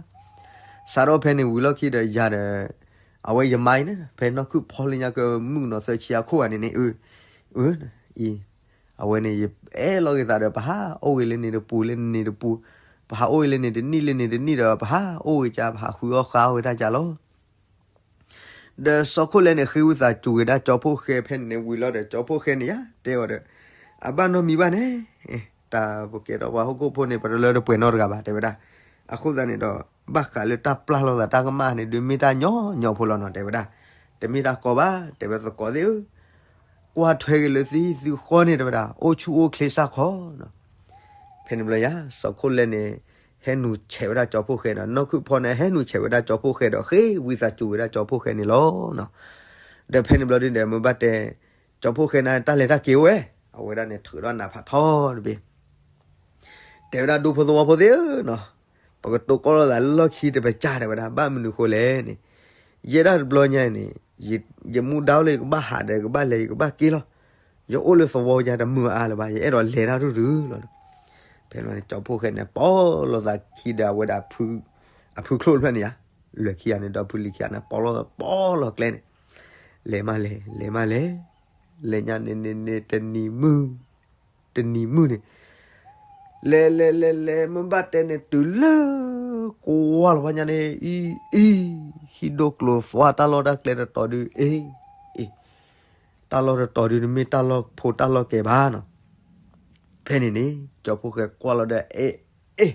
စးထီၣ်ဖဲန့ၣ်ဝံၤလီၢ်ခံဒီးယၤဒီး အဝဲယမါအံၤန့ၣ် ဖဲနီၢ်ခုၣ်ဖီလၢညါကမုၣ်ကနီၤသၢဆံအခိၣ်ဂၤန့ၣ်န့ၣ် အ အံၤ အဝဲန့ၣ် ယအဲၣ်လီၤက့ၤသးဒီး ပဟးအိၣ်ဂ့ၤလၢန့ၣ်တပူၤလၢန့ၣ်တပူၤ, ပဟးအိၣ်ဂ့ၤလၢန့ၣ်တနံၣ်လၢန့ၣ်တနံၣ်ဒီး ပဟးအိၣ်ဂ့ၤကၢ ပဟးဃုအီၣ်ဃါအီၣ်ဝဲဒၣ်ကၢလီၤ. ဒီးစီၤခိၣ်လဲန့ၣ် ဃ့ဝံသးစူၤဝဲဒၣ်ကၠီဖှိၣ်ဃဲဖဲန့ၣ်န့ၣ်ဝံၤလီၤဒီး ကၠီဖှိၣ်ဃဲန့ၣ်ယတဲအီၤဒီး အဘၣ်နီတမံၤဘၣ်န့ၣ်, တၢ်ပကဲထီၣ်ပှၤဟီၣ်ခိၣ်ဖိန့ၣ် ပတလၢတပှဲၤနီတဂၤဘၣ် တဲဝဲဒၣ်. အဃိသတးန့ၣ်ဒီး ဘၣ်ဃးလၢတၢ်ပျၢ်လိာ်သးတၢ်ကမၣ်န့ၣ် ဒုးမ့ၢ်တၢ်ညီညီဖိလီၤနီၤ တဲဝဲဒၣ်. တမ့ၢ်တၢ်ကီဘၣ် တဲဝဲသကိးသ့ၣ်ဧၢ, ကွၢ်ထွဲက့ၤလၢသုဟံၣ်သုဃီန့ၣ် တဲဝဲဒၣ် အိၣ်ဆူၣ်အိၣ်ချ့စၢ်ခီနီၤ. ဖဲန့ၣ်ဘျီယၤ စီၤခိၣ်လဲန့ၣ် ဟဲနုာ်ဆဲးဝဲဒၣ်ကၠီဖှိၣ်ဃဲဒီး နီၢ်ခုၣ်ဖီန့ၣ် ဟဲနုာ်ဆဲးဝဲဒၣ်ကၠီဖှိၣ်ဃဲဒီး ဃ့ဝံသးစူၤဝဲဒၣ်ကၠီဖှိၣ်ဃဲန့ၣ်လီၤ. ဒီးဖဲန့ၣ်ဘျီဒုန့ၣ် မ့ၢ်ဘၣ်တဲ ကၠီဖှိၣ်ဃဲန့ၣ် တၢ်လဲၤတၢ်က့ၤအိၣ်ဝဲ, အဝဲဒၣ်န့ၣ် ထုးထီၣ်နးဖးထီတဘ့ၣ် တဲဝဲဒၣ် ဒူဖိသဝီဖိသ့ၣ်ဧၢနီၤ, ပကတိၤကီလိာ်သးလၢလီၢ်ခံတပစၢ် တဲဝဲဒၣ်. ဘၣ်မနုၤဃိလဲၣ်န့ၣ်, ယဲဒၣ်တဘျီညါအံၤန့ၣ် ယမူဒါအိၣ်လၢယကဘၣ်ဟးဒီး ယကဘၣ်လဲၤ ယကဘၣ်က့ၤလီၤ. ယအိၣ်လၢသဝီယၤတမုာ်အါလၢၤဘၣ်, ယအဲၣ်ဒိးလဲၤတၢ်ဒုဒုလီၤ. ဖဲန့ၣ် ကၠီဖှိၣ်ဃဲန့ၣ် ပိာ်လိာ်သးခံဒီး အဝဲဒၣ် အဖုချိၣ်တဖျၢၣ်န့ၣ်ယါ, လွဲၢ်ခံဂၤန့ၣ် ဒီဖုလံၤခံဂၤန့ၣ် ပိာ်လိာ် ပိာ်လိာ်ကျဲန့ၣ် လဲၤမးလဲၤ လဲၤမးလဲၤ, လဲၤညါန့ၣ်န့ၣ်န့ၣ် တနံၤမုၢ်, တနံၤမုၢ်န့ၣ် လဲၤလဲၤလဲၤလဲၤ မ့ၢ်ဘၣ်တဲန့ၣ် တုၤလၢ ကွၢ်လီၤဖးညါန့ၣ် အံၤ အံၤ ဟံၣ်ဒိၣ်ကျိၤသွါ တၢ်လီၢ်တၢ်ကျဲတတီၤဒု အ့ အ့ တၢ်လီၢ်တတီၤဒု တမ့ၢ်တၢ်လီၢ်ဖိတၢ်လီၢ်ကဲဘၣ်နီၤ. ဖဲန့ၣ်န့ၣ် ကၠီဖှိၣ်ဃဲကွၢ်လီၤဒီး အ့ အ့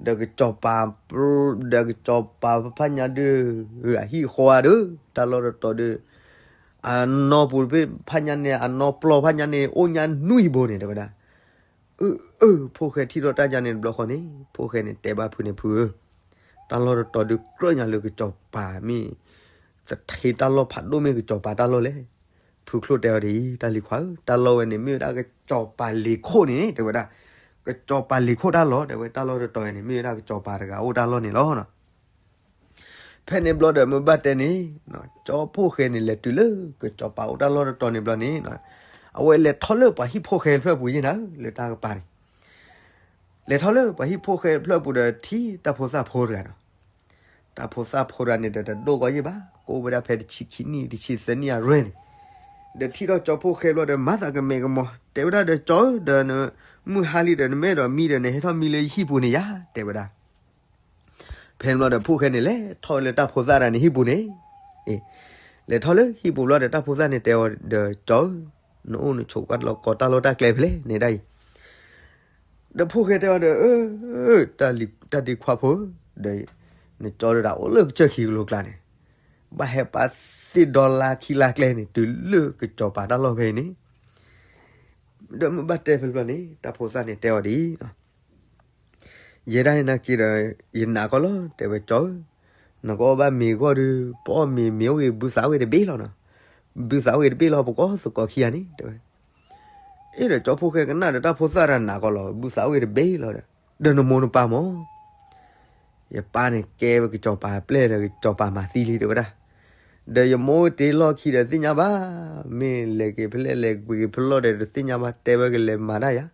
ဒီးကစီၤပၤ, ဒီးကစီၤပၤဖးညါဒု အဟံၣ်ဃီဧါဒု တၢ်လီၢ်တတီၤဒု အနီၢ်ပူၤတဘ့ၣ်ဖးညါန့ၣ် အနီၢ်ပျီၢ်ဖးညါန့ၣ် အိၣ်ညါနွံဘိန့ၣ် တဲဝဲဒၣ်. အၢ အၢ ဖှိၣ်ဃဲထံၣ်ထီၣ်တၢ်ယါန့ၣ်တဘျီဃီန့ၣ် ဖှိၣ်ဃဲန့ၣ်တဲဘၣ်ဖုန့ၣ် ဖုဧၢ, တၢ်လီၢ်တတီၤဒု ကြၢးညါလၢကစီၤပၤမ့ၢ် သထ့တၢ်လီၢ်ဖးဒိၣ်မ့ၢ်ကစီၤပၤတၢ်လီၢ်လဲၣ်. ဖုချိၣ်တဲအီၤဒ်အံၤ, တၢ်လံၤခွါဧၢ, တၢ်လီၢ်ဝဲန့ၣ် မ့ၢ်ဝဲဒၣ်ကစီၤပၤလ့ၤခိၣ်န့ၣ် တဲဝဲဒၣ်, ကစီၤပၤလ့ၤခိၣ်တၢ်လီၢ် တဲဝဲ, တၢ်လီၢ်တတီၤဝဲန့ၣ် မ့ၢ်ဝဲဒၣ်ကစီၤပၤတဂၤအိၣ်တၢ်လီၢ်န့ၣ်လီၤ. ဖဲန့ၣ်ဘျီဒီးမ့ၢ်ဘၣ်တဲန့ၣ် ကၠီဖှိၣ်ဃဲန့ၣ် လဲၤတုၤလၢကစီၤပၤအိၣ်တၢ်လီၢ်တတီၤန့ၣ်ဘျီန့ၣ် အဝဲလဲၤထီၣ်လၢပှၤဟံၣ်ဖိဃဲတဖျၢၣ်ပူၤယဲၢ်နၤ လၢတၢ်ကပၤန့ၣ် လဲၤထီၣ်လၢပှၤဟံၣ်ဖိဃဲတဖျၢၣ်ပူၤဒီးထံၣ်တၢ်ဖိသၣ်ဖိတဂၤနီၤ. တၢ်ဖိသၣ်ဖိတဂၤန့ၣ်ဒီးတဒိၣ်ကီယဲၢ်ဘၣ်, ကအိၣ်ဝဲဒၣ်ဖဲတဆံခံနံၣ် တဆံသၢနံၣ်အရွဲၣ်န့ၣ်, ဒီးထံၣ်ထီၣ်ကၠီဖှိၣ်ဃဲဘျီဒီးမၤသးကမဲာ်ကမီၤ, တဲဝဲဒၣ်ဒီး ကၠီဧၢ, ဒီးနမုၢ်ဟါလံဒီးနမ့ၢ်အဲၣ်ဒိးမံဒီး နဟဲထီၣ်မံလၢယဟံၣ်ပူၤန့ၣ်ယါ, တဲဝဲဒၣ်. ဖဲန့ၣ်ဘျီဒီးဖှိၣ်ဃဲန့ၣ် လဲၤထီၣ်လၢတၢ်ဖိသၣ်တဂၤန့ၣ်ဟံၣ်ပူၤန့ၣ် လဲၤထီၣ်လၢဟံၣ်ပူၤဘျီဒီး တၢ်ဖိသၣ်န့ၣ်တဲအီၤဒီး ကၠီဧၢ, နအိၣ်နဆိးကွၢ်လီၤကီတၢ်လီၢ်တၢ်ကျဲဖဲလဲၣ်န့ၣ်ဒၣ်အံၤ, ဒီးဖှိၣ်ဃဲတဲအီၤဒီး အၢ တၢ်ဒ့ခွါဖိဧၢ, ဒီးနကၠီဒီးတၢ်အိၣ်လၢကစၢၢ်ခံကလိၤကျါန့ၣ်, ဘၣ်ဟဲပာ်သ့ၣ်ဒီလါခံလါကျဲန့ၣ် တုၤလၢကစီၤပၤတၢ်လီၢ်ဖဲအံၤန့ၣ်, ဒီးမ့ၢ်ဘၣ်တဲဖဲဘျီန့ၣ် တၢ်ဖိသၣ်န့ၣ်တဲအီၤဒ်အံၤ ယဲဒၣ်အံၤနာ်က့ဒီး ယနာ်ကီလီၤ တဲဝဲ ကၠီဧၢ, နကအီၣ်ဘၣ်မ့ၤဂီၢ်ဒီး ပအီၣ်မ့ၤမ့ၤအိၣ်ဂ့ၤ ဘုသးအိၣ်ဂ့ၤတဘ့ၣ်လီၤနီၤ, ဘုသးအိၣ်ဂ့ၤတဘ့ၣ်လီၤ ပကအီၣ်သကိးခံဂၤန့ၣ် တဲဝဲ. အ့ဒီးကၠီဖှိၣ်ဃဲကနၣ်ဒီးတၢ်ဖိသၣ်တဂၤနာ်ကီလီၤ ဘုသးအိၣ်ဂ့ၤတဘ့ၣ်လီၤဒီး ဒီးနမိၢ်နပၢ်မၢ် ယပၢ်န့ၣ်ကဲဝဲကစီၤပၤပျဲၢ်ဒီး ကစီၤပၤမၤသံလံ တဲဝဲဒၣ်. ဒီးယမိၢ်တ့လီၢ်ခံဒီးသ့ၣ်ညါဘၣ်, မ့ၢ်လဲၤက့ၤဖဲလဲၣ်လဲၤက့ၤဖဲလဲၣ်ဒီးတသ့ၣ်ညါဘၣ် တဲဝဲကလဲၤမၤတၢ်ယါ,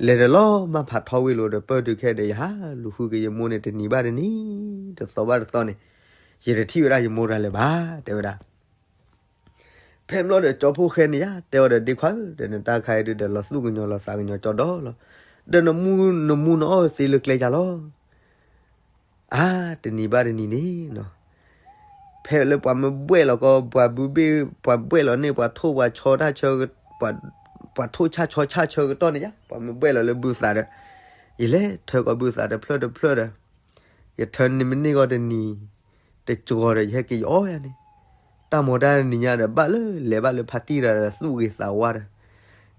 လဲၤဒီးလီၤမၢ်ဖးထီဝံၤလိာ်ဒီး ပၢၢ်တုၤခဲဒီး ယဟးလူၤဃုက့ၤယမိၢ်န့ၣ် တနံၤဘၣ်တနံၤ တသီဘၣ်တသီန့ၣ် ယတထံၣ်ဝဲဒၣ်ယမိၢ်တဂၤလၢၤဘၣ် တဲဝဲဒၣ်. ဖဲဘျီဒီးကၠီဖှိၣ်ဃဲန့ၣ်ယါ တဲအီၤဒီး ဒ့ခွါဧၢ, ဒီးနတၢ်ခါအံၤဒုးဒီး လီၤသူၣ်ကညီၤလီၤသးကညီၤကၠီဒီလီၤ, ဒီးနမူနမူနအီၣ်သ့လၢကျဲယါလီၤ. အါ တနံၤဘၣ်တနံၤန့ၣ်နီၤ, ဖဲလၢပှၤမ့ၢ်ဘှဲၣ်လီၤကီ ပှၤဘုဘ့ၣ် ပှၤဘှဲၣ်လီၤန့ၢ် ပှၤထိၣ်ပှၤဆီတၢ်ဆၢ ပှၤထိၣ်ဆၣ်ဆီဆၣ်ဆၢကတီၢ်န့ၣ်ယါ ပှၤမ့ၢ်ဘှဲၣ်လီၤလၢဘုသးဒီး ယလဲၤထၢကီးဘုသးတဖျၢၣ်တဖျၢၣ်ဒီး ယထၢန့ၣ်မ့ၢ်န့ၢ်ကီးတနံၤ တကီၤဒီး ယဟဲက့ၤယအီၣ်ယါန့ၣ်, တၢ်မီၤတၢ်တနံၤညါဒီး ဘၣ်လၢလဲၤဘၣ်လၢဖါတံၢ်တဂၤဒီး သူၣ်ဂ့ၤသးဝါဒီး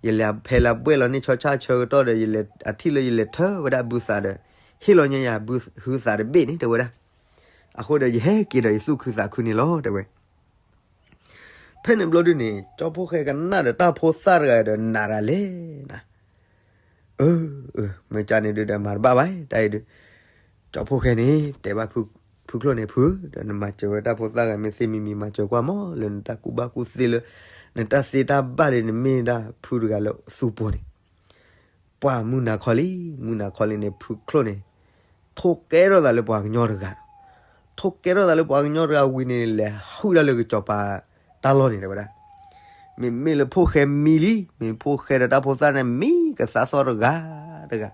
ယလဲၤဖဲလၢဘှဲၣ်လီၤန့ၢ်ဆီဆၣ်ဆၢကတီၢ်ဒီး ယလဲၤအထံၣ်လၢယလဲၤထၢဝဲဒၣ်ဘုသးဒီး ဟ့ၣ်လီၤညါယၤဘုဟုသးတဘ့ၣ်န့ၣ် တဲဝဲဒၣ်. အဃိဒီးယဟဲက့ၤဒီးယသူၣ်ခုသးခုန့ၣ်လီၤ တဲဝဲ. ဖဲန့ၣ်ဘျီဒုန့ၣ် ကၠီဖှိၣ်ဃဲကနၣ်ဒီးတၢ်ဖိသၣ်တဂၤဒီးနးတၢ်လဲၣ်နၤ, အၢ အၢ မ့ၢ်ကန့ၣ်ဒုဒီးမၤတဘၣ်ဘၣ် တၢ်အံၤဒု, ကၠီဖှိၣ်ဃဲန့ၣ် တဲဘၣ်ဖုကျိၣ်န့ၣ် ဖု, ဒီးနမၤစၢၤဝဲတၢ်ဖိသၣ်ဂၤမ့ၢ်သ့မံၤမံၤ မၤစၢၤကွၢ်မး လၢနတၢ်ကူၣ်ဘၣ်ကူၣ်သ့လၢ နတၢ်သ့တၢ်ဘၣ်လံ နမ့ၢ်ဒၣ်ဖုတဂၤလၢသူပူၤန့ၣ် ပှၤမုၢ်နၤခီလံ, မုၢ်နၤခီလံန့ၣ် ဖုကျိၣ်န့ၣ် ထိၣ်ကဲထီၣ်သးလၢပှၤကညီတဂၤ, ထိၣ်ကဲထီၣ်သးလၢပှၤကညီတဂၤဝံၤန့ၣ် လဲၤဟုၣ်ဒၣ်လၢကစီၤပၤတၢ်လီၢ်န့ၣ် တဲဝဲဒၣ်. မ့မ့ၢ်လၢဖှိၣ်ဃဲမံလံ, မ့ၢ်ဖှိၣ်ဃဲဒီးတၢ်ဖိသၣ်န့ၣ် မံကသးသီၣ်တဂၤတဂၤ,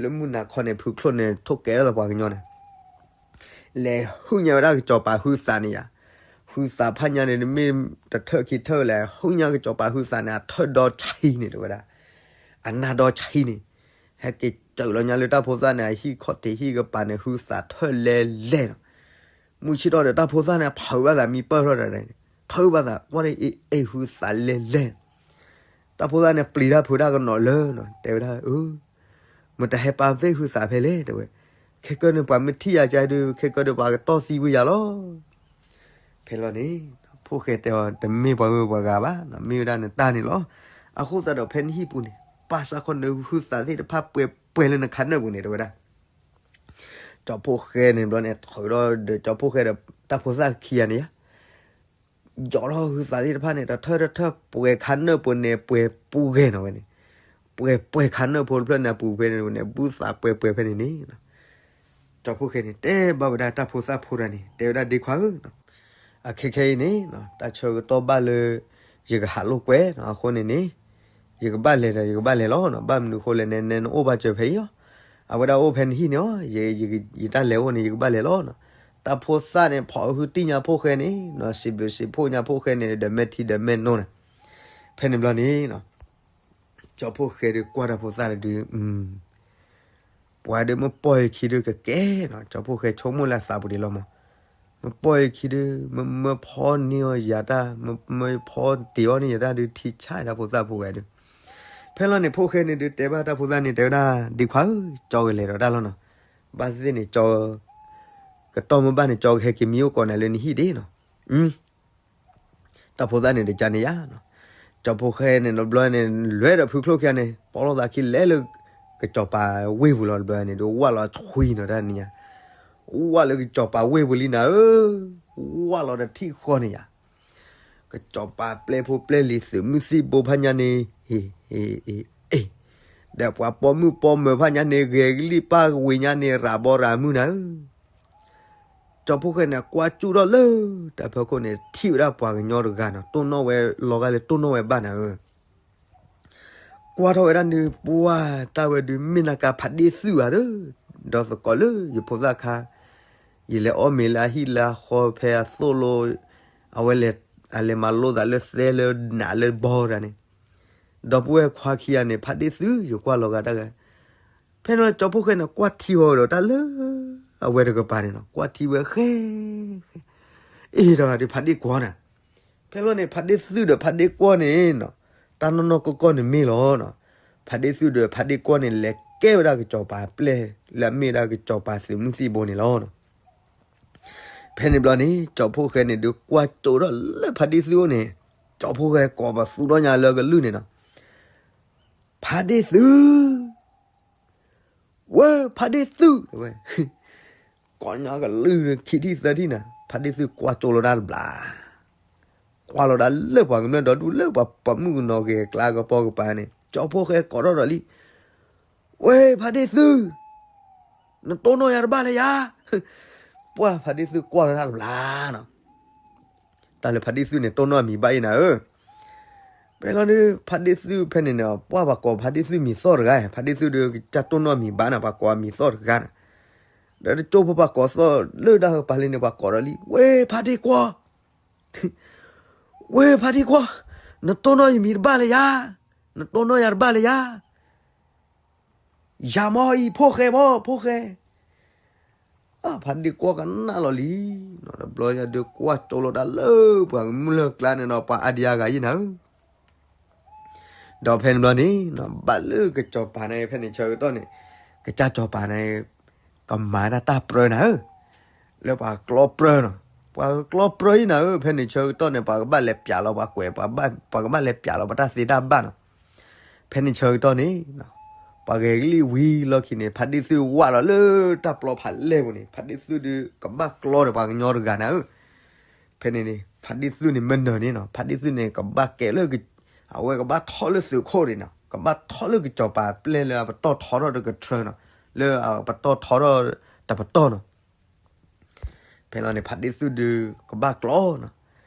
လၢမုၢ်နၤခီန့ၣ် ဖုကျိၣ်န့ၣ် ထိၣ်ကဲထီၣ်သးပှၤကညီန့ၣ် လဲၤဟုၣ်ညါဝဲဒၣ်ကစီၤပၤဟုသးန့ၣ်ယၤ, ဟုသးဖးညါန့ၣ် တမ့ၢ်တထၢၣ်ခံထၢၣ်လဲၣ်, ဟုၣ်ညါကစီၤပၤဟုသးန့ၣ် အထၢၣ်ဒီဆံးန့ၣ် တဲဝဲဒၣ်, အနၢ်ဒီဆံးန့ၣ်, ဟဲက့ၤစၢးလီၤညါလၢတၢ်ဖိသၣ်န့ၣ် အဟံၣ်ခီၣ်ထံးဟံၣ်ကပၤန့ၣ် ဟုသးထၢၣ်လဲလဲၣ်နီၤ, မုၢ်ဆ့ၣ်ထီၣ်ဒီးတၢ်ဖိသၣ်န့ၣ် ဖုးဘၣ်သးမံပၢၢ်ထီၣ်ဒီး ဖုးဘၣ်သး ကွၢ်န့ၣ် အ့ၣ် ဟုသးလဲလဲၣ် တၢ်ဖိသၣ်န့ၣ် ပျံၤတၢ်ဖုးတၢ်ကနီၤလၢနီၤ တဲဝဲဒၣ်, အၢ မတၤဟဲပာ်သ့ၣ်ဟုသးဖဲလဲၣ် တဲဝဲ, ခဲကၢန့ၣ် ပှၤမ့ၢ်ထံၣ်ယၤကဒုး ခဲကၢဒီးပှၤကတီၢ်သံဝံၤယၤလီၤ. ဖဲလီၤန့ၣ် ဖှိၣ်ဃဲတဲအီၤ တမ့ၢ်ပှၤဂုၤပှၤဂၤဘၣ်, မ့ၢ်ဝဲဒၣ်နတၢ်န့ၣ်လီၤ. အဃိသတးဒီးဖဲနဟံၣ်ပူၤန့ၣ် ပာ်စၢ်ခီနဟုသးသ့ၣ်တဖၣ်ပှဲၤပှဲၤလၢနခါနၢၣ်ပူၤန့ၣ် တဲဝဲဒၣ်. ကၠီဖှိၣ်ဃဲန့ၣ်ဘျီန့ၣ် ထုးဒီးကၠီဖှိၣ်ဃဲဒီးတၢ်ဖိသၣ်ခံဂၤန့ၣ်ယါ ယီၤထီၣ်ဟုသးသ့ၣ်တဖၣ်န့ၣ် တထၢၣ်တထၢၣ်ပှဲၤခါနၢၣ်ပူၤန့ၣ် ပှဲၤပူၤဂဲၤနီၤဝဲန့ၣ်, ပှဲၤပှဲၤခါနၢၣ်ဖိတဖျၢၣ်န့ၣ် အပူၤဖဲန့ၣ်န့ၣ် ဘုသးပှဲၤပှဲၤဖဲန့ၣ်န့ၣ် ကၠီဖှိၣ်ဃဲန့ၣ် တဲဘၣ်ဝဲဒၣ်တၢ်ဖိသၣ်ဖိတဂၤန့ၣ် တဲဝဲဒၣ် ဒ့ခွါဧၢ, အခဲခဲအံၤန့ၣ် တၢ်ဆၢကတီၢ်ဘၣ်လၢ ယကဟးလိာ်ကွဲနီၤ, အဃိန့ၣ်န့ၣ် ယကဘၣ်လဲၤဒီးယကဘၣ်လဲၤလီၤနီၤ, ဘၣ်မနုၤအဃိလဲၣ်န့ၣ် နအိၣ်ဘၣ်စၢၤဖဲအံၤလီၤ. အဝဲဒၣ်အိၣ်ဖဲနဟံၣ်န့ၣ်လီၤ, ယတၢ်လဲၤအိၣ်န့ၣ် ယကဘၣ်လဲၤလီၤနီၤ. တၢ်ဖိသၣ်န့ၣ် ဖီၣ်ဟုတံၢ်ညါဖှိၣ်ဃဲန့ၣ်နီၤ, စံးဘျုးစံးဖှိၣ်ညါဖှိၣ်ဃဲန့ၣ် ဒီးမဲာ်ထံဒီးမဲာ်နိန့ၣ်, ဖဲန့ၣ်ဘျီန့ၣ် ကၠီဖှိၣ်ဃဲဒုးကွၢ်တၢ်ဖိသၣ်ဒုး, ပှၤဒုးမ့ၢ်ပီၢ်ယခံဒုးကကဲနီၤ, ကၠီဖှိၣ်ဃဲဆိကမိၣ်လၢအသးပူၤဒံးလီၤမး, မ့ၢ်ပီၢ်ယခံဒုး မ့ၢ်ဖီန့ၢ်အီၤယၤတၢ်, မ့ၢ်ဖီတ့ၢ်အီၤန့ၢ်ယၤတၢ်ဒုး ထံဆါတၢ်ဖိသၣ်ဖိဝဲဒုး. ဖဲလီၤန့ၣ် ဖှိၣ်ဃဲန့ၣ်ဒုးတဲဘၣ်တၢ်ဖိသၣ်န့ၣ် တဲဝဲဒၣ် ဒ့ခွါဧၢ, ကၠီကလဲၤဒီးတၢ်လီၤနီၤ, ဘၣ်သ့ၣ်သ့ၣ်န့ၣ် ကၠီ ကတီၢ်မ့ၢ်ဘၣ်န့ၣ် ကၠီကဟဲက့ၤမံအိၣ်ကိးနၤလၢနဟံၣ်ဒံးနီၤ. တၢ်ဖိသၣ်န့ၣ်တကးန့ၣ်ယါနီၤ, ကၠီဖှိၣ်ဃဲန့ၣ် တဘျီန့ၣ် လဲၤဒီးဖုချိၣ်ခံဂၤန့ၣ် ပိာ်လိာ်သးခံလဲၤလၢ ကစီၤပၤဝ့ၢ်ပူၤလီၤ. တဘျီန့ၣ် ဒုးဝၢ်လီၤဆွံနီၤတၢ်နံၤညါ, ဝၢ်လၢကစီၤပၤဝ့ၢ်ပူၤလံနၤဧၢ, ဝၢ်လီၤဒီးထံၣ်ဃီန့ၣ်ယါ, ကစီၤပၤပျဲၢ်ဖိပျဲၢ်လံၤ သုးမုၢ်သံၣ်ဘိဖးညါန့ၣ်, အ့ အ့ အ့ ဒီးပှၤပိာ်မုၣ်ပိာ်မၢၤဖးညါန့ၣ် ဂဲၤကလံၣ်ပၢ်ကဝ့ၤညါန့ၣ် ရၤဘီရၤမုၢ်နၤဧၢ. ကၠီဖှိၣ်ဃဲန့ၣ် ကွၢ်ကၠူၣ်ထီၣ်လၢတၢ်ဖီခိၣ်န့ၣ် ထံၣ်ဝဲဒၣ်ပှၤကညီတဂၤနီၤ, တိၢ်နီၣ်ဝဲလီၤဂာ်လၢတိၢ်နီၣ်ဝဲဘၣ်နၤဧၢ. ကွၢ်ထီၣ်ဝဲဒၣ်န့ၣ် ပှၢ်တၢ်ဝဲဒုး မ့ၢ်နၤကၤဖးဒ့ၣ်သုးဧါဒီး, ဒီးသကိးလၢယဖိသၣ်ခါ, ယလဲၤအီၣ်မ့ၤလၢအဟံၣ်လၢအဃီဖဲအသိၣ်လိ, အဝဲလဲၤ, အလဲၤမၤလိသးလၢသဲလၢနးလၢဘီတၢ်န့ၣ်, ဒီပုၢ်ဝဲၢ်ခွါခံဂၤန့ၣ် ဖးဒ့ၣ်သုး ယကွၢ်လီၤဂာ်တၢ်ဂၤ. ဖဲန့ၣ်ကၠီဖှိၣ်ဃဲန့ၣ် ကွၢ်ထံဃီၤဒီးတၢ်လၢအဝဲတကပၤန့ၣ်နီၤ, ကွၢ်ထံဝဲဃဲ ဃဲ, အ့ တဂၤဒုးဖးဒ့ၣ်ကွီၢ်နၤ. ဖဲလီၤန့ၣ် ဖးဒ့ၣ်သုးဒီးဖးဒ့ၣ်ကွီၢ်န့ၣ်နီၤ, တၢ်နီၢ်နီၢ်ကီၢ်ကီၢ်န့ၣ်မ့ၢ်လီၤနီၤ. ဖးဒ့ၣ်သုးဒီးဖးဒ့ၣ်ကွီၢ်န့ၣ် လဲၤကဲဝဲဒၣ်ကစီၤပၤပျဲၢ် လၢအမ့ၢ်ဝဲဒၣ်ကစီၤပၤသုးမုၢ်သံၣ်ဘိန့ၣ်လီၤနီၤ. ဖဲန့ၣ်ဘျီန့ၣ် ကၠီဖှိၣ်ဃဲန့ၣ်ဒုးကွၢ်ကၠိထီၣ်လၢဖးဒ့ၣ်သုးအိၣ်န့ၣ်, ကၠီဖှိၣ်ဃဲကိးပသူထီၣ်ညါလၢကလုၢ်န့ၣ်နီၤ, ဖးဒ့ၣ်သုး ဝဲ ဖးဒ့ၣ်သုး တဲဝဲ, ကိးညါကလုၢ်ခံထံၣ်သၢထံၣ်နၤ, ဖးဒ့ၣ်သုးကွၢ်ကၠိလီၤတၢ်တဘျီ, ကွၢ်လီၤတၢ်လၢပှၤကမျၢၢ်ဒီဒူၣ်လၢပှၤပိာ်မုၣ်ကနီၤဂဲၤကျါကပီၤကပၤန့ၣ် ကၠီဖှိၣ်ဃဲကိးထီၣ်ဒီးလံ, ဝဲ ဖးဒ့ၣ်သုး နတိၢ်နီၣ်ယၤတဘၣ်လၢယၤ, ပှၢ်ဖးဒ့ၣ်သုးကွၢ်လီၤတၢ်တဘျီနီၤ. တၢ်လၢဖးဒ့ၣ်သုးန့ၣ် တိၢ်နီၣ်မံၤဘၣ်အံၤနၤဧၢ. ဖဲလီၤဒုး ဖးဒ့ၣ်သုးဖဲန့ၣ်န့ၣ် ပှၢ်ပှၤကိးဖးဒ့ၣ်သုးမံၤသီၣ်တဂၤ, ဖးဒ့ၣ်သုးဒုးကစၢ်တိၢ်နီၣ်မံၤဘၣ်နၤ, ပှၤကိးအမံၤသီၣ်တဂၤနၤ. ဒီးတကၠိဖိပှၤကိးသီၣ်လၢတၢ်ဟၢဖးလံန့ၣ် ပှၤကိးဒီးလံ, ဝဲ ဖးဒ့ၣ်ကွီၢ်, ဝဲ ဖးဒ့ၣ်ကွီၢ်, နတိၢ်နီၣ်ယမံၤတဘၣ်လၢယၤ, နတိၢ်နီၣ်ယၤတဘၣ်လၢယၤ ယၤမ့ၢ်အံၤ ဖှိၣ်ဃဲမ့ၢ် ဖှိၣ်ဃဲ. ဖးဒ့ၣ်ကွီၢ်ကနၣ်လီၤလံ, တဘျီညါဒုးကွၢ်ကၠိလီၤတၢ်လၢပှၤကမျၢၢ်ကျါန့ၣ်ဒီး ပှၤအါဒံအါဂၤယံၤနၤဧၢ. ဒီးဖဲန့ၣ်ဘျီန့ၣ် ဘၣ်လၢကစီၤပၤန့ၣ် ဖဲန့ၣ်ဆၢကတီၢ်န့ၣ် ကစၢ်စီၤပၤန့ၣ် ကမၤဒၣ်တၢ်ပြၢနၤဧၢ, လၢပှၤကျီပြၢနီၤ, ပှၤကျီပြၢအံၤနၤဧၢ, ဖဲန့ၣ်ဆၢကတီၢ်န့ၣ် ပှၤကဘၣ်လဲၤပျးလီၤပှၤကွဲး, ပှၤကဘၣ်လဲၤပျးလီၤပှၤတၢ်သ့တၢ်ဘၣ်နီၤ. ဖဲန့ၣ်ဆၢကတီၢ်န့ၣ် ပှၤဂဲၤကလံၣ်ဝံၤလီၢ်ခံန့ၣ် ဖါတံၢ်သုဝၣ်လီၤလၢတၢ်ပျီဖးလဲၢ်ပူၤန့ၣ်, ဖါတံၢ်သုဒုးကဘၣ်ကျီဒီးပှၤကညီတဂၤနၤဧၢ. ဖဲန့ၣ်န့ၣ် ဖါတံၢ်သုန့ၣ်မ့ၢ်နၢၤန့ၣ်နီၤ, ဖါတံၢ်သုန့ၣ် ကဘၣ်ကဲလၢ အဝဲကဘၣ်ထီၣ်လၢသုးခိၣ်န့ၣ်နီၤ, ကဘၣ်ထီၣ်လၢကစီၤပၤပျဲၢ်လၢအပတီၢ်ထီထီၣ်တကထြၢနီၤ, လၢအပတီၢ်ထီထီၣ်တပတီၢ်နီၤ. ဖဲလီၤန့ၣ် ဖါတံၢ်သုဒုးကဘၣ်ကျီနီၤ.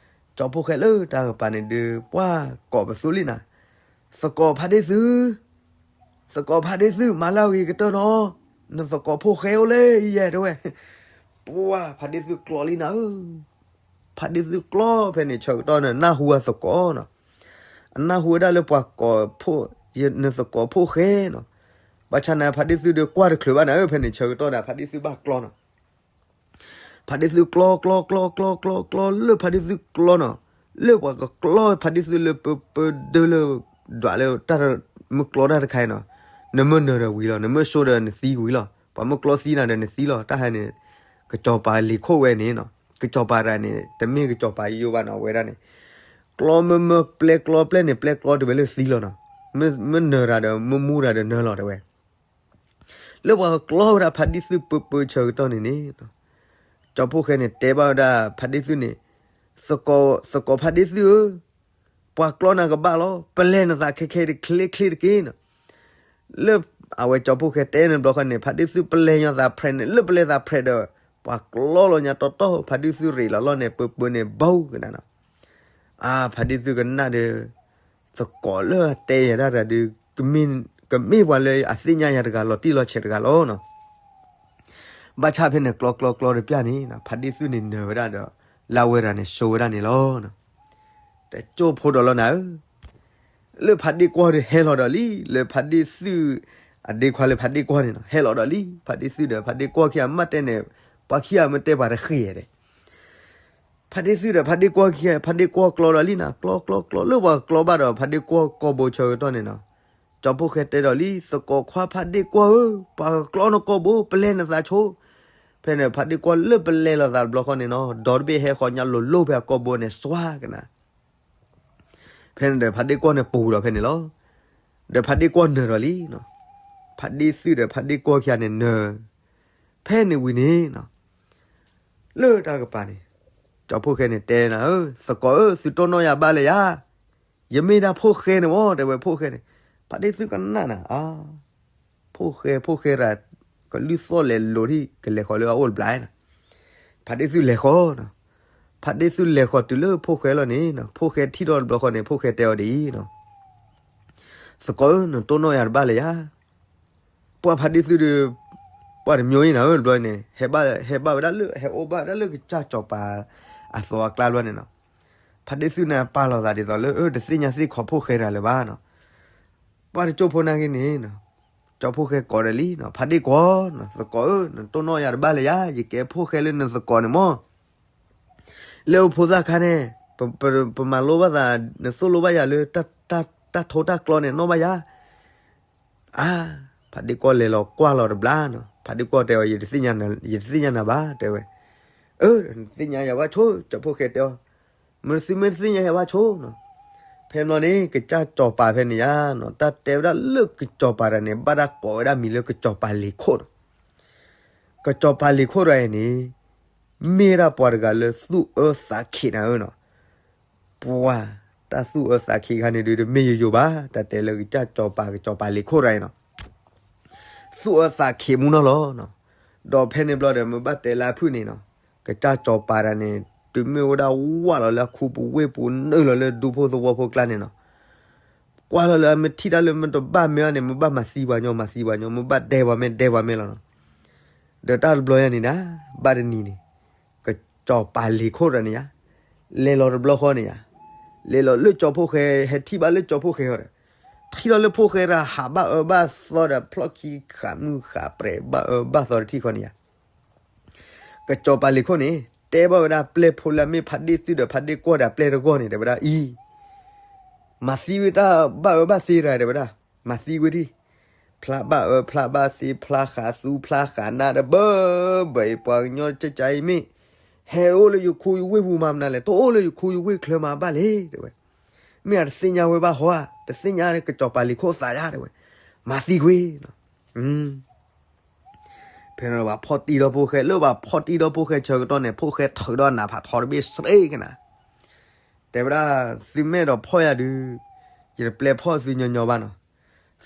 ကၠီဖိၣ်ဃဲလၢတၢ်ကပၤန့ၣ်ဒုး ပှၢ်ကိးပသူလံနၤ, သကိးဖါတံၢ်သု, သကိးဖါတံၢ်သု မၤလၢဂ့ၤကတၢၢ်နီၤ, နသကိးဖိၣ်ဃဲအိၣ်လၢယဲတဲဝဲ. ပှၢ်ဖါတံၢ်သုကျီလံနၤဧၢ. ဖါတံၢ်သုကျီဖဲန့ၣ်ဆၢကတီၢ်န့ၣ် နၢ်ဟူအသကိးနီၤ, အနၢ်ဟူဝဲဒၣ်လၢပှၤကိး နသကိးဖိၣ်ဃဲနီၤ. ဘၣ်ဆၣ်န့ၣ် ဖါတံၢ်သုဒုးကွၢ်တချုးဘၣ်နၤဧၢ, ဖဲန့ၣ်ဆၢကတီၢ်ဒီး ဖါတံၢ်သုဘၣ်ကျီနီၤ. ဖါတံၢ်သုကျီ ကျီ ကျီ ကျီ ကျီ ကျီ လၢဖါတံၢ်သုကျီနီၤ, လၢပှၤကကျီဖါတံၢ်သုလၢပၢပၢဒၢလၢ ဒွးလၢတၢ်မ့ၢ်ကျီတၢ်တခါအံၤနီၤ, နမ့ၢ်နၢၤဒီးဝံၤလီၤ, နမ့ၢ်ဆိဒီးနသံဝံၤလီၤ, ပှၤမ့ၢ်ကျီသံနၤဒီးနသံလီၤ, တၢ်ဟဲန့ၣ် ကစီၤပၤလ့ၤခိၣ်ဝဲန့ၣ်နီၤ, ကစီၤပၤတဂၤန့ၣ် တမ့ၢ်ကစီၤပၤယိယိဘၣ်နီၤ, အဝဲဒၣ်န့ၣ် ကျီမ့ၢ်မ့ၢ်ပျဲကျီပျဲန့ၣ် ပျဲကျီတဝဲလၢသံလီၤနီၤ, မ့ၢ်နၢၤတၢ်ဒီး မ့ၢ်မူတၢ်ဒီးနၢၤလီၤတဲဝဲ. လၢပှၤကကျီဝဲဒၣ်ဖါတံၢ်သုပၢပၢဆၢကတီၢ်န့ၣ်န့ၣ်, ကၠီဖိၣ်ဃဲန့ၣ် တဲဘၣ်ဝဲဒၣ်ဖါတံၢ်သုန့ၣ်, သကိးဖါတံၢ်သုဧၢ, ပှၤကျီနၤကဘၣ်လီၤ, ပလဲၤနသးခဲခဲတချ့ချ့တက့ၢ်နီၤ. လၢအဝဲကၠီဖိၣ်ဃဲတဲန့ၣ်ဘျီဃီန့ၣ် ဖါတံၢ်သုပလဲၤညီသးဖြဲးန့ၣ်, လၢပလဲၤသးဖြဲးဒီး ပှၤကျီလီၤညါတီတီ, ဖါတံၢ်သုရ့းလီၤလီၤန့ၣ် ပၢပၢန့ၣ်ဘီကနၤနီၤ. အါ ဖါတံၢ်သုကနၣ်ဒီး သကိးလၢအတဲယၤဒၣ်တၢ်ဒုး ကမ့ၢ်ပှၤလၢအသ့ၣ်ညါယၤတဂၤလီၤတံၢ်လီၤဆဲးတဂၤလီၤနီၤ. ဘၣ်ဆၣ်ဖဲန့ၣ်ကျီကျီကျီတပျၢ်န့ၣ် ဖါတံၢ်သုန့ၣ်နၢၤဝဲဒၣ်ဒီး လၢဝဲဒၣ်န့ၣ် ဆိဝဲဒၣ်န့ၣ်လီၤ. တကၠိၢ်ဖိဒီးလီၤနၤဧၢ, လၢဖါတံၢ်ကွီၢ်ဒီးဟဲလီၤဒီးလံ, လၢဖါတံၢ်သု အဒ့ခွါလၢဖါတံၢ်ကွီၢ်န့ၣ်နီၤ ဟဲလီၤဒီးလံ, ဖါတံၢ်သုဒီးဖါတံၢ်ကွီၢ်ခံဂၤမ့ၢ်တဲန့ၣ် ပှၤခံဂၤမ့ၢ်တဲပှၤတဃ့ၢ်ဒီး ဖါတံၢ်သုဒီးဖါတံၢ်ကွီၢ်ခံဂၤ ဖါတံၢ်ကွီၢ်ကျီဒီးလံနီၤ, ကျီကျီကျီ လၢပှၤကကျီဘၣ်ဒီး ဖါတံၢ်ကွီၢ်ကိာ်ဘိဆၢကတီၢ်န့ၣ်နီၤ, ကၠီဖိၣ်ဃဲတဲဒီးလံ, သကိးခွါဖါတံၢ်ကွီၢ်ဧၢ, ပှၤကကျီနကိာ်ဘိ ပလဲၤနသးဆိ. ဖဲန့ၣ် ဖါတံၢ်ကွီၢ်လၢပလဲၤလိာ်သးတဘျီဃီန့ၣ်နီၤ ဒီတဘ့ၣ်ဟဲဃီၤညါလိၤလိၤဖဲအကိာ်ဘိန့ၣ် စွါကနၤ ဖဲန့ၣ်ဒီးဖါတံၢ်ကွီၢ်န့ၣ်ပူၤဒီးဖဲန့ၣ်လီၤ. ဒီးဖါတံၢ်ကွီၢ်နၢၤဒီးလံနီၤ, ဖါတံၢ်သုဒီးဖါတံၢ်ကွီၢ်ခံဂၤန့ၣ်နၢၤ, ဖဲန့ၣ်ဝံၤန့ၣ်နီၤ လၢတၢ်ကပၤန့ၣ် ကၠီဖိၣ်ဃဲန့ၣ်တဲနၤဧၢ, သကိးဧၢ, သုတိၢ်နီၣ်ယၤဘၣ်လၢယၤ, ယမ့ၢ်ဒၣ်ဖိၣ်ဃဲန့ၣ်မၢ် တဲဝဲဖိၣ်ဃဲန့ၣ်, ဖါတံၢ်သုကနၣ်နၤ, အါ, ဖိၣ်ဃဲ ဖိၣ်ဃဲရၤ ကလုၢ်သီၣ်လဲၤလိၤထံၣ် ကလဲၤဃီၤလၢအအိၣ်တဘျီနီၤ, ဖါတံၢ်သုလဲၤဃီၤနီၤ, ဖါတံၢ်သုလဲၤဃီၤတုၤလၢဖိၣ်ဃဲလီၤန့ၣ်နီၤ ဖိၣ်ဃဲထံၣ်ထီၣ်တဘျီဃီန့ၣ် ဖိၣ်ဃဲတဲအီၤဒ်အံၤနီၤ သကိးဧၢ, နတိၢ်နီၣ်ယၤတဘၣ်လၢယၤ, ပှၢ်ဖါတံၢ်သုဒီး ပှၢ်တမံၤအံၤနၤဧၢ တဘျီန့ၣ် ဟဲဘၣ်ဝဲဒၣ်လၢ ဟဲအိၣ်ဘၣ်ဝဲဒၣ်လၢဟဲအိၣ်ဘၣ်ဝဲဒၣ်လၢကစၢ်စီၤပၤအသီအကျါတဘျီန့ၣ်နီၤ, ဖါတံၢ်သုန့ၣ်ပာ်လီၤသးဒ်သိးလၢ တသ့ၣ်ညါသ့ၣ်ခီဖိၣ်ဃဲတဂၤလၢၤဘၣ်နီၤ, ပှၢ်တကၠိၢ်ဖိနာ်က့န့ၣ် ကၠီဖိၣ်ဃဲကိးဒီးလံနီၤ ဖါတံၢ်ကွီၢ်နီၤ သကိးဧၢ, နတိၢ်နီၣ်ယၤတဘၣ်လၢယၤ, ယကဲဖိၣ်ဃဲလၢနသကိးန့ၣ်မၢ် လၢဖိသၣ်ခါန့ၣ် ပမၤလိဘၣ်သး နသိၣ်လိဘၣ်ယၤလၢ တၢ်ထိတၢ်ကျီန့ၣ် နီၣ်ဘၣ်ယၤ, အါ, ဖါတံၢ်ကွီၢ်လဲၤလီၤကွၢ်လီၤတဘျီနီၤ ဖါတံၢ်ကွီၢ်တဲအီၤ ယတသ့ၣ်ညါနၤဘၣ် တဲဝဲ, အၢ နသ့ၣ်ညါယၤဘၣ်ဆိ ကၠီဖိၣ်ဃဲတဲအီၤ, မ့ၢ်သုမ့ၢ်တသ့ၣ်ညါယၤဘၣ်ဆိနီၤ, ဖဲန့ၣ်ဘျီန့ၣ် ကစၢ်စီၤပၤဖဲန့ၣ်ယါနီၤ တၢ်တဲဝဲဒၣ်လၢကစၢ်စီၤပၤတဂၤန့ၣ် ဘၣ်တၢ်ကိးဝဲဒၣ်မံၤလၢကစၢ်စီၤပၤလ့ၤခိၣ်နီၤ ကစၢ်စီၤပၤလ့ၤခိၣ်တဂၤအံၤန့ၣ် မ့ၢ်ဒၣ်ပှၤတဂၤလၢသူၣ်အၢသးခံးနၤဧၢနီၤ, ပှၤ တၢ်သူၣ်အၢသးခံးခါန့ၣ်ဒုး တမ့ၢ်ယိယိဘၣ် တၢ်တဲလၢကစၢ်စီၤပၤ ကစၢ်စီၤပၤလ့ၤခိၣ်တဂၤအံၤနီၤ သူၣ်အၢသးခံးမူနီၤလီၤနီၤ, ဒီးဖဲန့ၣ်ဘျီဒီး မ့ၢ်ဘၣ်တဲလၢအဖုၣ်န့ၣ်နီၤ ကစၢ်စီၤပၤတဂၤန့ၣ် တုၤမ့ၢ်ဝဲဒၣ်ဝးလီၤလၢအခူပူၤဝ့ၢ်ပူၤ နုာ်လီၤလၢဒူဖိသဝီဖိကျါန့ၣ်နီၤ ကွၢ်လီၤလၢအမ့ၢ်ထံၣ်တၢ်လၢမ့ၢ်တဘၣ်မ့ၢ်ဘၣ်န့ၣ် မ့ၢ်ဘၣ်မၤသံပှၤညီ မၤသံပှၤညီ မ့ၢ်ဘၣ်ဒဲပှၤမ့ၢ်ဒဲပှၤမ့ၢ်လီၤနီၤ, ဒီးတၢ်တဘျီညါန့ၣ်ဒၣ် ဘၣ်တနံၤန့ၣ် ကစၢ်စီၤပၤလ့ၤခိၣ်တဂၤန့ၣ်ယါ လဲၤလီၤတဘျီဃီန့ၣ်ယါ, လဲၤလီၤလၢကၠီဖိၣ်ဃဲ ဟဲထံၣ်ဘၣ်လၢကၠီဖိၣ်ဃဲဃီဒီး ထံၣ်လီၤလၢဖိၣ်ဃဲတဂၤဟးဘၣ်အၢဘၣ်သီဒီး ဖျီၣ်ခံဃာ်မုၢ်ဃာ်ပြဲးဘၣ်အၢဘၣ်သီတထံၣ်ဃီန့ၣ်ယါ ကစၢ်စီၤပၤလ့ၤခိၣ်န့ၣ် တဲဘၣ်ဝဲဒၣ်ပျဲၢ်ဖိလၢအမ့ၢ်ဖါတံၢ်သုးဒီးဖါတံၢ်ကွီၢ်ဒီးပျဲၢ်တဂီၢ်န့ၣ် တဲဝဲဒၣ်အံၤ မၤသံဝဲတၢ်ဘၣ်အၢဘၣ်သီတဂၤ တဲဝဲဒၣ် မၤသံဝဲဒၣ် ဖျါဘၣ်အၢဖျါဘၣ်သီ ဖျါဃးသူဖျါဃးနၢ်တဘၢဘၢအံၤ ပှၤကညီကကါအံၤမ့ၢ် ဟဲအိၣ်လၢယခူယဝ့ၢ်ပူၤမၤမနုၤလဲၣ်, တအိၣ်လၢယခူယဝ့ၢ်ချၢမၤဘၣ်လဲၣ် တဲဝဲ. မ့ၢ်အတသ့ၣ်ညါဝဲဘၣ်ဟီဧါ, တသ့ၣ်ညါကစီၤပၤလံၤခိၣ်သးယါ တဲဝဲ, မၤသံကွံာ် ဖဲန့ၣ်ဘၣ်ဖီၣ်တံၢ်ဒီးဖိၣ်ဃဲ လၢဘၣ်ဖီၣ်တံၢ်ဒီးဖိၣ်ဃဲဆၢကတီၢ်န့ၣ် ဖိၣ်ဃဲထုးဒီးနးဖးထီတဘ့ၣ်စ့ၢ်ကီးနၤ, တဲဝဲဒၣ်, သုမ့ၢ်အဲၣ်ဒိးဖီၣ်ယၤဒုး ယတပျဲဖီၣ်သုညီညီဘၣ်နီၤ,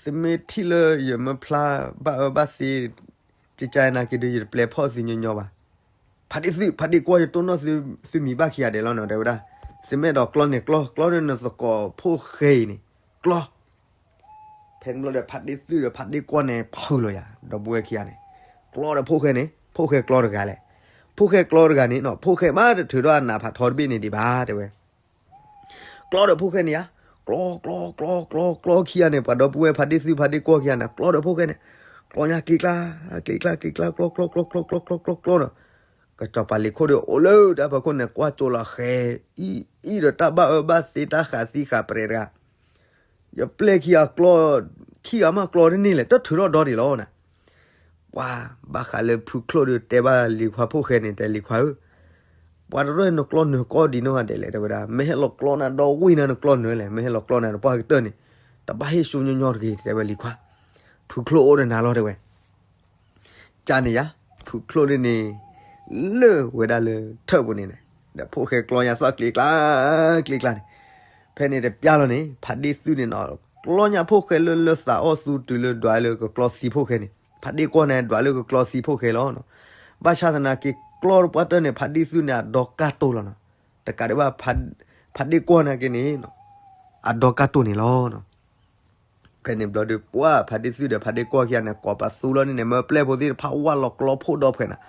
သုမ့ၢ်ထံၣ်လၢယမ့ၢ်ဖျါဘၣ်အၢဘၣ်သီ ကကါနာ်က့ဒုး ယတပျဲဖီၣ်သုညီညီဘၣ်, ဖးဒ့ၣ်သု ဖးဒ့ၣ်ကွီၢ် ယတိၢ်နီၣ်သုမံၤဘၣ်ခံဂၤဒဲးလီၤနီၤ တဲဝဲဒၣ်, သုမ့ၢ်အဲၣ်ဒိးကျီန့ၣ်ကျီ ကျီဒီးနသကိးဖိၣ်ဃဲအံၤန့ၣ် ကျီ ဖဲန့ၣ်ဘျီဒီး ဖးဒ့ၣ်သုဒီးဖးဒ့ၣ်ကွီၢ်န့ၣ် ဖုးလီၤယၤ ဒီပုၢ်ဝဲၢ်ခံဂၤန့ၣ်, ကျီဒီးဖိၣ်ဃဲန့ၣ် ဖိၣ်ဃဲကျီတဂၤလဲၣ်, ဖိၣ်ဃဲကျီတဂၤန့ၣ်နီၤ ဖိၣ်ဃဲမးတထုးဒီးအနးဖးထီတဘ့ၣ်န့ၣ်ဒံးဘၣ် တဲဝဲ, ကျီဒီးဖိၣ်ဃဲန့ၣ်ယါ, ကျီ ကျီ ကျီ ကျီ ကျီခံဂၤန့ၣ် ပှၤဒီပုၢ်ဝဲၢ်ဖးဒ့ၣ်သု ဖးဒ့ၣ်ကွီၢ်ခံဂၤန့ၣ် ကျီဒီးဖိၣ်ဃဲန့ၣ်, ကျီညါကျံၤကျါ, ကျံၤကျါ ကျံၤကျါ ကျီ ကျီ ကျီ ကျီ ကျီ ကျီ ကျီနီၤ, ကစီၤပၤလံၤခိၣ်ဒီးအိၣ်လၢတၢ်ဖီခိၣ်န့ၣ် ကွၢ်ကၠိလီၤဃဲၤ အံၤဒီးတၢ်ဘၣ်အၢဘၣ်သီတၢ်ဃးသံဃးပြဲးတဂၤ ယပျဲခံဂၤကျီ, ခံဂၤမးကျီတန့ၢ်လဲၣ် တထုးထီၣ်ဒီဒံးလီၤနၤ, ပှၤဘၣ်ဃးလၢဖုချိၣ်ဒီးတဲဘၣ်လံၤခွါဖိၣ်ဃဲန့ၣ် တဲလံၤခွါဧၢ, ပှၤတရၢၣ်နကျီနၢၤကီၢ်ဒံးနီၢ်ဂၤဒဲးလဲၣ် တဲဝဲဒၣ်, မ့ၢ်ဟဲလီၤကျီနၤဒီဝ့ၢ်နၤနကျီနၢၤလဲၣ် မ့ၢ်ဟဲလီၤကျီနၤတပှၢ်ကတၢၢ်န့ၣ်, တဘၣ်ဟ့ၣ်ဆူညီညီတဂ့ၤ တဲဝဲလံၤခွါ, ဖုချိၣ်အိၣ်ဒီးနၤလီၤ တဲဝဲ ကန့ၣ်ယါ, ဖုချိၣ်ဒ်န့ၣ် လၢဝဲဒၣ်လၢထၢၣ်ပူၤန့ၣ်န့ၣ်, ဒီးဖိၣ်ဃဲကျီညါသီၣ်ကျံၤကျါ, ကျံၤကျါန့ၣ်, ဖဲန့ၣ်တပျၢ်လီၤန့ၣ် ဖးဒ့ၣ်သုန့ၣ်နီၤ, ကျီညါဖိၣ်ဃဲလၢလၢသးအီၣ်သူတုၤလၢဒွးလၢကကျီသံဖိၣ်ဃဲန့ၣ်, ဖးဒ့ၣ်ကွီၢ်န့ၣ် ဒွးလၢကကျီသံဖိၣ်ဃဲလီၤ. ဘၣ်ဆၣ်သနာ်က့ ကျီတပှၢ်တၢၢ်န့ၣ် ဖးဒ့ၣ်သုန့ၣ် အဒီကၢ်တိၢ်လီၤနီၤ, တကးဒံးဘၣ် ဖးဒ့ၣ်ကွီၢ်နာ်က့န့ၣ် အဒီကၢ်တိၢ်န့ၣ်လီၤ. ဖဲန့ၣ်ဘျီဒီး ပှၤဖးဒ့ၣ်သုဒီးဖးဒ့ၣ်ကွီၢ်ခံဂၤန့ၣ် ကိးပသူလီၤန့ၣ်န့ၣ် မၢပျဲၢ်ဖိသ့ၣ်တဖၣ်ဝၢ်လီၤကျီဖိဒီဖှဲးနၤ,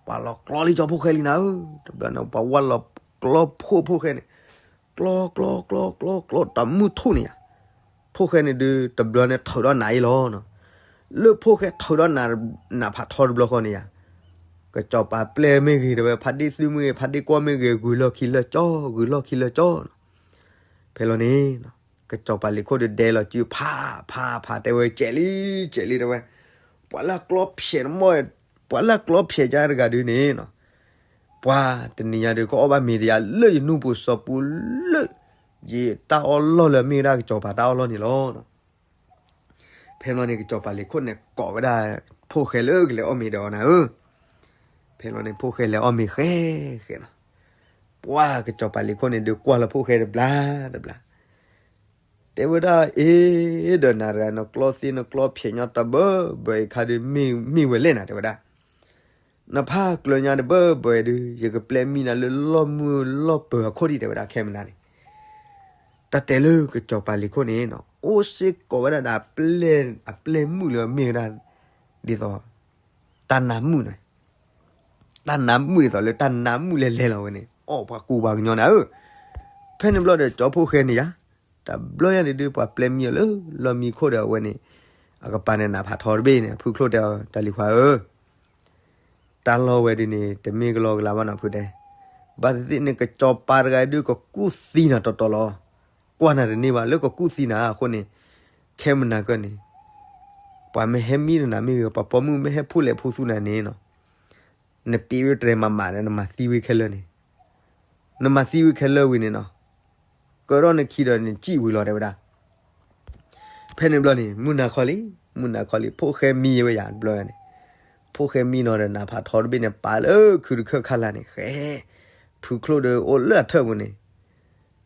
ပှၤလီၤကျီလံကၠီဖိၣ်ဃဲလံနၤဧၢ, တဘျီန့ၣ် ပှၤဝၢ်လီၤကျီဖိၣ်ဖိၣ်ဃဲန့ၣ်, ကျီ ကျီ ကျီ ကျီ ကျီ တၢ်မုၢ်ထူၣ်န့ၣ်ယါ, ဖိၣ်ဃဲန့ၣ်ဒုး တဘျီန့ၣ်ထုးဒီးနးအံၤလီၤ. လၢဖိၣ်ဃဲထုးဒီးနးဖးထီတဘျီဃီန့ၣ်ယါ, ကစီၤပၤပျဲၢ်မ့ၢ်ဂ့ၤ တဲဝဲ ဖးဒ့ၣ်သုမ့ၢ်ဂ့ၤ ဖးဒ့ၣ်ကွီၢ်မ့ၢ်ဂ့ၤ ဂုၤလီၢ်ခံလၢကၠီ, ဂုၤလီၢ်ခံလၢကၠီနီၤ. ဖဲလီၤန့ၣ် ကစီၤပၤလံၤခိၣ်ဒီးဒဲလီၤစုဖးဖးဖး တဲဝဲ ကဲးလံ ကဲးလံ တဲဝဲ, ပှၤလၢကျီဖျဲးတမီၢ်, ပှၤလၢကျီဖျဲးကါတဂၤဒုးန့ၣ်နီၤ, ပှၤတနံၤညါဒုး ကအီၣ်ဘၣ်မ့ၤတယါလၢယနူၢ်ပူၤစီၤပူၤလၢ ယတၢ်အီၣ်လီၢ်လၢအမ့ၢ်ဝဲဒၣ်ကစီၤပၤတၢ်အီၣ်လီၢ်န့ၣ်လီၤ. ဖဲလီၤန့ၣ် ကစီၤပၤလံၤခိၣ်န့ၣ် ကိးဝဲဒၣ် ဖိၣ်ဃဲလၢကလဲၤအီၣ်မ့ၤဒီးအီၤနၤဧၢ. ဖဲလီၤန့ၣ် ဖိၣ်ဃဲလဲၤအီၣ်မ့ၤဃဲဃဲနီၤ, ပှၤကစီၤပၤလံၤခိၣ်န့ၣ်ဒုးကွၢ်လၢဖိၣ်ဃဲတဘျါတဘျါ တဲဝဲဒၣ် အ့ ဒီးနၤတဂၤ နကျီသ့နကျီဖျဲးညီတဘၢဘၢအံၤခါဒုး မ့ၢ်ဝဲလဲၣ်နၤ တဲဝဲဒၣ်, နဖးကျၢၤညါတဘၢဘၢအံၤဒုး ယကပျဲမံနၤလၢလီၢ်မုၢ်လီၢ်ပၢၤအခိၣ်ဒံး တဲဝဲဒၣ် ခဲမနၤန့ၣ်, တၢ်တဲလၢကစီၤပၤလံၤခိၣ်န့ၣ်နီၤ အိၣ်စ့ၢ်ကီးဝဲဒၣ်ဒီး အပျဲၢ်မုၣ်လၢအမ့ၢ်ဝဲဒၣ် ဒ်သိး တၢ်နါမုၣ်န့ၣ်, တၢ်နါမုၣ်ဒ်သိးလၢတၢ်နါမုၣ်လဲၤလဲၤလီၤဝဲန့ၣ် အီၣ်ပှၤကူပှၤကညီနၤဧၢ. ဖဲန့ၣ်ဘျီဒီး ကၠီဖိၣ်ဃဲန့ၣ်ယါ, တဘျီညါန့ၣ်ဒုး ပှၤပျဲမံအီၤလၢလီၢ်မံခိၣ်ဒီးအဝဲန့ၣ် အကပၤန့ၣ်နးဖးထီတဘ့ၣ်န့ၣ် ဖုချိၣ်တဲအီၤ တၢ်လံၤခွါဧၢ တၢ်လီၢ်ဝဲဒုးန့ၣ် တမ့ၢ်ကလီကလီဘၣ်နီၤဖုတဲ, ဘၣ်သ့ၣ်သ့ၣ်န့ၣ် ကစီၤပၤတဂၤဒုးကကူၣ်သံနၤတီတီလီၤ. ကွၢ်နၤတန့ၢ်ဘၣ် လၢကကူၣ်သံနၤအဃိန့ၣ်, ခဲမနၤကၢၢ်န့ၣ်, ပှၤမ့ၢ်ဟဲမံနၤမ့ၢ်ဂ့ၤ ပှၤပိာ်မုၣ်မ့ၢ်ဟဲဖူလဲၤဖူသူနၤန့ၣ်နီၤ, နပ့ၤဝဲတြဲၤမးမးဒီး နမၤသံဝဲခဲလၢာ်န့ၣ်, နမၤသံဝဲခဲလၢာ်ဝံၤန့ၣ်နီၤ, ကၢထီၣ်နခံဒီးနစံၣ်ဝံၤလီၤ တဲဝဲဒၣ်. ဖဲန့ၣ်ဘျီန့ၣ် မုၢ်နၤခီလံ, မုၢ်နၤခီလံ ဖိၣ်ဃဲမံဝဲယါတဘျီန့ၣ်, ဖိၣ်ဃဲမံနီၤဒီးနးဖးထီတဘ့ၣ်န့ၣ် ပာ်လၢခုတခၢၣ်ခါလာ်န့ၣ် ဃဲ, ဖုချိၣ်ဒီးအိၣ်လၢအထၢၣ်ပူၤန့ၣ်,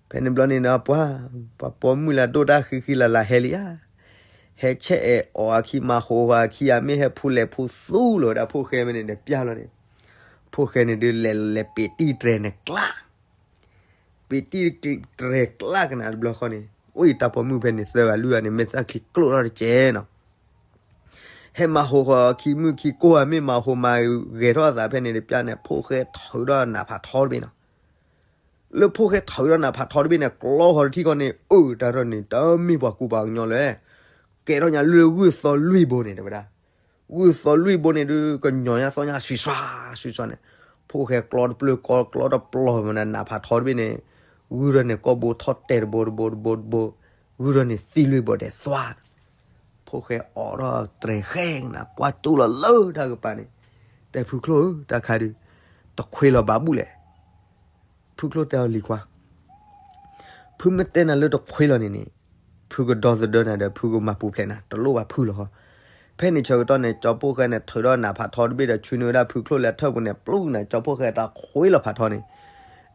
ဖဲန့ၣ်ဘျီန့ၣ်ဒီး ပှၤ, ပှၤပိာ်မုၣ်လၢအဒိၣ်တၢ်ဃံဃံလၤလၤဟဲလံဧါ, ဟဲဆဲးအဲၣ်အီၣ်အခံ မၤဟးဂီၤအခံဧါ မ့ၢ်ဟဲဖူလဲၤဖူသူလီၤဝဲဒၣ်ဖိၣ်ဃဲမ့ၢ်န့ၣ် တပျၢ်လီၤန့ၣ်, ဖိၣ်ဃဲန့ၣ်ဒုးလဲၤလဲၤပ့ၤတံၢ်တြဲၤန့ၣ်ကျါ ပ့ၤတံၢ်တြဲၤကျါကနၤတဘျီဃီန့ၣ်, အိၣ်အံၤတၢ်ပိာ်မုၣ်ဖဲန့ၣ် သၢဂၤလွံၢ်ဂၤန့ၣ် မ့ၢ်သၣ်ချံကျိၣ်ထီၣ်တကဲနီၤ, ဟဲမၤဟးဂီၤအခံမုၣ်ခံကိၢ်ဧါ မ့ၢ်မၤဟးဂီၤမၤဂဲၤထီၣ်အသးဖဲန့ၣ်တပျၢ်န့ၣ် ဖိၣ်ဃဲထုးဒီးနးဖးထီတဘ့ၣ်နီၤ. လၢဖိၣ်ဃဲထုးဒီးနးဖးထီတဘ့ၣ်န့ၣ် ကျီဃီတထံၣ်ဃီန့ၣ် အၢ တၢ်ထီၣ်န့ၣ် တမ့ၢ်ပှၤကူပှၤကညီလၢၤ, ကဲထီၣ်ညါလၢဂုၢ်သီလွံၢ်ဘိန့ၣ် တဲဝဲဒၣ်, ဂုၢ်သီလွံၢ်ဘိန့ၣ်ဒုး ကညီၤညါသီညါ ဆံးစွါဆံးစွါန့ၣ်, ဖိၣ်ဃဲကျီတပျၢၤ ကျီကျီတပျီၤမနၤ နးဖးထီတဘ့ၣ်န့ၣ်, ဂုၢ်ထီၣ်န့ၣ် ကိာ်ဘိထီၣ်တဲာ်တဘိတဘိတဘိတဘိ, ဂုၢ်ထီၣ်န့ၣ်သံလွံၢ်ဘိဒဲးသွါန့ၣ်, ဖိၣ်ဃဲအိးထီၣ်တြဲၤဃဲကနၤ ကွၢ်ကၠိလီၤလၢတၢ်ကပၤန့ၣ်, တဲဖုချိၣ်ဧၢ တၢ်ခါဒုး တခွ့လီၤဘၣ်ဘူၣ်လဲၣ်. ဖုချိၣ်တဲအီၤလံၤခွါ, ဖုမ့ၢ်တဲနၤလၢတခွ့လီၤန့ၣ်န့ၣ်, ဖုကဒီသဒၢနၤဒီး ဖုကမၤပူၤဖျဲးနၤ တလိၣ်ဘၣ်ဖုလီၤဟီ. ဖဲန့ၣ်ဆၢကတီၢ်န့ၣ် ကၠီဖိၣ်ဃဲန့ၣ် ထုးထီၣ်နးဖးထီတဘ့ၣ်ဒီး ဆွံနုာ်ဝဲဒၣ်ဖုချိၣ်လၢအထၢၣ်ပူၤန့ၣ် ပျူၢ်နၤ ကၠီဖိၣ်ဃဲတခွ့လီၤဖးထီန့ၣ်,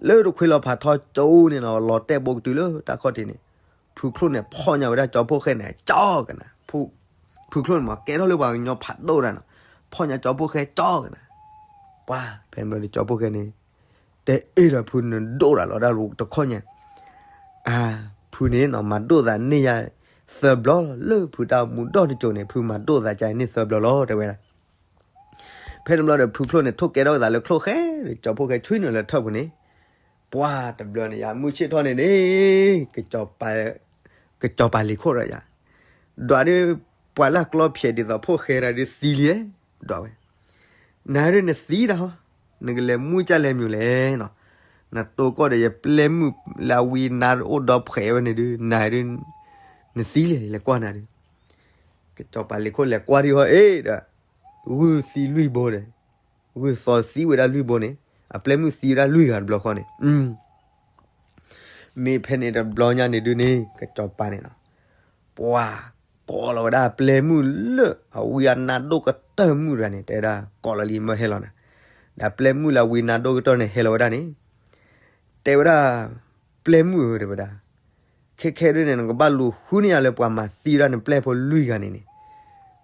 လၢတခွ့လီၤဖးထီကၠိန့ၣ်နီၤ လီၤတဲာ်ဘိကတုၤလၢတၢ်ခီၣ်ထံးန့ၣ်, ဖုချိၣ်န့ၣ် ဖီၣ်ညါဝဲဒၣ်ကၠီဖိၣ်ဃဲန့ၣ် ကၠီကနၤ, ဖုချိၣ်န့ၣ်မ့ၢ်ကဲထီၣ်လၢပှၤကညီဖးဒိၣ်တၢ်နီၤ, ဖီၣ်ညါကၠီဖိၣ်ဃဲကၠီကနၤ. ပှၤ ဖဲန့ၣ်ဘျီဒီးကၠီဖိၣ်ဃဲန့ၣ် တဲအ့ၣ်ဒီးဖုနဒိၣ်တၢ်လီၤဒၣ်တခီညါ, အါ, ဖုန့ၣ်နီၤ မၤဒိၣ်သးန့ၢ်ယၤသၢဘျီလီၤ, လၢဖုတၢ်အိၣ်မူဒီတကၠိၤန့ၣ် ဖုမၤဒိၣ်သးကန့ၢ်သၢဘျီလီၤ တဲဝဲဒၣ်. ဖဲန့ၣ်ဘျီဒီး ဖုချိၣ်န့ၣ် ထိၣ်ကဲထီၣ်ကသးလၢချိၣ်ဃဲဒီး ကၠီဖိၣ်ဃဲဆွံနုာ်လၢထၢၣ်ပူၤန့ၣ်, ပှၤတဘျီန့ၣ်ယၤ မုၢ်ဆ့ၣ်ထီၣ်န့ၣ်န့ၣ်, ကစီၤပၤလ့ၤခိၣ်ဒီးယၤ, ဒွးဒုး ပှၤလၢကျီဖျဲးဒ်သိးဖိၣ်ဃဲတၢ်ဒုးသံလံ, ဒွးဝဲ, နၤဒုးနသံတၢ်ဟီ, နကလဲၤမုၢ်ကၢ်လဲၤမုၢ်လဲၣ်နီၤ, နတိၢ်ကီၢ်ဒီးယပျဲၢ်မုၣ်လၢအဝံအနါအိၣ်ဒီဖှဲးဝဲန့ၣ်ဒုး နၤဒုး နသံလဲၣ် လဲၤကွၢ်နၤဒုး. ကစီၤပၤလ့ၤခိၣ်လဲၤကွၢ်ဒံးဟီၣ်အ့ၣ်ဒီး, ဂုၢ်သံလွံၢ်ဘိဒီး, ဂုၢ်သီသံဝဲဒၣ်လွံၢ်ဘိန့ၣ်, အပျဲၢ်မုၣ်သံဝဲဒၣ်လွံၢ်ဂၤတဘျီဃီန့ၣ် မ့ၢ်ဖဲန့ၣ်တဘျီညါန့ၣ်ဒုးန့ၣ် ကစီၤပၤန့ၣ်နီၤ, ပှၤကိးလီၤဝဲဒၣ်အပျဲၢ်မုၣ်လၢအဝံအနါဒိၣ်ကတၢၢ်မုၣ်တဂၤန့ၣ် တဲဝဲဒၣ် ကိးလီၤလံမၢဟဲလီၤနၤ, ဒီးအပျဲၢ်မုၣ်လၢအဝံအနါဒိၣ်ကတၢၢ်န့ၣ် ဟဲလီၤဝဲဒၣ်န့ၣ်, တဲဝဲဒၣ်, ပျဲၢ်မုၣ်ဧၢ တဲဝဲဒၣ်, ခဲခဲဒုးန့ၣ် နကဘၣ်လူၤဃုန့ၢ်ယၤလၢပှၤမၤသံဝဲဒၣ်နပျဲၢ်ဖိလွံၢ်ဂၤန့ၣ်န့ၣ်,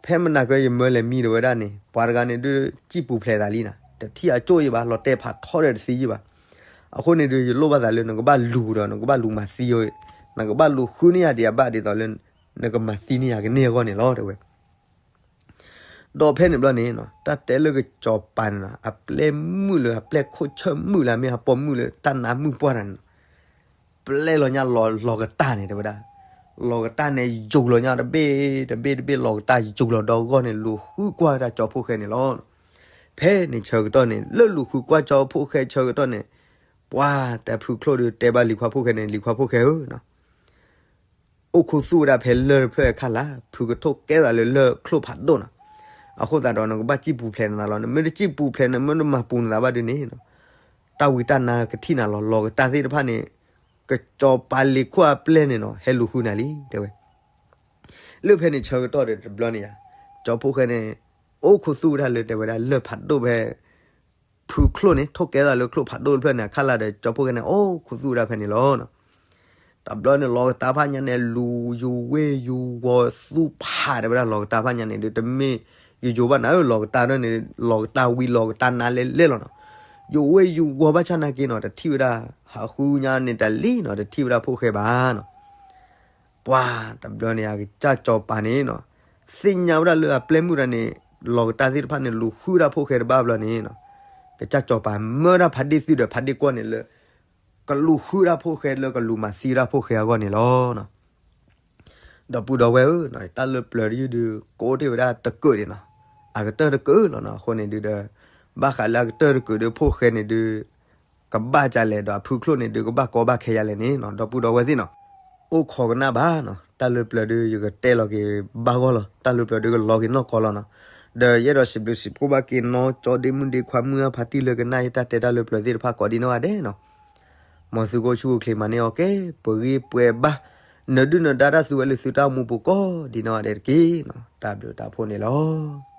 ဖဲမနၤက့ယမၢလဲၤမံဒီးဝဲဒၣ်န့ၣ် ပှၤတဂၤန့ၣ်ဒုး စံၣ်ပူၤဖျဲးသးလံနၤ, တထံၣ်အကၠိၣ်ယဘၣ် လီၤတဲာ်ဖးထီဒီးတသံယဘၣ်. အဃိန့ၣ်ဒုး ယလိၣ်ဘၣ်သးလၢနကဘၣ်လူၤဒီး နကဘၣ်လူၤမၤသံအီၤ, နကဘၣ်လူၤဃုန့ၢ်ယၤဒံးအဘၣ်ဒ်သိးလၢ နကမၤသံန့ၢ်ယၤကန့ၢ်အဂီၢ်န့ၣ်လီၤ တဲဝဲ. ဒီးဖဲန့ၣ်ဘျီန့ၣ် တၢ်တဲလၢကစီၤပၤန့ၣ်နီၤ အပျဲၢ်မုၣ်လၢအပျဲၢ်ခိၣ်ဆၢမုၣ်လၢအမ့ၢ်အပိာ်မုၣ်လၢတၢ်နါမုၣ်ပှၢ်တဂၤန့ၣ်နီၤ, ပျဲၢ်လီၤညါလီၤကတၢ်န့ၣ် တဲဝဲဒၣ်, လီၤကတၢ်န့ၣ် ယူၤလီၤညါတဘ့ၣ်တဘ့ၣ်တဘ့ၣ် လီၤကတၢ်ယူၤလီၤဒီးအဂီၢ်န့ၣ် လူၤဃုကွၢ်ဝဲဒၣ်ကၠီဖိၣ်ဃဲန့ၣ်လီၤ. ဖဲန့ၣ်ဆၢကတီၢ်န့ၣ် လၢလူၤဃုကွၢ်ကၠီဖိၣ်ဃဲဆၢကတီၢ်န့ၣ်, ပှၤတဲဖုချိၣ်ဒုးတဲဘၣ်လံၤခွါဖိၣ်ဃဲန့ၣ် လံၤခွါဖိၣ်ဃဲဧၢ အိၣ်ခူသူၣ်ဝဲဒၣ်ဖဲလၢၢ်တဖျၢၣ်အခါလၢ်, ဖုကထိၣ်ကဲသးလၢလၢၢ်ချိၣ်ဖးဒိၣ်နီၤ, အဃိသတးဒီးနကဘၣ်စံၣ်ပူၤဖျဲးနသးလီၤ, နမ့ၢ်တစံၣ်ပူၤဖျဲး နမ့ၢ်တမၤပူၤနသးဘၣ်ဒုးန့ၣ် တၢ်ဝံတၢ်နါကထံၣ်နၤလီၤ, လီၤကတၢ်သ့ၣ်တဖၣ်န့ၣ် ကစီၤပၤလ့ၤခိၣ်အပျဲၢ်န့ၣ်နီၤ ဟဲလူၤဃုနၤလံ တဲဝဲ. လၢဖဲန့ၣ်ဆၢကတီၢ်ဒီးတဘျီန့ၣ်ယါ, ကၠီဖိၣ်ဃဲန့ၣ် အိၣ်ခူသူၣ်ဝဲဒၣ်လၢတဲဝဲဒၣ်လၢၢ်ဖးဒိၣ်ဖဲ ဖုချိၣ်န့ၣ် ထိၣ်ကဲသးလၢချိၣ်ဖးဒိၣ်တဖျၢၣ်န့ၣ်အခါလၢ်ဒီး ကၠီဖိၣ်ဃဲန့ၣ် အိၣ်ခူသူၣ်ဝဲဒၣ်ဖဲန့ၣ်လီၤ. တဘျီန့ၣ် လီၤကတၢ်ဖးညါန့ၣ် လူၤယိၤဝ့ၢ်ယိၤဝီၤသူဖးတဲဝဲဒၣ် လီၤကတၢ်ဖးညါန့ၣ်ဒုး တမ့ၢ်ယိၤယိၤဘၣ်နၤဧၢ, လီၤကတၢ်န့ၣ် လီၤကတၢ်ဝံၤလီၤကတၢ်နါလဲလဲလီၤနီၤ. ယိၤဝ့ၢ်ယိၤဝီၤဘၣ်ဆၣ်နာ်က့နီၤ တထံၣ်ဝဲဒၣ် ဟးဃုညါန့ၣ်တလံနီၤ တထံၣ်ဝဲဒၣ်ဖိၣ်ဃဲဘၣ်နီၤ. ပှၤတဘျီန့ၣ် အကစၢ်ကၠီၤပၤန့ၣ်နီၤ သ့ၣ်ညါဝဲဒၣ်လၢအပျဲၢ်မုၣ်တဂၤန့ၣ် လီၤကတၢ်သ့ၣ်တဖၣ်န့ၣ် လူၤဃုဒၣ်ဖိၣ်ဃဲတဘၣ်ဘျီန့ၣ်နီၤ, ကစၢ်ကၠီၤပၤမၢဒၣ်ဖးဒ့ၣ်သုဒီးဖးဒ့ၣ်ကွီၢ်န့ၣ်လၢ ကလူၤဃုဒၣ်ဖိၣ်ဃဲလၢကလူၤမၤသံဒၣ်ဖိၣ်ဃဲအဂီၢ်န့ၣ်လီၤ. ဒီပုၢ်ဒီဝဲၢ်ဧၢ, တၢ်လၢပျၢၤတယုၢ်ဒုး ကအိၣ်တ့ၢ်ဝဲဒၣ်တကုာ်န့ၣ်နီၤ, အကတၢၢ်တကုာ်လီၤနီၤ. အဃိန့ၣ်ဒုးဒီး ဘၣ်ဃးလၢအကတၢၢ်တကုာ်ဒီးဖိၣ်ဃဲန့ၣ်ဒုး ကဘၣ်ဒ်လဲၣ်ဒီးအဖုချိၣ်န့ၣ်ဒုး ကဘၣ်ကီဘၣ်ခဲယၤလဲၣ်န့ၣ်နီၤ ဒီပုၢ်ဒီဝဲၢ်သ့ၣ်နီၤ, အိၣ်ခိးကနၣ်ဘၣ်နီၤ. တၢ်လၢပျၢၤဒုး ယကတဲလီၤက့ၤဘၣ်ဂီၢ်လီၤ, တၢ်လၢပျၢၤဒုးကလီၤက့ၤနီၢ်ကီၢ်လီၤနီၤ. ဒီးယအဲၣ်ဒိးစံးဘျုးစံးဖှိၣ်ဘၣ်က့ၤနီၢ်ကၠီဒ့မုၣ် ဒ့ခွါမုၣ်အဖါတံၢ်လၢကနၣ်ယတၢ်တဲတၢ်လၢပျၢၤသ့ၣ်တဖၣ်ကိးဒံးနီၢ်ဂၤဒဲးနီၤ. မ်သုကအိၣ်ဆူၣ်အိၣ်ချ့မၤန့ၢ်အီၤကဲ ပဂ့ၤပှဲၤဘၣ် နဒုၣ်နဒါတၢ်သုဝဲလၢသုတၢ်အိၣ်မူပူၤကိးဒံးနီၢ်ဂၤဒဲးတက့ၢ်နီၤ. တၢ်ဘျုးတၢ်ဖှိၣ်န့ၣ်လီၤ.